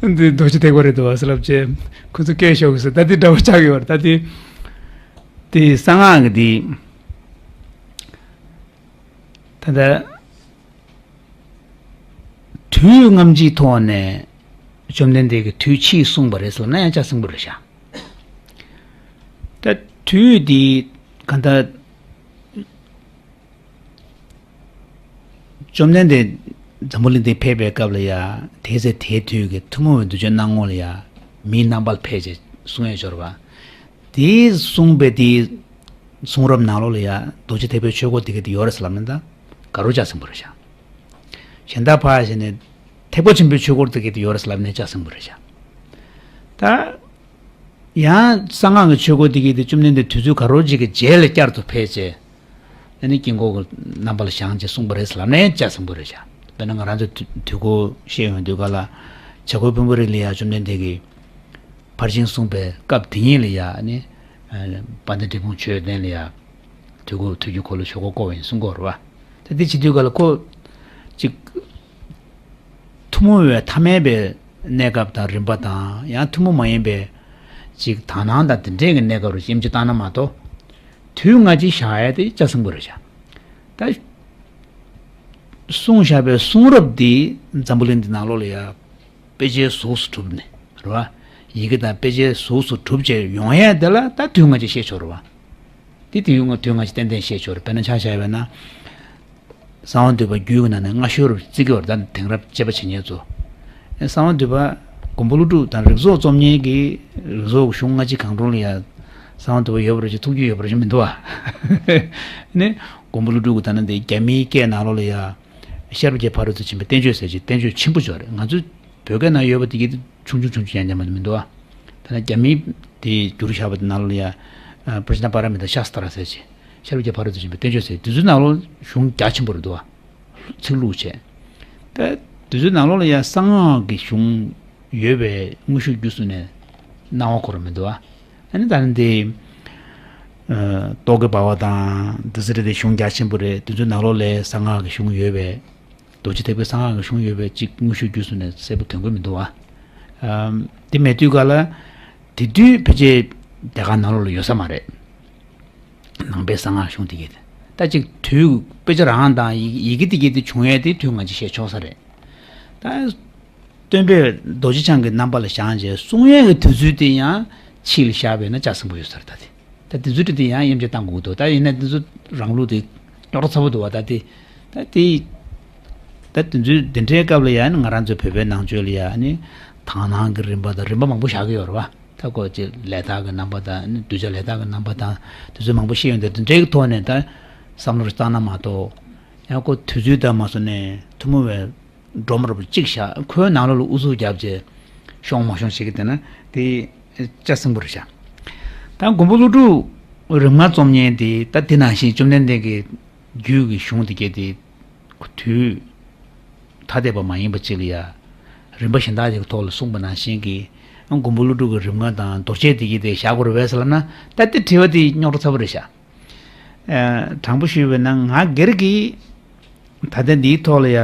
མ་འདི་རྡོ་རྗེ་ཐེག་པ་རེད་འདུག་བ་ཟེར་ལབ་རྗེས་ཁོ་ཚོ་སྐད་ཤོར་གི་ཟེར། ད་འདི་འདྲ་བོ་ཆགས་ཀྱི་ཡོད་རེད། ད་འདི་འདི་གསང་སྔགས་ཀྱི་འདི་ད་ལྟ་དུས་སྔ་ཕྱིའི་ཐོག་ནས་བཅོམ་ལྡན་འདས་ཀྱིས་དུས་ཕྱིས་གསུངས་པ་རེད་ཟེར་ན་ཡང་ཆ་ཚང་པོ་རེད་ཤག་ད་དུས་འདི་ག་ད་བཅོམ་ལྡན་འདས་འཛམ་བུ་གླིང་འདི་ཕེབས་པའི་སྐབས་ལ་ཡ། དེའི་ཚེ་དེའི་དུས་ཀྱི་ཐུན་མོང་བའི་འདུལ་བྱེད་སྣང་ངོ་ལ་ཡ། མིའི་རྣམ་པར་ཕེབས་བྱས་གསུང་ཡས་འབྱོར་བ། དེའི་གསུངས་པའི་དེའི་གསུང་རབ་ནང་ལོགས་ལ་ཡ། རྡོ་རྗེ་ཐེག་པའི་ཆོས་སྐོར་དེ་ག་དེ་ཡོད་རེད་ཟེར་ལབ་ན་ད་ག་རུ་ཆ་ཚང་པོ་རེད་ཤག་གཞན་དག་ཕར་བྱས་ནས་ཐེག་པ་ཆེན་པོའི་ཆོས་སྐོར་དེ་ག་དེ་ཡོད་རེད་ཟེར་ལབ་ན་ཆ་ཚང་པོ་རེད་ཤག་ད། ཡང་གསང་སྔགས་ཀྱི་ཆོས་སྐོར་འདི་གའི་དེ་བཅོམ་ལྡན་འདས་དུས་ཚོད་ག་རོ་གཅིག་གི་རྗེས་ལ་བསྐྱར་དུ་ཕེབས་བྱས། ཨ་ནི་དཀྱིལ་འཁོར་གྱི་རྣམ་པ་ལ་བཞེངས་བྱས་གསུངས་པ་རེད་ལབ་ནའི་ཆ་ཚང་པོ་རེད་བཞག་དཔེར་ན་ང་རང་ཚོ་དུས་དུས་འཁོར་བཤད་ཡོང་དུས་ག་ལ་བྱ་རྒོད་ཕུང་པོའི་རི་ལ་ཡ་བཅོམ་ལྡན་འདས་ཀྱིས་ཕར་ཕྱིན་གསུངས་པའི་སྐབས་དེ་ཉིད་ལ་ཡ་ཨ་ནི་དཔལ་ལྡན་འབྲས་སྤུངས་མཆོད་རྟེན་ལ་ཡ་དུས་འཁོར་ཐུགས་ཀྱི་འཁོར་ལོ་ཆོས་འཁོར་བསྐོར་བ་ཡིན་གསུང་གི་ཡོད་རེད་བ། ད་འདི་བྱེད་དུས་ག་ལ་ཁོ་ཅིག་ཐུན་མོང་བའི་ཐ་མལ་པའི་གནས་སྐབས་དང་རིམ་པ་དང་ཡང་ཐུན་མོང་མ་ཡིན་པའི་ཅིག་དག་སྣང་དང་དེ་འདྲའི་གི་གནས་སྐབས་རུ་དབྱེ་འབྱེད་བཏང་ན་མ་གཏོགས། དུས་སྔ་ཕྱི་བཞག་ཡ་དེ་ཆ་ཚང་པོ་རེད་བཞག་ད་གསུངས་བཞག་པའི་གསུང་རབ་འདི་འཛམ་བུ་གླིང་འདི་ནང་ལོགས་ལ་ཡ་དཔེ་ཆའི་གཟུགས་སུ་གྲུབ་ནས་རེད་བ། ཡི་གེ་དང་དཔེ་ཆའི་གཟུགས་སུ་གྲུབ་བྱས་ཡོང་ཡ་དེ་ལ་ད་དུས་སྔ་ཕྱི་བཤད་ཆོག་རེད་བ། དེ་དུས་སྔ་དུས་སྔ་ཕྱི་ཏན་ཏན་བཤད་ཆོག་རེད། དཔེར་ན་ཆ་བཞག་པ་ན། གསང་བ་འདུས་པ་རྒྱུད་ཀྱི་ནང་ནས་སྔ་ཤོས་རུ་བརྩི་གི་ཡོད་རེད། ད་དེང་རབས་དཔྱད་པ་བྱེད་མཁན་ཚོ། ཨེ་གསང་བ་འདུས་པ་མགོན་པོ་ཀླུ་སྒྲུབ་དང་རིགས་ཚོགས་རྩོམ་མཁན་གྱི་རིགས་ཚོགས་ཀྱི་གཞུང་སྔ་ཕྱི་གང་རུང་ལ་ཡ། གསང་བ་འདུས་པ་ཡོད་པ་རེད་ཅེས་ཐུགས་རྒྱུས་ཡོད་པ་རེད་ཅེས་མི་འདུག་ཨ། ནི་མགོན་པོ་ཀླུ་སྒྲུབ་ཀྱི་ད་ནི་འདི་རྒྱ་མིའི་སྐད་ནང་ལོགས་ལ་ཡ། ཤེས་རབ་ཀྱི་ཕ་རོལ་ཏུ་ཕྱིན་པའི་བསྟན་བཅོས་ཟེར་ཅིག་བསྟན་བཅོས་ཆེན་པོ་ཅིག་ཡོད་རེད། ང་ཚོའི་བོད་སྐད་ནང་ཡོད་པ་དེ་གི་ཆུང་ཆུང་ཆུང་ཆུང་ཡང་ཉམས་མི་འདུག་ཨ། ད་ནི་རྒྱ་མིའི་དེ་བསྒྱུར་བཞག་པ་དེ་ནང་ལོགས་ལ་ཡ། པྲ་ཤིན་ན་པཱ་ར་མི་ཏཱ་ཤཱ་སྟྲ་ཟེར་ཅིག་ཤེས་རབ་ཀྱི་ཕ་རོལ་ཏུ་ཕྱིན་པའི་བསྟན་བཅོས་ཟེར་དེ་ཚོའི་ནང་ལོགས་གཞུང་རྒྱ་ཆེན་པོ་རེད་འདུག་ཨ། ཚིག་ལྷུག་བྱས། ད་དེ་ཚོའི་ནང་ལོགས་ལ་ཡ་གསང་སྔགས་ཀྱི་གཞུང་ཡོད་པའི་དངོས་ཤུགས་བརྒྱུད་གསུམ་ནས་སྣང་བ་འཁོར་བ་མི་འདུག་ཨ། ཨ་ནི་ད་ནི་དེ། ཨ་རྟོག་གེ་འབར་བ་དང་དེ་ཚོ་རེད་དེ་གཞུང་རྒྱ་ཆེན་པོ་རེད། དེ་ཚོའི་ནང་ལོགས་ལ་གསང་སྔགས་ཀྱི་གཞུང་ཡོད་པའི། རྡོ་རྗེ་ཐེག་པའི་གསང་སྔགས་ཀྱི་གཞུང་ཡོད་པའི་གཅིག་དངོས་ཤུགས་བརྒྱུད་གསུམ་ནས་གསལ་པོ་ཐོན་གྱི་མི་འདུག་ཨ། ཨམ། དེ་མེད་དུས་ག་ལ། དེ་དུས་ཕལ་ཆེར་རྒྱ་གར་ནང་ལོགས་ལ་ཡོད་ས་མ་རེད། ནང་པའི་གསང་སྔགས་གཞུང་དེ་གྱད་དེ། ད་ཅིག་དུས་དཔེ་ཆ་རང་དང་ཡི་ཡི་གེ་དེ་གྱད་དེ་བྱུང་ཡས་དེ་དུས་སྔ་ཕྱི་བཤད་ཆོག་ས་རེད། ད། སྟོན་པས་རྡོ་རྗེ་འཆང་གི་རྣམ་པ་ལ་བཞེངས་བྱས་གསུང་ཡས་ཀྱི་དུས་ཚོད་དེ་ཡང་ཕྱིས་ལ་བཞག་པས་ན་ཆ་ཚང་པོ་ཡོད་ས་རེད་ད་དེ། ད་དེ་ཚོ་དེ་ཡང་དབྱེ་འབྱེད་བཏང་དགོས་འདུག་ད་ཡིན་ན་དེ་ཚོ་རང་ལུགས་དེ་རྙོག་དྲ་ཚ་པོ་འདུག་བ། ད་དེ་ད་དེ་ད་དེ་ཚོའི་དེ་འདྲའི་སྐབས་ལ་ཡང་ང་རང་ཚོའི་བོད་པའི་ནང་ཆོས་ལ་ཡང་ནི་དག་སྣང་གི་རིམ་པ་དང་རིམ་པ་མང་པོ་བཞག་གི་ཡོད་རེད་བ། ད་ཁོ་ཅིག་ལས་དག་གི་རྣམ་པ་དང་ནི་གདུལ་བྱ་ལས་དག་གི་རྣམ་པ་དང་དེ་ཚོ་མང་པོ་བཤད་ཡོང་དུས་དེ་འདྲའི་ཐོག་ནས་ད་བསམ་བློ་རེ་བཏང་ན་མ་གཏོགས་ཡང་ཁོ་དུས་ཚོད་དང་མ་སོང་ནས་ཐུན་མོང་བའི་སྒྲོམ་ར་བ་གཅིག་བཞག་ཁོའི་ནང་ལོགས་ལ་ཨུ་ཚུགས་བརྒྱབ་བྱས་ཤོང་མ་ཤོང་བྱེད་ཀྱི་བསྡད་ན་དེ་ལྕགས་སྲིན་པོ་རེད་བཞག་ད་མགོན་པོ་ཀླུ་སྒྲུབ་རིམ་ལྔ་རྩོམ་མཁན་དེ་ད་དེ་ནང་བཞིན་བཅོམ་ལྡན་འདས་ཀྱི་རྒྱུད་ཀྱི་གཞུང་དེ་གྱད་དེ་དུས་ཐ་དད་པ་མ་ཡིན་པ་ཅིག་ལ་ཡ་རིམ་པ་གཞན་དག་ཅིག་གི་ཐོག་ལ་གསུངས་པ་ནང་བཞིན་གྱི་མགོན་པོ་ཀླུ་སྒྲུབ་ཀྱི་རིམ་ལྔ་དང་མདོ་མཆོག་དེ་གྱད་དེ་བཞག་དགོས་རེད་བས་ཟེར་ལབ་ན་ད་དེ་དྲི་བ་དེ་རྙོག་དྲ་ཚ་པོ་རེད་བཞག་ཨ། དྲང་པོ་ཞུས་པ་ན་ང་སྒེར་གྱིས་ད་ལྟ་འདིའི་ཐོག་ལ་ཡ་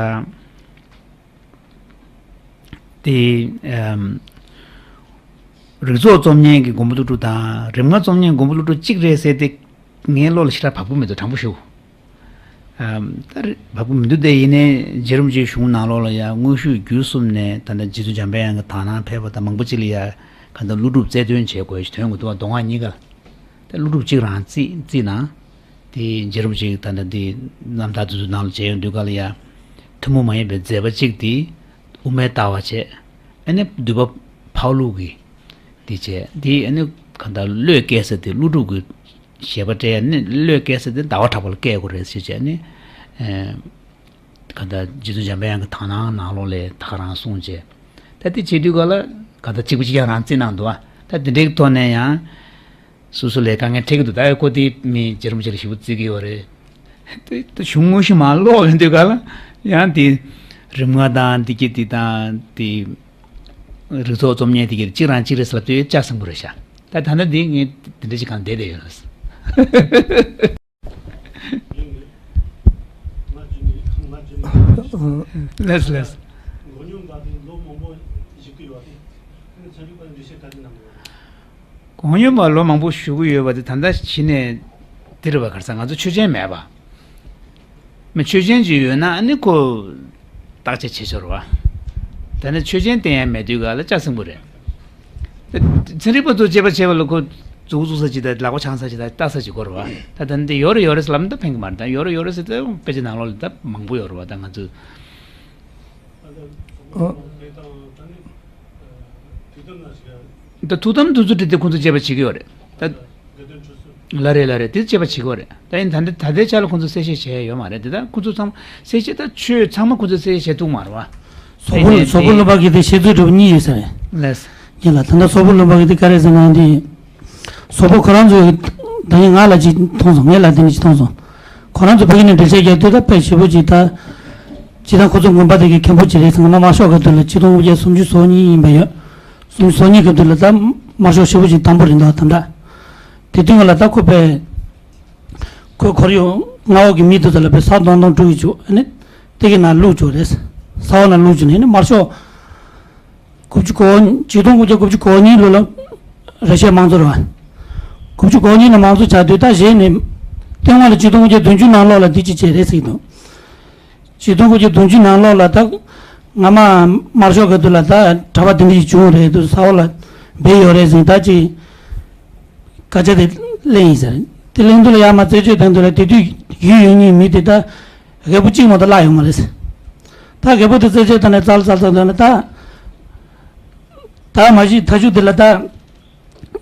དེ་ཨམ། རིགས་ཚོགས་རྩོམ་མཁན་གྱི་མགོན་པོ་ཀླུ་སྒྲུབ་དང་རིམ་ལྔ་རྩོམ་མཁན་མགོན་པོ་ཀླུ་སྒྲུབ་གཅིག་རེད་ཟེར་ཏེ་ངའི་བློ་ལ་ཞེ་དྲག་བབས་ཀྱི་མི་འདུག་དྲང་པོ་ཞུ། ཨམ། ད་རེ་བབས་ཀྱི་མི་འདུག་དེ་ཡིན་ནའི་རྗེ་རིན་པོ་ཆེའི་གཞུང་ནང་ལོགས་ལ་ཡ་དངོས་ཤུགས་བརྒྱུད་གསུམ་ནས་ད་ལྟ་རྗེ་བཙུན་འཇམ་པའི་དབྱངས་ཀྱི་དག་སྣང་ཕེབས་པ་དང་མང་པོ་ཅིག་ལ་ཡ་ག་ད་ཀླུ་སྒྲུབ་རྩལ་འདོན་བྱེད་དགོས་ཞེས་དོན་གྱི་འདུག་བ། མདོ་སྔགས་གཉིས་ཀ་ལ། ད་ཀླུ་སྒྲུབ་གཅིག་རང་རྩིས་རྩིས་ན། དེ་རྗེ་རིན་པོ་ཆེ་ད་ལྟ་འདི་རྣམ་ཐར་དེ་ཚོ་ནང་ལ་མཇལ་ཡོང་དུས་ག་ལ་ཡ། ཐུན་མོང་མ་ཡིན་པའི་མཛད་པ་གཅིག་དེ་དབུ་མའི་ལྟ་བ་བྱས། ཨ་ནི་འདུས་པ་འཕགས་ལུགས་ཀྱི་དེ་བྱས། དེ་ཨ་ནི་གང་ལྟར་བློས་བཀལ་ས་དེ་ཀླུ་སྒྲུབ་ཀྱི་བཞེད་པ་སྤྲད། ཨ་ནི་བློས་བཀལ་ས་དེ་ཟླ་བ་གྲགས་པ་ལ་བཀལ་དགོས་རེད་ཟེར་བྱས། ཨ་ནི་ཨེ་གང་ལྟར་རྗེ་བཙུན་འཇམ་དཔལ་དབྱངས་ཀྱི་དག་སྣང་ནང་ལོགས་ལ་ད་ག་རང་གསུངས་བྱས། ད་དེ་བྱེད་དུས་ག་ལ་གང་ལྟར་གཅིག་པ་གཅིག་རྐྱང་རང་བརྩི་གནང་འདུག་ཨ། ད་དེ་འདྲའི་ཐོག་ནས་ཡང་སོ་སོ་ལ་དཀའ་ངལ་འཕྲད་ཀྱི་འདུག་ད་ཁོ་དེ་མི་རྗེ་རིན་པོ་ཆེ་ལ་ཞེ་པོ་བརྩི་གི་ཡོད་རེད། དེ་དེ་གཞུང་དངོས་གཞི་མར་ཀློག་ཡོང་དུས་ག་ལ་ཡང་དེ་རིམ་ལྔ་དང་དེ་གྱི་དེ་དང་དེ་རིགས་ཚོགས་རྩོམ་མཁན་དེ་གྱི་གཅིག་རང་གཅིག་རེད་ཟེར་ལབ་དུས་ལྕགས་སྲིན་པོ་རེད་ཤག་ད་ད་ལྟ་འདི་ངས་དེ་འདྲ་ཞིག་གང་བསྡད་བསྡད་ཡོད་ལ། ལགས་ལགས། གོང་ཡོད་པ་ལོ་མང་པོ་བཞུགས་ཀྱི་ཡོད་པ་དེ་ད་ལྟ་གཞི་ནས་འདི་རེད་པ། ག་རེ་ཟེར། ང་ཚོ་ཆོས་ཅན་མེད་པ། མི་ཆོས་ཅན་ཅིག་ཡོད་ན་ཨ་ནི་ཁོ་བརྟག་དཔྱད་བྱེད་ཆོག་རེད་པ། ད་ནི་ཆོས་ཅན་བསྟེན་ཡ་མེད་དུས་ག་ལ་ལྕགས་སྲིན་པོ་རེད། ཚན་རིག་པ་ཚོ་དཔྱད་པ་བྱས་པ་ལ་ཁོ་མཛུབ་གུ་བཙུགས་ས་ཅིག་དང་ལག་པ་འཆང་ས་ཅིག་དང་ལྟ་ས་ཅིག་དགོས་རེད་པ། ད་ད་འདི་ཡོད་རེད་ཡོད་རེད་ཟེར་ལབ་ན་ད་ཕན་གྱི་མ་རེད། ད་ཡོད་རེད་ཡོད་རེད་ཟེར་ཏེ་དཔེ་ཆ་ནང་ལོགས་ལ་ད་མང་པོ་ཡོད་རེད་པ། ད་ང་ཚོས། ཨ། ད་ཐུགས་དམ་དེ་ཚོ་འདི་དེ་ཁོང་ཚོ་དཔྱད་པ་བྱེད་ཀྱི་ཡོད་རེད་ད། ལ་རེད་ལ་རེད། དེ་དཔྱད་པ་བྱེད་ཀྱི་ཡོད་རེད། ད་ཡིན་ད་འདི་ད་ལྟའི་ཆ་ལ་ཁོང་ཚོ་གསལ་བཤད་བྱས་ཡོད་མ་རེད། དེ་ད་ཁོང་ཚོ་ཚང་མ་གསལ་བཤད་ད་ཆོས་ཚང་མ་ཁོང་ཚོ་གསལ་བཤད་བྱས་ཐུབ་མ་རེད་པ། སོག་པོ། ཨེ་ནས་སོག་པོ་དེ་བློན་པོ་གི་དེ་བཤད་ཚུལ་འདྲ་པོ་གཉིས་ཡོད་ས་རེད། ལགས། ཡིན་ལ་ད་ལྟ་སོག་པོ་བློན་པོ་གི་དེ་ག་རེ་ཟེར་ན་འདི། སོག་པོ་ཁོ་རང་ཚོ་ད་ཡིན་ང་ལ་ཅིག་མཐོང་སོང་། ངས་ལ་དེ་ནས་ཅིག་མཐོང་སོང་། ཁོ་རང་ཚོ་ཕ་གི་ནས་འགྲེལ་བཤད་རྒྱག་དུས་ད་དཔེ་ཞེ་པོ་ཅིག་ད། ཅི་ད་ཁོ་ཚོ་དགོན་པ་དེ་གི་མཁན་པོ་ཅིག་རེད་ཟེར། ང་མ་དམར་ཤོག་གི་དུས་ལ་ཆིག་སྟོང་དགུ་བརྒྱ་སུམ་ཅུ་སོ་གཉིས་ཡིན་པ་ཡོད། སུམ་ཅུ་སོ་གཉིས་གི་དུས་ལ་ད་དམར་ཤོག་ཞེ་པོ་ཅིག་དམ་པོ་རེད་འདུག་ད་འདྲ། དེ་དུས་ང་ལ་ད་ཁོ་པས། ཁོས་ཁོར་ཡུག་མངའ་འོག་གི་མི་དེ་ཚོ་ལ་པས་ས་སྟོང་སྟོང་སྤྲུག་གི་བཅུག་ཨ་ནི། དེ་གི་ནང་བླུགས་བཅུག་རེད། ས་འོག་ནང་བླུགས་བཅུག་ནས་ནི་དམར་ཤོག་དགུ་བཅུ་གོ་ཆིག་སྟོང་དགུ་བརྒྱ་དགུ་བཅུ་གོ་གཉིས་ལོ་ལ་ར་ཤི་ཡ་དམངས་གཙོ་རེད་པ། དགུ་བཅུ་གོ་གཉིས་ལ་དམངས་གཙོ་ཆགས་དུས་ད་གཞི་ནས་སྟོད་མངའ་ལ་ཆིག་སྟོང་དགུ་བརྒྱ་བདུན་ཅུ་ནང་ལོགས་ལ་འདི་ཅི་བྱས་རེད་ཟེར་གྱི་འདུག་ཆིག་སྟོང་དགུ་བརྒྱ་བདུན་ཅུ་ནང་ལོགས་ལ་ད་སྔ་མ་དམར་ཤོག་གི་དུས་ལ་ད་གྲྭ་པ་དེ་འདྲ་ཞིག་བྱུང་རེད་འདུག་ས་འོག་ལ་སྦས་ཡོད་རེད་ཟེར་ད་ཅིག་སྐད་ཆ་དེ་གླེང་ཡིན་ཟེར། དེ་གླེང་དུས་ལ་ཡར་མར་རྩད་གཅོད་བཏང་དུས་ལ་དེ་དུས་ཡུལ་ཡུལ་གཉིས་མི་དེ་ད་རྒད་པོ་གཅིག་མ་གཏོགས་བརླག་ཡོད་མ་རེད་ཟེར། ད་རྒད་པོ་དེ་རྩད་གཅོད་བཏང་ནས་ཙལ་ཙལ་ཙལ་བཏང་ནས་ད། ད་མ་གཞི་མཐའ་མཇུག་དེ་ལ་ད།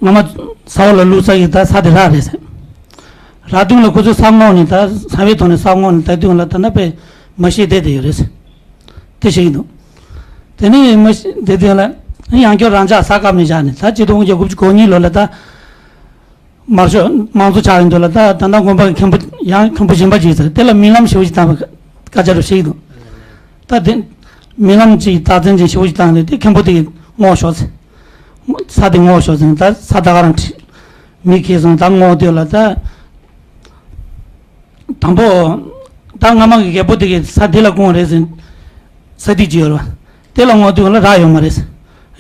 སྔ་མ་ས་འོག་ལ་བླུགས་ས་གི་ད་ས་དེ་རག་རེད་ཟེར། རག་དུས་ལ་ཁོ་ཚོས་ས་བསྔོགས་ནས་ད་ས་བའི་ཐོག་ནས་ས་བསྔོགས་ནས་ད་དུས་ལ་ད་ནི་དཔེ་མ་ཤེས་བསྡད་དེ་ཡོད་རེད་ཟེར། དེ་བཤད་ཀྱི་འདུག་དེ་ནས་མ་ཤེས་བསྡད་དུས་ལ་ཡང་སྐྱར་རང་ཅག་ས་བཀབ་ནས་བཞག་ནས་ད་ཆིག་སྟོང་དགུ་བརྒྱ་དགུ་བཅུ་གོ་གཉིས་ལོ་ལ་ད་དམར་ཤོག་དམངས་གཙོ་ཆགས་ཡོང་དུས་ལ་ད་ད་ལྟ་དགོན་པ་གི་མཁན་པོ་ཡང་མཁན་པོ་གཞན་པ་ཅིག་ཟེར་དེ་ལ་རྨི་ལམ་ཞེ་པོ་ཞིག་བཏང་བའི་སྐད་ཆ་རུ་བཤད་ཀྱི་འདུག་ད་དེ་རྨི་ལམ་ཅིག་རྟགས་མཚན་ཅིག་ཞེ་པོ་ཞིག་བཏང་ནས་དེ་མཁན་པོ་དེ་གིས་བསྔོགས་ཤོག་ཟེར། ས་དེ་བསྔོགས་ཤོག་ཟེར་ནས་ད་ས་ད་ག་རང་ཁྲིད། མི་ཁེ་སོང་ད་བསྔོགས་དུས་ལ་ད། དང་པོ། ད་སྔ་མ་གི་རྒད་པོ་དེ་གིས་ས་དེ་ལ་བསྔོགས་རེད་ཟེར། ས་ཐིག་ཅིག་ཡོད་རེད་པ། དེ་ལ་བསྔོགས་དུས་ལ་རག་ཡོད་མ་རེད་ཟེར།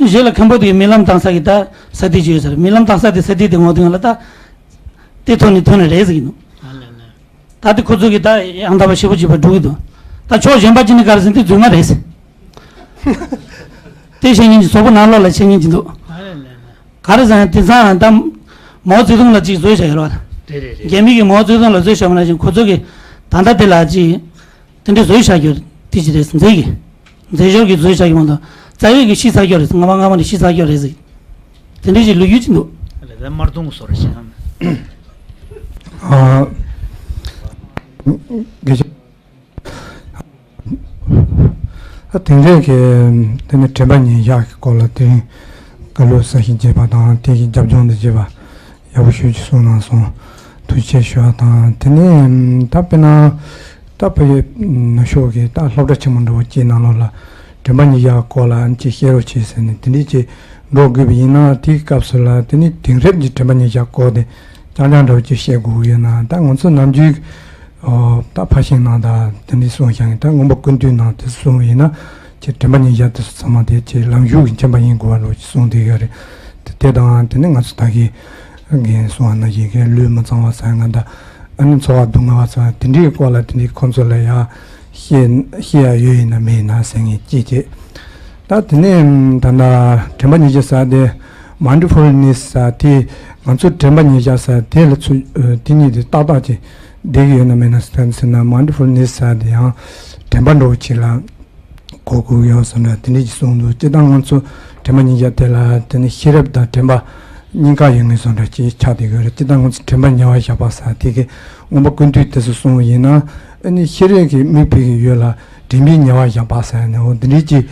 རྗེས་ལ་མཁན་པོ་དེ་གིས་རྨི་ལམ་བཏང་ས་གི་ད་ས་ཐིག་ཅིག་ཡོད་ཟེར། རྨི་ལམ་བཏང་ས་དེ་ས་ཐིག་དེ་བསྔོགས་དུས་ལ་ད། དེ་ཐོན་ནས་ཐོན་ནས་རེད་ཟེར་གྱི་འདུག་ད་དེ་ཁོ་ཚོ་གིས་ད་ཡང་དག་པ་ཞེ་པོ་ཅིག་པ་སྒྲུབ་ཀྱི་འདུག་ད་ཕྱོགས་གཞན་པ་ཅིག་ནས་ག་རེ་ཟེར་དེ་རྫུན་མ་རེད་ཟེར། དེ་བཤད་མཁན་གྱི་སོག་པོ་ནང་ལོགས་ལ་བཤད་མཁན་གྱི་འདུག་ག་རེ་ཟེར་ན་དེང་སང་ད་མའོ་ཙེ་ཏུང་ལ་ཅིག་བཟོས་བཞག་ཡོད་རེད་པ། རེད་རེད་རེད། རྒྱ་མི་གིས་མའོ་ཙེ་ཏུང་ལ་བཟོས་བཞག་པ་ནང་བཞིན་ཁོ་ཚོ་གིས་ད་ལྟ་དེ་ལ་ཅིག་དེ་འདྲ་བཟོས་བཞག་ཡོད་དེ་ཅི་རེད་ཟེར་མཛེས་ཀྱི། མཛེས་ཞོར་གྱི་བཟོས་བཞག་ཡོད་མ་གཏོགས་རྩ་བའི་གི་ཤི་ཚར་ཡོད་རེད་ཟེར། སྔ་མ་སྔ་མ་ནས་ཤི་ཚར་ཡོད་རེད་ཟེར། དེ་འདྲ་ཞིག་ལོ་རྒྱུས་ཅིག་འདུག་རེད་ད་དམར་གདུང་གི་བཟོ་རེད་ཤག་ཨ། དགེ་ཆེ། ཨ་དེང་རབས་ཀྱི་དེ་ནི་དྲན་པ་ཉིད་བཞག་གི་སྐོར་ལ་དེ་རིང་བཀའ་སློབ་གསར་ཞིག་བྱས་པ་དང་དེ་གི་རྒྱབ་ལྗོངས་དང་བཅས་པ་ཡག་པོ་ཞེ་ཅིག་གསུངས་གནང་སོང་། ཐུགས་རྗེ་ཆེ་ཞུ་བ་དང་དེ་ནས་ད་དཔེར་ན་ད་ཕ་ཡུལ་ནུབ་ཕྱོགས་ཀྱི་ད་སློབ་གྲྭ་ཆེན་མོ་འདྲ་བོ་ཅིག་ནང་ལོགས་ལ་དྲན་པ་ཉིད་བཞག་གི་སྐོར་ལ་ཅིག་བཤད་རོགས་བྱེད་ཟེར་ནས་དེ་འདྲས་ཅིག་འགྲོ་དགོས་པ་ཡིན་ན་དེའི་སྐབས་སུ་ལ་དེ་ནི་དེང་རབས་ཀྱི་དྲན་པ་ཉིད་བཞག་གི་སྐོར་དེ་རྐྱང་རྐྱང་འདྲ་བོ་ཅིག་བཤད་དགོས་ཀྱི་ཡོད་ན་ད་ང་ཚོ་ནམ་རྒྱུན། ཨོ། ད་ཕར་ཕྱིན་ནང་ད་དེ་འདྲའི་གསུངས་བཞག་ཡིན། ད་མངོན་པ་ཀུན་བཏུས་ནང་དེ་གསུངས་ཡིན་ན་ཁྱེད་དྲན་པ་ཉིད་བཞག་དེ་ཚོ་ཚང་མ་དེ་ཁྱེད་ལམ་ཞུགས་ཀྱི་མཁྱེན་པ་ཡིན་དགོས་པ་ལོ་ཅིག་གསུངས་དེ་ཡོད་རེད། དེ་དེ་དང་དེ་ནས་ང་ཚོ་ད་གིན་གིན་གསུངས་པ་ནང་བཞིན་གྱི་ལུས་མི་གཙང་བ་ཟ་ང་ད་ཨ་ནི་འཚོ་བ་སྡུག་བསྔལ་བ་ཟ་དེ་འདྲའི་སྐོར་ལ་དེ་འདྲའི་ཁོང་ཚོ་ལ་ཡ་བཤད་བཤད་ཡ་ཡོད་ཡིན་ན་མེད་ཡིན་ན་ཟེར་ངེས་ཅི་བྱེད། ད་དེ་ནས་ད་ལྟ་དྲན་པ་ཉིད་བཞག་ཟེར་དེ་མའིན་ཌི་ཕུལ་ནེས་ཟེར་དེ་ང་ཚོ་དྲན་པ་ཉིད་བཞག་ཟེར་དེ་ལ་ཚུ་དེ་གཉིས་དེ་ཏག་ཏག་ཅིག་བསྡད་ཀྱི་ཡོད་ན་མེད་ན་ཟེར་ན་མའིན་ཌི་ཕུལ་ནེས་ཟེར་དེ་ཡང་ དྲན་པ་འདྲ་བོ་ཅིག་ལ་གོ་དགོས་ཡོད་བསམ་འདྲ་དེ་འདྲས་ཅིག་གསུངས་འདུག་སྤྱིར་བཏང་ང་ཚོ་དྲན་པ་ཉིད་ཀྱང་དེ་ལ་དེ་ནི་ཤེས་རབ་དང་དྲན་པ་གཉིས་ཀ་ཡོད་ངེས་བཟོ་འདྲ་ཅིག་ཆགས་བསྡད་ཡོད་རེད། སྤྱིར་བཏང་ང་ཚོ་དྲན་པ་ཉེ་བར་བཞག་པ་ཟེར་དེ་གི་མངོན་པ་ཀུན་བཏུས་དེ་ཚོ་གསུངས་པ་ཡིན་ན་ཨ་ནི་ཤེས་རབ་ཀྱི་དམིགས་པའི་གི་ཡུལ་ལ་དྲན་པས་ཉེ་བར་བཞག་པ་ཟེར་ནས་འོ་འདི་འདྲས་ཅིག་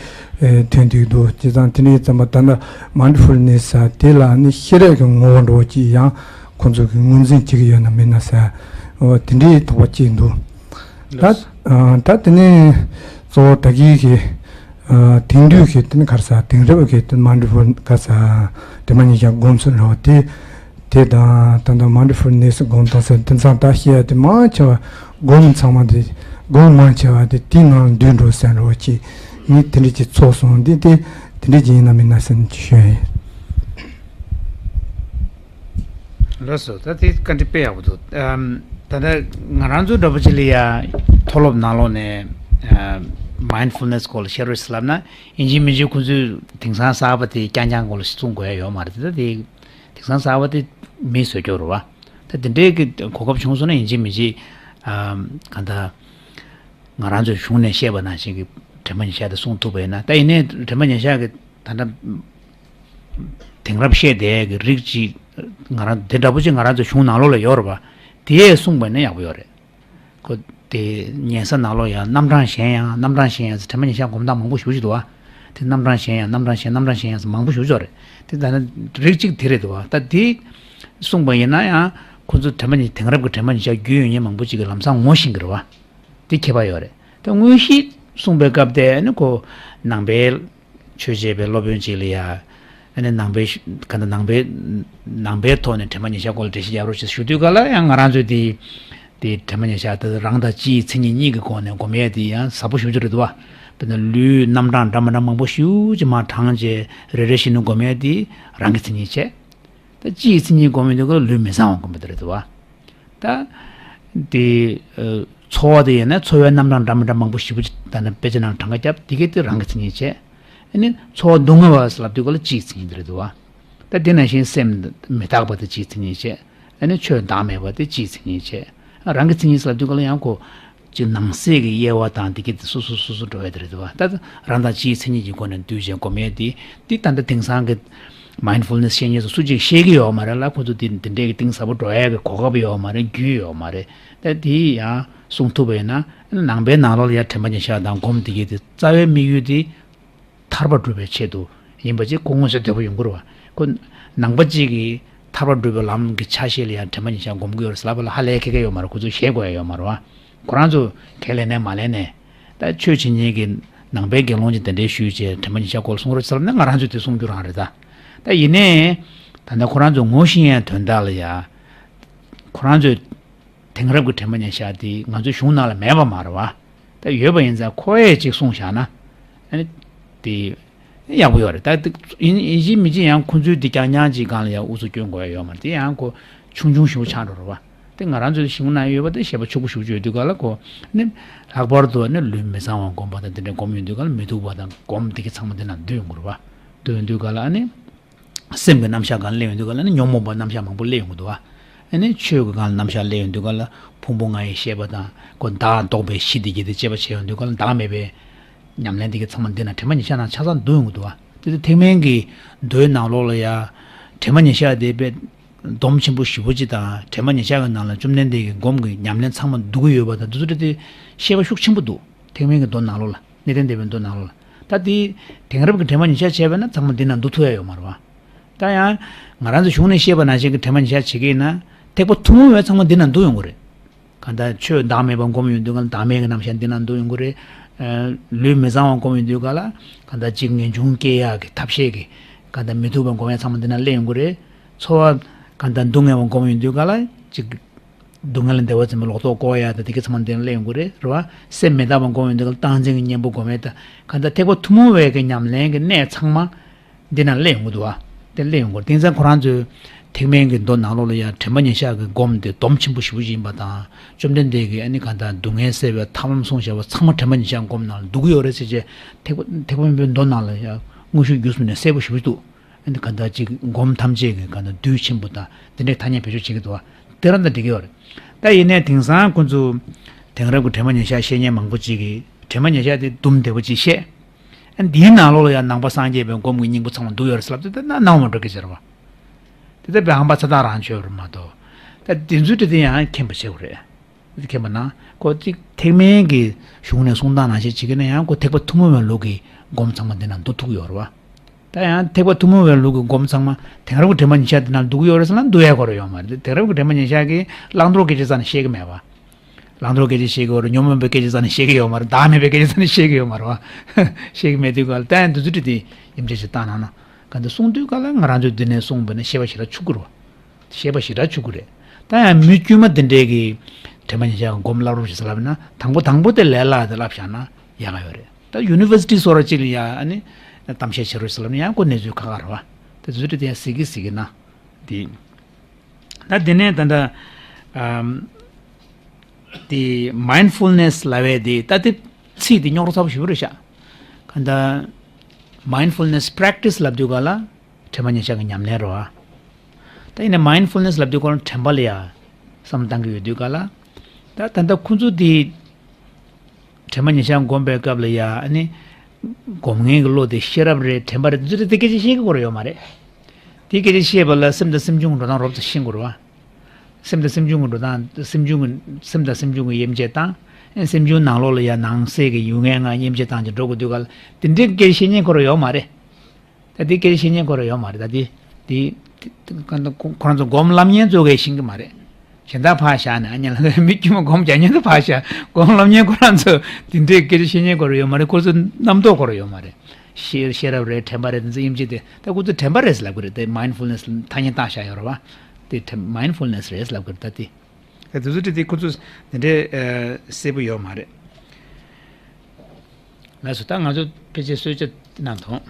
ཐོན་བསྡད་འདུག་བྱས་ཙང་དེ་འདྲས་ཙམ་པ་ད་ལྟ་མའིན་ཌི་ཕུལ་ནེས་ཟེར་དེ་ལ་ནི་ཤེས་རབ་ཀྱི་ངོ་བོ་འདྲ་བོ་ཅིག་ཡང་ཁོང་ཚོ་གི་ངོས་འཛིན་བྱེད་ཀྱི་ཡོད་ན་མེད་ན་ཟེར་འོ་དེ་འདྲས་དོགས་པ་སྐྱེས་འདུག་ད་ལགས་སོ། ཨ་ད་དེ་ནས་གཙོ་བོ་ད་གིན་གྱི་ཨ་དེང་དུས་ཀྱི་དེ་ནི་ག་རེ་ཟེར་དེང་རབས་ཀྱི་དེ་མའིན་ཌི་ཕུལ་ག་རེ་ཟེར་དྲན་པ་ཉེ་བར་སྒོམ་ཚུལ་འདྲ་བོ་དེ་དེ་དང་ད་ལྟ་མའིན་ཌི་ཕུལ་ནེས་སྒོམ་སྟངས་ཟེར་དེང་སང་ད་བཤད་ཡ་དེ་མང་ཆེ་བ་སྒོམ་ཚང་མ་དེ་སྒོམ་མང་ཆེ་བ་དེ་དེའི་ནང་འདུས་འགྲོ་ཟེར་འདྲ་བོ་ཅིག་ངས་དེ་འདྲ་ཅིག་ཚོར་སོང་། འདི་དེ་དེ་འདྲ་ཅིག་ཡིན་ན་མིན་ན་ཟེར་ནས་ཅིག་ཞུ་ཡ་ཡིན། ལགས་སོ། ད་དེ་བཀའ་འདྲི་དཔེ་ཡག་པོ་འདུག་ཨམ། ད་ལྟ་ང་རང་ཚོ་འདྲ་པོ་ཅིག་ལ་ཡ་མཐོ་སློབ་ནང་ལོགས་ནས་ཨམ། མའིན་ཌི་ཕུལ་ནེས་སྐོར་ལ་བཤད་རོགས་ཞེས་ལབ་ན་ཡིན་གཅིག་མིན་གཅིག་ཁོང་ཚོས་དེང་སང་གསར་པ་དེ་རྐྱང་རྐྱང་སྐོར་ལ་གསུང་དགོས་ཡ་ཡོད་མ་རེད། ད་དེ་དེང་སང་གསར་པ་དེ་མིས་བཟོས་ཀྱི་ཡོད་རེད་བ། ད་དེ་འདྲའི་གི་གོ་སྐབས་བྱུང་སོང་ན་ཡིན་གཅིག་མིན་གཅིག་ཨམ། གང་ལྟར་ང་རང་ཚོའི་གཞུང་ནས་བཤད་པ་ནང་བཞིན་གྱི་དྲན་པ་ཉེ་ཤག་དེ་གསུང་ཐུབ་པ་ཡིན་ན། ད་ཡིན་ནའི་དྲན་པ་ཉེ་ཤག་གི་ད་ལྟ་དེང་རབས་བཤད་བསྡད་ཀྱི་རིགས་ཅིག་ང་རང་དེ་འདྲ་པོ་ཅིག་ང་རང་ཚོ་གཞུང་ནང་ལོགས་ལ་ཡོད་རེད་པ། དེས་གསུངས་པ་ཡིན་ན་ཡག་པོ་ཡོད་རེད། ཁོ་དེ་ཉན་ས་ནང་ལོགས་ཡང་རྣམ་གྲངས་གཞན་ཡང་རྣམ་གྲངས་གཞན་ཡང་ཟེར་དྲན་པ་ཉེ་ཤག་སྒོམ་སྟངས་མང་པོ་ཞེ་པོ་ཅིག་འདུག་བ། དེ་རྣམ་གྲངས་གཞན་ཡང་རྣམ་གྲངས་གཞན་རྣམ་གྲངས་གཞན་ཡང་ཟེར་མང་པོ་ཞེ་པོ་ཅིག་ཡོད་རེད། དེ་ད་ནི་རིགས་གཅིག་དེ་རེད་འདུག་བ། ད་དེ་གསུངས་པ་ཡིན་ན་ཡང་ཁོ་ཚོ་དྲན་པ་ཉེ་དེང་རབས་ཀྱི་དྲན་པ་ཉེ་ཤག་རྒྱུས་ཡོད་མཁན་མང་པོ་ཅིག་གིས་ལམ་སང་ངོ་ཤེས་ཀྱི་རེད་བ། དེ་ཁྱད་པར་ཡོད་རེད། ད་དངོས་གཞི་གསུངས་པའི་སྐབས་དེ་ནི་ཁོ་ནང་པའི་ཆོས་བྱེད་པའི་སློབ་དཔོན་ཅིག་ལ་ཡ། ཨ་ནི་ནང་པའི་ག་ད་ནང་པའི་ནང་པའི་ཐོག་ནས་དྲན་པ་ཉེ་ཤག་སྐོར་ལ་འགྲེལ་བཤད་རྒྱག་རོགས་ཞེས་ཞུ་དུས་ག་ལ་ཡང་ང་རང་ཚོས་དེ་དེ་དྲན་པ་ཉེ་ཤག་དེ་རང་དང་སྤྱིའི་མཚན་ཉིད་གཉིས་ཀྱི་སྒོ་ནས་སྒོམ་ཡས་དེ་ཡང་ཟབ་པོ་ཞེ་པོ་ཅིག་རེད་འདུག་བ། དཔེར་ན་ལུས་རྣམ་གྲངས་འདྲ་མི་འདྲ་མང་པོ་ཞེ་པོ་ཅིག་མར་བགྲངས་བྱས་རེ་རེ་བཞིན་དུ་སྒོམ་ཡས་དེ་རང་གི་མཚན་ཉིད་བྱས། ད་སྤྱིའི་མཚན་ཉིད་སྒོམ་ཡོང་དུས་སྐབས་ལུས་མི་གཙང་བ་སྒོམ་པ་དེ་རེད་འདུག་བ། ད་དེ་ཚོར་བ་དེ་ཡིན་ན་ཚོར་བའི་རྣམ་གྲངས་འདྲ་མི་འདྲ་མང་པོ་ཞེ་པོ་ཅིག་ད་ནི་དཔེ་ཆ་ནང་གྲངས་ཀ་བརྒྱབ་དེ་གས་དེ་རང་གི་མཚན་ཉིད་བྱས། ཨ་ནི་ཚོར་བ་སྡུག་བསྔལ་བ་ཟེར་ལབ་དུས་སྐབས་ལ་སྤྱིའི་མཚན་ཉིད་དེ་རེད་འདུག་བ། ད་དེ་ནང་བཞིན་སེམས་མི་རྟག་པ་དེ་སྤྱིའི་མཚན་ཉིད་བྱས། ཨ་ནི་ཆོས་བདག་མེད་པ་དེ་སྤྱིའི་མཚན་ཉིད་བྱས། རང་གི་མཚན་ཉིད་ཟེར་ལབ་དུས་སྐབས་ལ་ཡང་ཁོ་ཅིག་ནང་གསེས་ཀྱི་དབྱེ་བ་དང་དེ་གས་དེ་སོ་སོ་སོ་སོ་འགྲོ་ཡ་དེ་རེད་འདུག་བ། ད་རང་དང་སྤྱིའི་མཚན་ཉིད་ཀྱི་སྒོ་ནས་འདུས་བྱས་སྒོམ་ཡས་དེ་དེ་ད་ལྟ་དེང་སང་གི་མའིན་ཌི་ཕུལ་ནེས་བཤད་མཁན་ཚོ་སུ་གཅིག་ཤེས་ཀྱི་ཡོད་མ་རེད་ལ། ཁོ་ཚོ་དེ་དེ་འདྲའི་གི་གཏིང་ཟབ་པོ་འགྲོ་ཡ་གི་གོ་སྐབས་ཡོད་མ་རེད། རྒྱུས་ཡོད་མ་རེད། ད་དེ་ཡང་གསུང་ཐུབ་པ་ཡིན་ན་ནང་པའི་ནང་ལོགས་ལ་ཡ་དྲན་པ་ཉེ་ཤག་དང་སྒོམ་དེ་གས་དེ་རྩ་བའི་དམིགས་ཡུལ་དེ་ཐར་པ་སྒྲུབ་པའི་ཆེད་དུ་ཡིན་པ་ཅིག་ཁོ་མངོན་གསལ་དོད་པོ་ཡོང་གི་རེད་བ། ཁོ་ནང་པ་གཅིག་གིས་ཐར་པ་སྒྲུབ་པའི་ལམ་གྱི་ཆ་ཤས་ལ་ཡང་དྲན་པ་ཉེ་ཤག་སྒོམ་གྱི་ཡོད་རེད་ཟེར་ལབ་པ་ལ་ཧ་ལས་ཁེ་ཁེ་ཡོད་མ་རེད། ཁོ་ཚོས་ཞེད་དགོས་ཡ་ཡོད་མ་རེད་བ། ཁོ་རང་ཚོ་གང་ལེན་ནས་མ་ལེན་ནས། ད་ཆོས་བྱེད་མཁན་གྱི་ནང་པའི་དགེ་སློང་ཅིག་དེ་འདྲའི་ཞུས་བྱས་དྲན་པ་ཉེ་ཤག་སྐོར་གསུང་རོགས་ཟེར་ལབ་ན་ང་རང་ཚོས་དེ་གསུང་རྒྱུ་རང་རེད་ད། ད་ཡིན་ནའི་ད་ལྟ་ཁོ་རང་ཚོ་ངོ་ཤེས་ཡའི་དོན་དག་ལ་ཡ་ཁོ་རང་ཚོས་དེང་རབས་ཀྱི་དྲན་པ་ཉེ་ཤག་དེ་ང་ཚོའི་གཞུང་ནང་ལ་མེད་པ་མ་རེད་བ། ད་ཡོད་པ་ཡིན་ཙང་ཁོ་ཡས་ཅིག་གསུངས་བཞག་ན་ཨ་ནི་དེ་ཡག་པོ་ཡོད་རེད། ད་དེ་ཡིན་ཡིན་གཅིག་མིན་གཅིག་ཡང་ཁོ་ཚོའི་དེ་རྐྱང་རྐྱང་ཅིག་སྒང་ལ་ཡང་ཨུ་ཚུགས་སྐྱོན་དགོས་ཡ་ཡོད་མ་རེད། དེ་ཡང་ཁོ་ཆུང་ཆུང་ཞིག་ཆགས་འགྲོ་རེད་བ། དེ་ང་རང་ཚོའི་གཞུང་ནང་ཡོད་པ་དེ་ཤེས་པ་ཕྱུག་པོ་ཞིག་བརྗོད་དུས་ག་ལ་ཁོ་ནི་ལྷག་པར་དུ་ནི་ལུས་མི་གཙང་བ་སྒོམ་པ་དང་དེ་འདྲ་སྒོམ་ཡོང་དུས་ག་ལ་མི་སྡུག་པ་དང་སྒོམ་དེ་གི་ཚང་མ་དེ་ནང་འདུས་ཡོང་གི་རེད་བ། འདུས་ཡོང་དུས་ག་ལ་ཨ་ནི། སེམས་ཀྱི་རྣམ་གཞག་སྒང་སླེབས་ཡོང་དུས་ག་ལ་ནི་ཉོན་མོངས་པ་རྣམ་གཞག་མང་པོ་སླེབས་ཡོང་གི་འདུག་བ། ཨ་ནི་ཆོས་ཀྱི་སྒང་ལ་རྣམ་གཞག་སླེབས་ཡོང་དུས་ག་ལ་ཕུང་པོ་ལྔ་ཡི་ཤེས་པ་དང་ཁོ་བདག་ལྡོག་པའི་གཞི་དེ་གྱིས་དེ་དཔྱད་པ་བྱས་ཡོང་དུས་ག་ལ་བདག་མེད་པའི་ཉམས་ལེན་དེ་གྱི་ཚང་མ་འདི་ན་དྲན་པ་ཉེ་ཤག་ནང་ཆ་ཚང་འདུས་ཡོང་གི་འདུག་བ། དེ་ཚོ་ཐེག་དམན་གྱི་མདོའི་ནང་ལོགས་ལ་ཡ་དྲན་པ་ཉེ་ཤག་དེ་དཔེ་སྡོམ་ཆེན་པོ་ཞེ་པོ་ཅིག་དང་དྲན་པ་ཉེ་ཤག་གི་ནང་ལ་བཅོམ་ལྡན་འདས་ཀྱི་སྒོམ་གྱི་ཉམས་ལེན་ཚང་མ་འདུ་གི་ཡོད་པ་དང་འདི་ཚོ་དེ་ཤེས་པ་ཤུགས་ཆེན་པོ་འདུག་ཐེག་དམན་གྱི་མདོ་ནང་ལོགས་ལ། གནས་བརྟན་སྡེ་པའི་མདོ་ནང་ལོགས་ལ། ད་དེ་དེང་རབས་ཀྱི་དྲན་པ་ཉེ་ཤག་བྱས་པ་ན་ཚང་མ་འདི་ན་འདུ་ཐུབ་ཡ་ཡོད་མ་རེད་བ། ད་ཡང་ང་རང་ཚོ་གཞུང་ནས་བཤད་པ་ནང་བཞིན་གྱི་དྲན་པ་ཉེ་ཤག་བྱེད་ཀྱི་ཡིན་ན་ཐེག་པ་ཐུན་མོང་བའི་ཚང་མ་འདི་ན་འདུ་ཡོང་གི་རེད། གང་ལྟར་ཆོས་བདག་མེད་པ་སྒོམ་ཡོང་དུས་ག་ལ་བདག་མེད་ཀྱི་རྣམ་གཞག་འདི་ན་འདུ་ཡོང་གི་རེད། ལུས་མི་གཙང་བ་སྒོམ་ཡོང་དུས་ག་ལ་གང་ལྟར་གཅིག་ངེས་འབྱུང་སྐྱེ་ཡག་གི་ཐབས་ཤེས་ཀྱི་གང་ལྟར་མི་ཐུབ་པ་སྒོམ་ཡ་ཚང་མ་འདི་ན་སླེབས་ཡོང་གི་རེད། ཚོར་བ་གང་ལྟར་སྡུག་བསྔལ་བ་སྒོམ་ཡོང་དུས་ག་ལ་གཅིག་སྡུག་བསྔལ་ལས་འདས་པ་ཙམ་པའི་ལོག་རྟོག་བསྐོར་ཡ་དང་དེ་གའི་ཚང་མ་འདི་ན་སླེབས་ཡོང་གི་རེད། རེད་བ། སེམས་མི་རྟག་པ་སྒོམ་ཡོང་དུས་སྐབས་ལ་བཏང་འཛིན་གྱི་གཉེན་པོ་སྒོམ་ཡ་དང་གང་ལྟར་ཐེག་པ་ཐུན་མོང་བའི་གི་ཉམས་ལེན་གྱི་གནད་ཚང་མ་འདི་ན་སླེབས་ཡོང་གི་འདུག་བ། དེ་སླེབས་ཡོང་གི་རེད། དེང་སང་ཁོ་རང་ཚོའི་ཐེག་དམན་གྱི་མདོ་ནང་ལོགས་ལ་ཡང་དྲན་པ་ཉེ་ཤག་གི་སྒོམ་དེ་སྡོམ་ཆེན་པོ་ཞེ་པོ་ཅིག་ཡིན་པ་དང་བཅོམ་ལྡན་འདས་ཀྱིས་ཨ་ནི་གང་ལྟར་སྡུག་བསྔལ་སེལ་བའི་ཐབས་ལམ་གསུངས་བཞག་པ་ཚང་མ་དྲན་པ་ཉེ་ཤག་སྒོམ་ནང་ལ་འདུ་གི་ཡོད་རེད་ཟེར་བྱས་ཐེག་པ་ཐེག་དམན་པའི་མདོ་ནང་ལ་ཡང་དངོས་ཤུགས་བརྒྱུད་གསུམ་ནས་གསལ་པོ་ཞེ་པོ་ཅིག་འདུག་ཨ་ནི་གང་ལྟར་ཅིག་སྒོམ་ཐམས་ཅད་ཀྱི་གང་ལྟར་བདུད་ཆེན་པོ་དང་དེ་འདྲའི་ཐ་སྙད་བེད་སྤྱོད་བྱེད་ཀྱི་འདུག་བ། དེ་རང་དང་འགྲིག་གི་ཡོད་རེད། ད་ཡིན་ནའི་དེང་སང་ཁོ་ཚོ་དེང་རབས་ཀྱི་དྲན་པ་ཉེ་ཤག་བཤད་མཁན་མང་པོ་ཅིག་གིས་ དྲན་པ་ཉེར་བཞག་དེ་དུམ་བདེ་པོ་ཅིག་བཤད། ཨ་འདིའི་ནང་ལོགས་ལ་ཡང་ནང་པ་སངས་རྒྱས་པའི་སྒོམ་གྱི་སྙིང་པོ་ཚང་མ་འདུས་ཡོད་རེད་ཟེར་ལབ་དུས་ད་ན་སྣང་བ་འགྲོ་གི་ཟེར་བ། དེ་ལྟ་བུའི་ཧམ་པ་ཚ་ཐག་རང་ཆོད་པར་མ་གཏོགས། ད་དེ་ཚོའི་གྲས་དེ་ཡང་མཁྱེན་པ་བྱེད་དགོས་རེད། མཁྱེན་པ་ན་ཁོ་གཅིག་ཐེག་དམན་གྱི་གཞུང་ནས་གསུང་སྟངས་ནང་བཞིན་བྱེད་ཀྱི་ན་ཡང་ཁོ་ཐེག་པ་ཐུན་མོང་བའི་ལུགས་ཀྱི་སྒོམ་ཚང་མ་འདི་ན་འདུ་ཐུབ་ཀྱི་ཡོད་རེད་བ། ད་ཡང་ཐེག་པ་ཐུན་མོང་བའི་ལུགས་ཀྱི་སྒོམ་ཚང་མ་དེང་རབས་ཀྱི་དྲན་པ་ཉེར་བཞག་འདི་ན་འདུ་གི་ཡོད་རེད་ཟེར་ན་འདུ་ཡ་གོ་ར་ཡོད་མ་རེད། དེང་རབས་ཀྱི་དྲན་པ་ཉེར་བཞག་གིས་བླང་དོར་སྐད་ཆ་རྩ་ནས་བཤད་ཀྱི་མེད་པ། བླང་དོར་སྐད་ཆ་བཤད་ཀྱི་ཡོད་རེད། ཉོན་མོངས་པའི་སྐད་ཆ་རྩ་ནས་བཤད་ཀྱི་ཡོད་མ་རེད། བདག་མེད་པའི་སྐད་ཆ་རྩ་ནས་བཤད་ཀྱི་ཡོད་མ་རེད་བ། བཤད་ཀྱི་མེད་དུས་ག་ལ་ད་ཡང་འདི་ཚོ་དྲི་དེ་ཡིན་ཆེ་ཞིག་བཏང་ན་ན། ག་འདི་གསུང་དུས་ག་ལ་ང་རང་ཚོའི་འདི་ནས་གསུངས་པ་ནི་ཤེས་པ་ཞེ་དྲག་ཆུག་གི་རེད་བ། ཤེས་པ་ཞེ་དྲག་ཆུག་གི་རེད། ད་ཡང་མི་དཀྱུས་མ་འདི་འདྲའི་གི་དྲན་པ་ཉེར་བཞག་སྒོམ་བསླབ་རོགས་ཞེས་ལབ་ན་དང་པོ་དང་པོ་དེ་ལས་སླ་དེ་བསླབ་བཞག་ན་ཡག་ག་ཡོད་རེད། ད་ཡུ་ནི་ཝར་སི་ཊི་སོགས་ར་གཅིག་ལ་ཡ་ཨ་ནི་གཏམ་བཤད་བྱེད་རོགས་ཞེས་ལབ་ན་ཡང་ཁོ་གནས་ཚུལ་ཁག་ཁག་རེད་བ། དེ་ཚོ་དྲི་དེ་ཡང་གཟིགས་ཀྱི་གཟིགས་ཀྱི་ན། དེ། ད་དེ་ནས་ད་ལྟ་ཨམ། དེ་མའིན་ཌ་ཕུལ་ནེ་སི་ལབ་པའི་དེ་ད་དེ་ཚིག་དེ་རྙོག་དྲ་ཚ་པོ་ཞེ་པོ་རེད་ཤག་ག་ད་མའིན་ཌ་ཕུལ་ནེ་སི་པེ་རེག་ཊི་སི་ལབ་དུས་ག་ལ་དྲན་པ་ཉེར་བཞག་གི་ཉམས་ལེན་རེད་བ། ད་ཡིན་ན་མའིན་ཌ་ཕུལ་ནེ་སི་ལབ་དུས་ག་ལ་དྲན་པ་ལ་ཡ་བསམ་བློ་བཏང་གི་ཡོད་དུས་ག་ལ། ད་ད་ལྟ་ཁོང་ཚོ་དེ། དྲན་པ་ཉེར་བཞག་སྒོམ་པའི་སྐབས་ལ་ཡ་ཨ་ནི། སྒོམ་མཁན་གྱི་བློ་དེ་ཤེས་རབ་རེད་དྲན་པ་རེད་འདི་ཚོ་དེ་སྐད་ཆ་ཤེས་ཀྱི་ཁོ་ར་ཡོད་མ་རེད། དེ་སྐད་ཆ་ཤེས་པ་ལ་སེམས་དང་སེམས་བྱུང་གི་འགྲོ་སྟངས་རོབ་ཙམ་ཤེས་དགོས་རེད་བ། སེམས་དང་སེམས་བྱུང་གི་འགྲོ་སྟངས་སེམས་བྱུང་གི་སེམས་དང་སེམས་བྱུང་གི་དབྱེ་འབྱེད་དང་། སེམས་བྱུང་ནང་ལོགས་ལ་ཡ་ནང་གསེས་ཀྱི་ཡུལ་ངེས་ངང་དབྱེ་འབྱེད་སྟངས་ཀྱི་འགྲོ་དགོས་དུས་ག་ལ་དེ་འདྲའི་སྐད་ཆ་བཤད་མཁན་ཁོ་ར་ཡོད་མ་རེད། ད་དེ་སྐད་ཆ་བཤད་མཁན་ཁོ་ར་ཡོད་མ་རེད། ད་དེ་དེ་དེ་ཁོ་རང་ཚོ་སྒོམ་བསླབ་མཁན་ཚོ་གས་ཤེས་ཀྱི་མ་རེད། གཞན་དག་ཕར་བཞག་ནས་ཨ་ཉལ་ལ་མི་དཀྱུས་མ་སྒོམ་རྒྱག་མཁན་ཚོ་ཕར་བཞག་སྒོམ་བསླབ་མཁན་ཁོ་རང་ཚོ་དེ་འདྲའི་སྐད་ཆ་བཤད་མཁན་ཁོ་ར་ཡོད་མ་རེད། ཁོ་ཚོ་རྣམ་རྟོག་ཁོ་ར་ཡོད་མ་རེད། ཤེས་ཤེས་རབ་རེད་དྲན་པ་རེད་དེ་ཚོ་དབྱེ་འབྱེད་དེ་ད་ཁོ་ཚོ་དྲན་པ་རེད་ཟེར་ལབ་ཀྱི་རེད། དེ་མའིན་ཌ་ཕུལ་ནེ་སི་ཐ་སྙད་བཏགས་བཞག་ཡོད་རེད་བ། དེ་དྲན་མའིན་ཌ་ཕུལ་ནེ་སི་རེད་ཟེར་ལབ་ཀྱི་རེད། ད་དེ་ད་དེ་ཚོ་དེ་དེ་ཁོ་ཚོ་དེ་འདྲའི་ཨ་གསལ་པོ་ཡོད་མ་རེད། ལགས་སོ། ད་ང་ཚོ་ཕལ་ཆེར་གསོལ་ཇ་གནང་དང་།